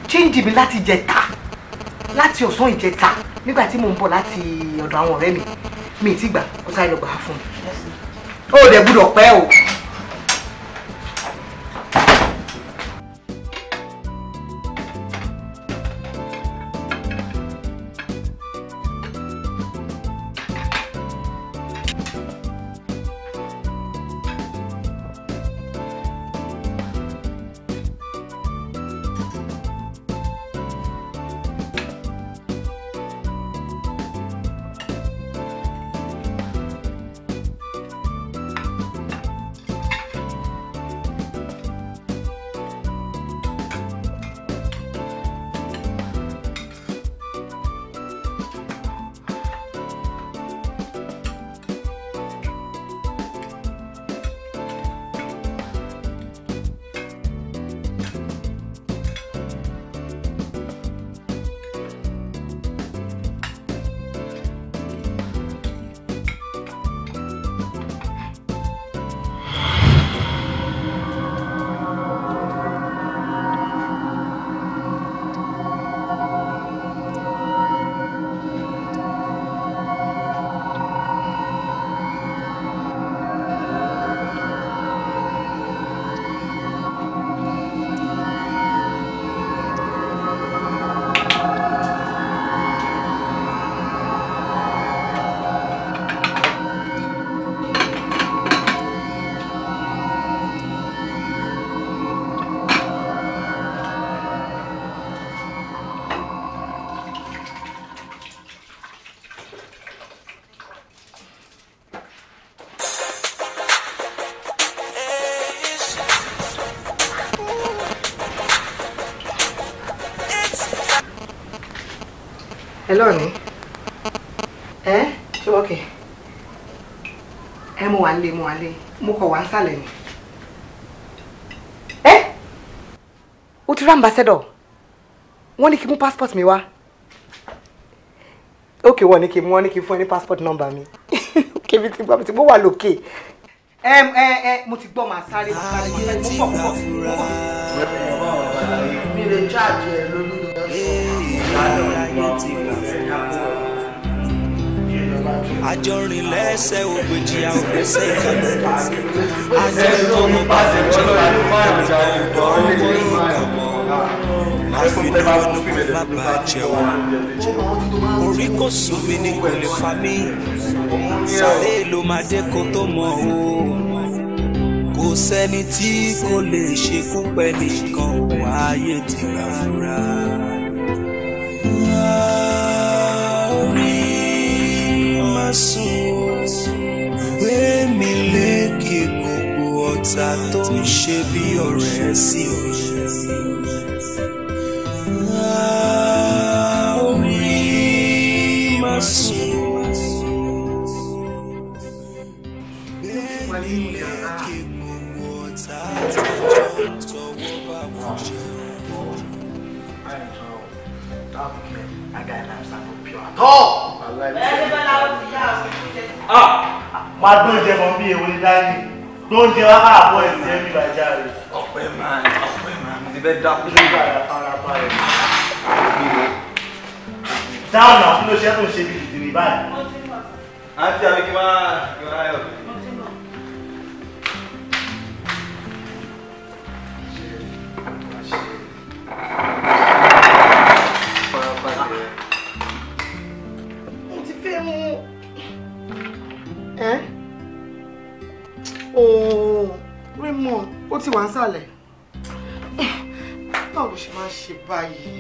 Chíńjì mi láti jẹta láti ọ̀sán ìjẹta nígbà tí mò ń bọ̀ láti ọ̀dọ̀ àwọn ọ̀rẹ́ mi mi ì tí gbà kó sáré lọ gbà á fún mi. Ó dẹ̀ gbúdọ̀ pẹ́ o. Hello ni. Ẹ ṣé wọ́n kẹ̀? Ẹ mo wà nílé mo wà nílé mo kọ̀ wá ń sàlẹ̀ ni. Ẹ o ti rí ambassador wọ́n ní kí n mú passport mi wá. Ok wọ́n ní kí n mú wọ́n ní kí n fún ẹ ní passport number mi. Ok mi ti gbọ́ mi ti gbọ́ wà lókè. Ẹ ẹ ẹ mo ti gbọ́ màá sáré màá sáré màá sáré mo pọ̀ mo pọ̀. Mi lè charge ẹ lórí àjọrìn lẹ́sẹ̀ ògbèjì àwọn lẹ́sẹ̀ ìkànnì àjọ ìtọ́wọ́ bá fi jẹ́ ọ̀dọ́ ọwọ́ ìkàmọ́ àfihàn kò má bàa jẹ́wọ́ orí kò sún mi ní kò lè fa mí sáré ló máa dé kó tó mọ̀ o kò sẹ́ni tí kò lè ṣekú pẹ́ nìkan ayé ti gbà fúnra. Orí máa sùn gbé mi lékè gbogbo ọ̀tá tó ń ṣe bí ọ̀rẹ́ sí mi. Orí máa sùn gbé mi lékè gbogbo ọ̀tá tó ń tọwọ́ bá wọ́n jẹ́. I got enough sample pure. Àtọ́. Máa gbóúnjẹ mọ bí ewu ní dání. Gbóúnjẹ wá káàbọ̀ ẹ̀sìn ẹ̀mí bàjá rẹ̀. Ọpẹ́ máa mo ti fẹ́ dákú. Dáhùn náà kí ló ṣe tó ń ṣe bí ìdìrí báyìí. Àǹtí àbí kí máa yọ̀. Mo ti fẹ́ mú ẹ́ ooo Raymond ó ti wà ń sàlẹ̀. Báwo ló ṣe máa ń ṣe báyìí?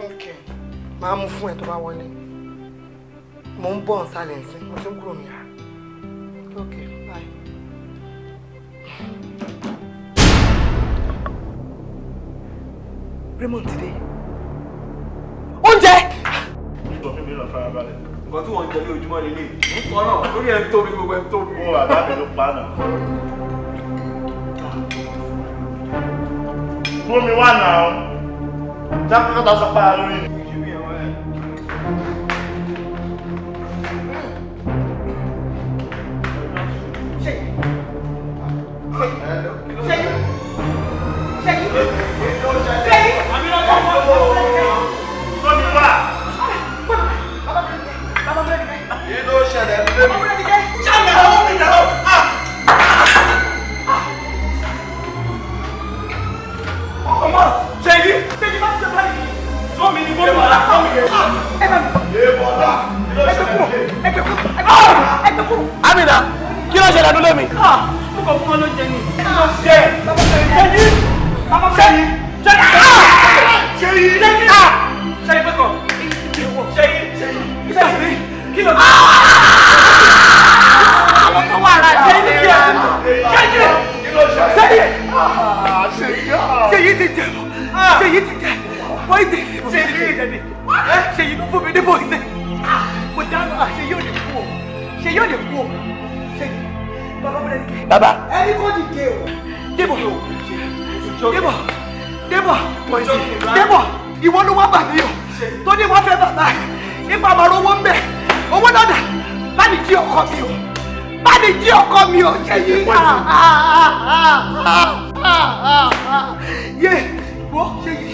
Ok, màá mú fún ẹ tó bá wọlé. Mò ń bọ̀ nsàlẹ̀ nsìn, mo ti ń kúrò níyàrá. Ok, bye. Raymond ti dé. Oúnjẹ! Nǹkan tí wọ́n ń jẹ ní ojúmọ́ lélẹ̀ nǹkan náà lórí ẹ̀ ń tóbi gbogbo ẹ̀ ń tóbi. Ó bàbá mi ló pa náà. Fún mi wá náà. Jákèjá sọ pa lórí mi. Amina, kí ló ṣẹlẹ̀ nílé mi? Mo kàn fún wọn lóúnjẹ ni. Ṣé Ṣèyí Ṣèyí Ṣèyí Ṣèyí pẹ́kọ̀ Ṣèyí Ṣèyí kí ló dé? Àwọn tó wà rà Ṣèyí kí ẹ Ṣèyí Ṣèyí Ṣèyí ti jẹ Ṣèyí ti jẹ poison Ṣèyí ti jẹ Ṣèyí ló fún mi ní poison. Mo dáná Ṣèyí ò lè kú o. Ṣèyí ò lè kú o. Ṣèyí bàbá mi lẹ́nu kẹ́. Bàbá. Ẹni kò dìde o. Débọ̀ Débọ̀ Débọ̀ Débọ̀ ìwọ ló wá bà mí o. Tó ní wọ́n fẹ́ bàbá nípa àmọ̀ràn owó ń bẹ̀. Owó náà dà bá mi jí ọkọ mi o. Bá mi jí ọkọ mi o Ṣèyí. Yé wo Ṣèyí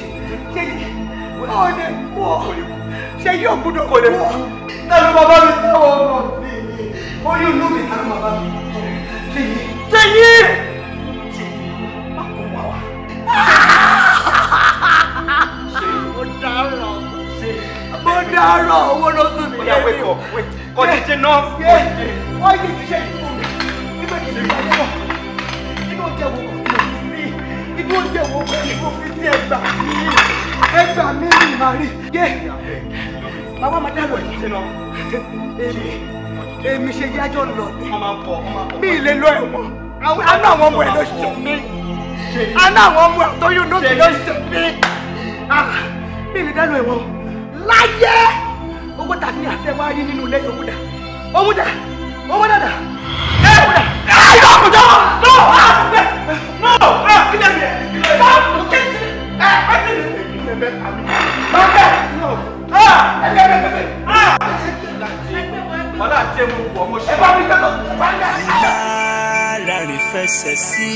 Ṣèyí ò lè kú o. Ṣèyí ò gbúdọ̀ kú o. Tẹ́lẹ̀ bàbá mi tẹ́wọ̀ ọmọ mi. Oyún inú mi tẹ́lẹ̀ bàbá mi. Ṣèyí Ṣèyí Ṣèyí má kó wá wá. Mo dáràn. Mo dáràn owó ló sùn mí lẹ́yìn. Kò tètè náà. Wọ́n yìí ti ṣe ìfún mi. Nígbà tí mo bọ̀, inú oúnjẹ wo kò ní fi sí? Inú oúnjẹ wo kò ní mo fi sí ẹgbàá mi? Ẹgbàá mi ni màá rí. Yé! Bàbá máa dárò ẹ̀. Èmi ṣe yájọ́ lọ ní. Mi ì lè lọ ẹ̀wọ̀n. Àná àwọn ọmọ ẹ̀ ló ṣe mí. Àná àwọn ọmọ ẹ̀ tó yún lókè ló ṣe mí. Mi ì lè dárò ẹ̀wọ̀n. Láyé! Owó tàbí àfẹ́ wá rí nínú ilé owó dà. Owó dà. Owó dà dà. Owó dà. Ayọ̀ kò jọ! No! No! Kílẹ̀ mi! Ìlàlárin fẹsẹ̀ sí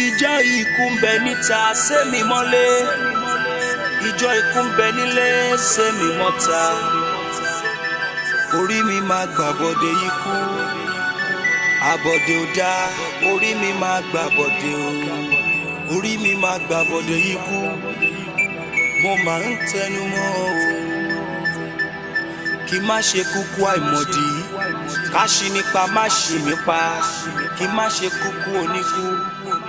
ìjọ ikú ń bẹ níta sẹ́mi mọ́lé, ìjọ ikú ń bẹ nílé sẹ́mi mọ́ta. Orí mi máa gbàbọ̀dé ikú, àbọ̀dé ò dá, orí mi máa gbàbọ̀dé o, orí mi máa gbàbọ̀dé ikú, mo máa ń tẹnu mọ́ o. Kí má ṣe kúkú àìmọ̀dí, ká ṣí nípa má ṣe mí pa, kí má ṣe kúkú oníkú,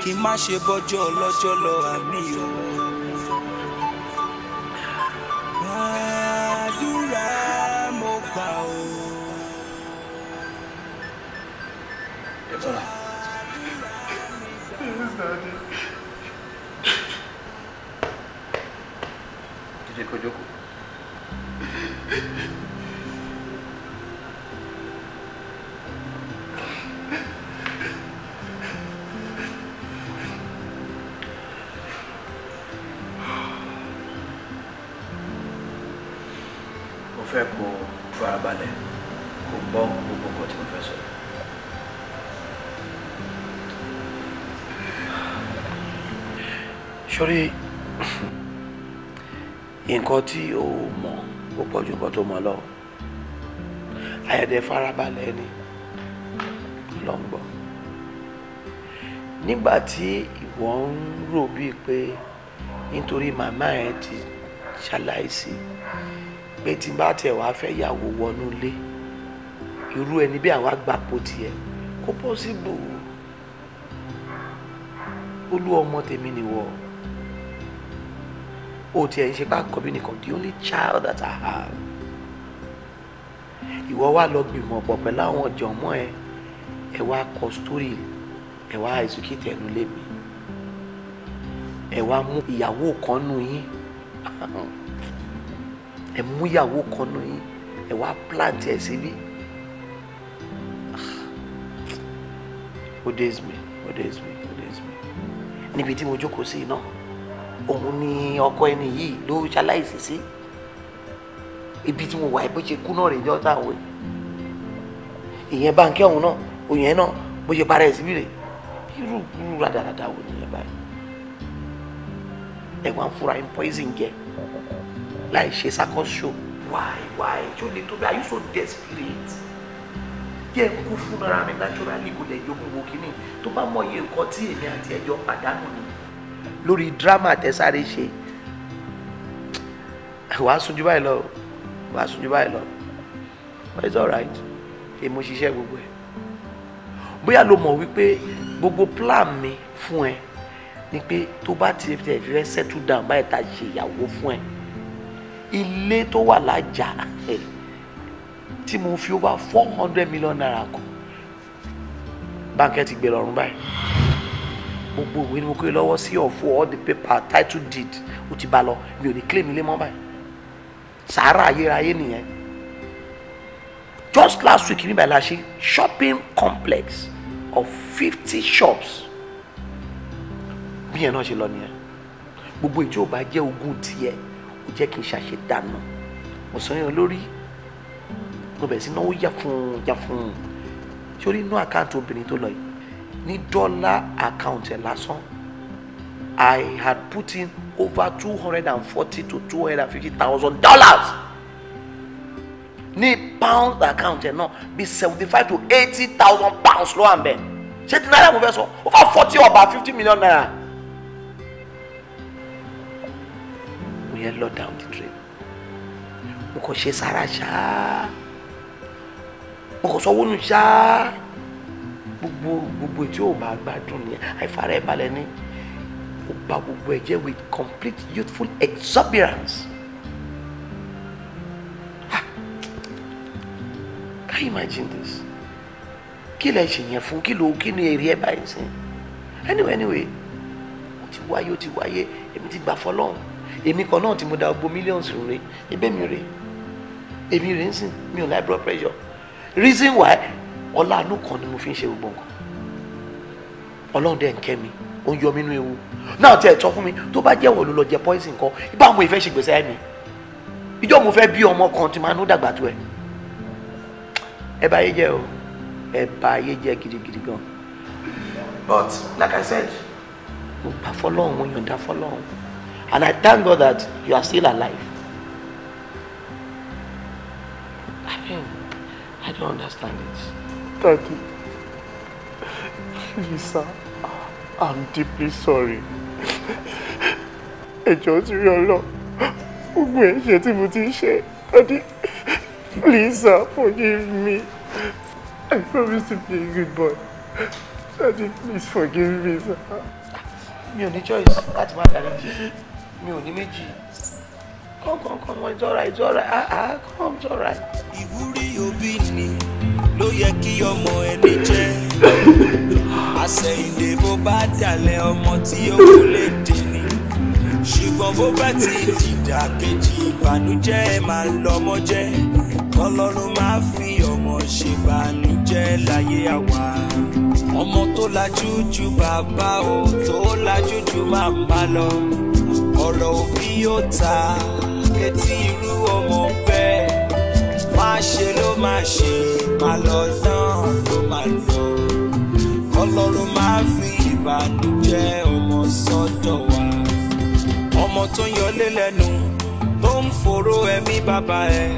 kí má ṣe bọ́jọ́ ọlọ́jọ́ lọ àmì o. Àdúrà mo gbà o. Dídé kó jókòó. Fẹ́ kó farabalẹ̀ kó gbọ́ gbogbo nǹkan tí mo fẹ́ sọ. Sórí nǹkan tí o mọ̀ ó pọ̀ ju nǹkan tó mọ̀ lọ. Àyẹ̀dẹ̀ farabalẹ̀ ni Ọlọ́run gbọ́. Nígbà tí ìwọ ń rò bíi pé nítorí màmá ẹ ti ṣaláìsí pé tí bá tiẹ̀ wá fẹ́ yàwó wọnú ilé irú ẹni bí àwa gbapò tiẹ̀ kò pọ́síbù. Olú ọmọ tèmi nìwọ o tiẹ̀ ń ṣe bá kọ́bí nìkan, the only child that I have. Ìwọ wá lọ gbìmọ̀ pọ̀ pẹ̀lú àwọn jọ̀mọ́ ẹ, ẹ wá kọ story, ẹ wá execute ẹnu lé mi, ẹ wá mú ìyàwó kan nù yín, ẹ mú ìyàwó kan nù yín, ẹ wá plant ẹ síbí. Ó days mi, ó days mi, ó days mi. Níbi tí mo jókòó sí náà, òun ni ọkọ ẹni yìí ló ṣaláìsí sí. Ibi tí mo wà bó ṣe kú náà rèé jọ́ táwọn ìyẹn báńkì ọ̀hún náà, òyìn náà bó ṣe parẹ́ síbí rèé. Irú irú rádaràda wo nìyẹn báyìí? Ẹ wá ń fura ń poison jẹ láì ṣe circus show. Why ṣó lè tó bí? Are you so desperate? Jẹ́ ń kú fún ara mi naturally, kò lè jogún wo kínní tó bá mọ iye nǹkan tí èmi àti ẹjọ́ pàdánù ni lórí drama tẹ́sáré ṣe. Wàá sùn jù báyìí lọ, wàá sùn jù báyìí lọ, but it's alright. Èmi mo ṣiṣẹ́ gbogbo ẹ̀. Bóyá ló mọ̀ wípé gbogbo plan mi fún ẹ ni pé tó bá ti fẹ́ settle down báyìí tá a ṣe ìyàwó fún ẹ, ilé tó wà lájà tí mo fi over 400 million naira kọ, báńkì ti gbé lọ́rùn báyìí. Gbogbo ìwé ni mo kó lọ́wọ́ sí ọ̀fọ̀, all the paper, title deed ó ti bá lọ. Mi ò ní claim ilé mọ́ báyìí. Sàárà ayérayé nìyẹn. Just last week níbẹ̀ la ṣe shopping complex of 50 shops. Bí yẹn náà ṣe lọ nìyẹn. Gbogbo ìjọ bá jẹ́ ogún tiẹ̀, ó jẹ́ kí n ṣàṣedànù. Mo sọ yẹn lórí. Mo bẹ̀rẹ̀ sí náwó yà fún yà fún. Sórí inú àkáǹtì obìnrin tó lọ yìí, ní dọ́là àkáǹtì ẹ̀ lásán, I had put in over $240,000 to $250,000. Ní pound account ẹ̀ náà bí 75,000 to 80,000 pounds ló wà ń bẹ̀. Ṣé ti náírà mo fẹ́ sọ? Over 40 or about 50 million naira. Mo yẹn lọ down the drain. Mo kàn ṣe sára ṣáá. Mo kàn sọ wónú ṣáá. Gbogbo tí ò bá gbádùn ni àìfara ẹ̀ balẹ̀ ní. Ó bà gbogbo ẹ̀ jẹ́ with complete youthful exuberance. Can you imagine this? Kí lẹ ṣe yẹn fún? Kí ló kí ni èrè ẹ báyìí sí? Anyway, ó ti wáyé, èmi ti gbà fọlọ́run. Èmi kan náà tí mo da gbogbo millions rè, ebé mi rè. Èmi rè ń sìn, mi ò ní high blood pressure. Reason why, ọlá àánú kan ni mo fi ń ṣe gbogbo nǹkan. Ọlọ́run dẹ̀ ń kẹ́ mi, ó ń yọ mí nínú ewu. Náà tí ẹ sọ fún mi, tó bá jẹ́wọ́ ló lọ jẹ poison kan, ibà mo ìfẹ́ ṣe gbèsè ẹ̀ mi. Ìjọ́ mo fẹ́ bí ọmọ kan tí máa ń dàgbà tó ẹ. Ẹ bà ayé jẹ́ o, ẹ bà ayé jẹ́ gidigidi gan. But like I said, mo gbà fọ́lọ́run, mo yọ̀ǹda fọ́lọ́run. And I thank God that you are still alive. I mean, I don't understand it. Daddy, please sir, I'm deeply sorry. Ẹ jọ̀ọ́ torí Ọlọ́run, gbogbo ẹ̀ṣẹ̀ tí mo ti ṣe, Daddy, please sir, forgive me. I promise to be a good boy. Daddy, please forgive me, sir. Mi ò ní choice láti má dáríjì. Mi ò ní méjì. Come, come, come, it's alright, it's alright. Ah, come, it's alright. Ìwúrí òbí ni ló yẹ kí ọmọ ẹni jẹ́. Àsẹ̀yìndè bó bá dalẹ̀ ọmọ tí ó kò lè dè ní. Ṣùgbọ́n bó bá ti dìdà kejì ìbànújẹ́ máa lọ́mọ jẹ́. Kọ́lọ́run máa fi ọmọ ṣèbànújẹ́ láyé àwa. Ọmọ tó lajú ju bàbá o, tó lajú ju màmá lọ. Ọ̀rọ̀ òbí yóò ta létí irú ọmọ bẹ́ẹ̀. Má ṣe ló má ṣe, má lọ náà ló má lọ. Ọlọ́run má fi ìbànújẹ́ ọmọ sọ́dọ̀ wa. Ọmọ tó ń yọlé lẹ́nu, tó ń foró ẹ̀mí bàbá ẹ̀.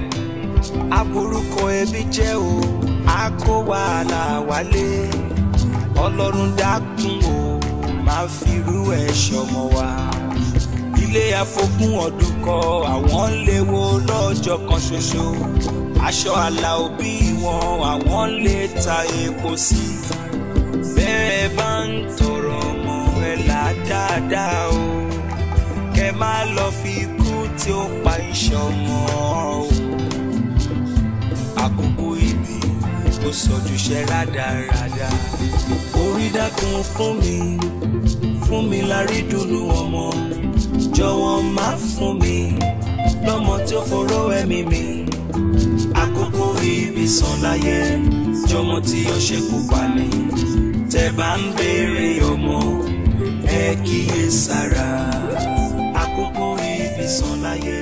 Aburúkọ ẹbí jẹ́ o, a kó wàhálà wálé. Ọlọ́run dákun o, má fi irú ẹ̀ ṣọmọ wa. Ilé afogún ọdún kọ, àwọn ń léwo lọ́jọ́ kan ṣoṣo. Aṣọ àlà òbí wọn, àwọn ń lè ta epo sí. Bẹ́ẹ̀ bá ń tọrọ ọmọ ẹ̀ là dáadáa o, kẹ má lọ fi ikú tí ó pa ìṣọmọ o. Àkókò ibi ó sọjúṣe rádaràda. Orí dákun fún mi, fún mi lárí dùnú ọmọ. Jọ̀wọ́ má fún mi lọ́mọ tí ó foró ẹ̀mí mi. Àkókò ibi sàn láyé, jọmọ tí ó ṣekú pa ni. Tẹ́ bá ń béèrè ọmọ, ẹ kíyè sára. Àkókò ibi sàn láyé.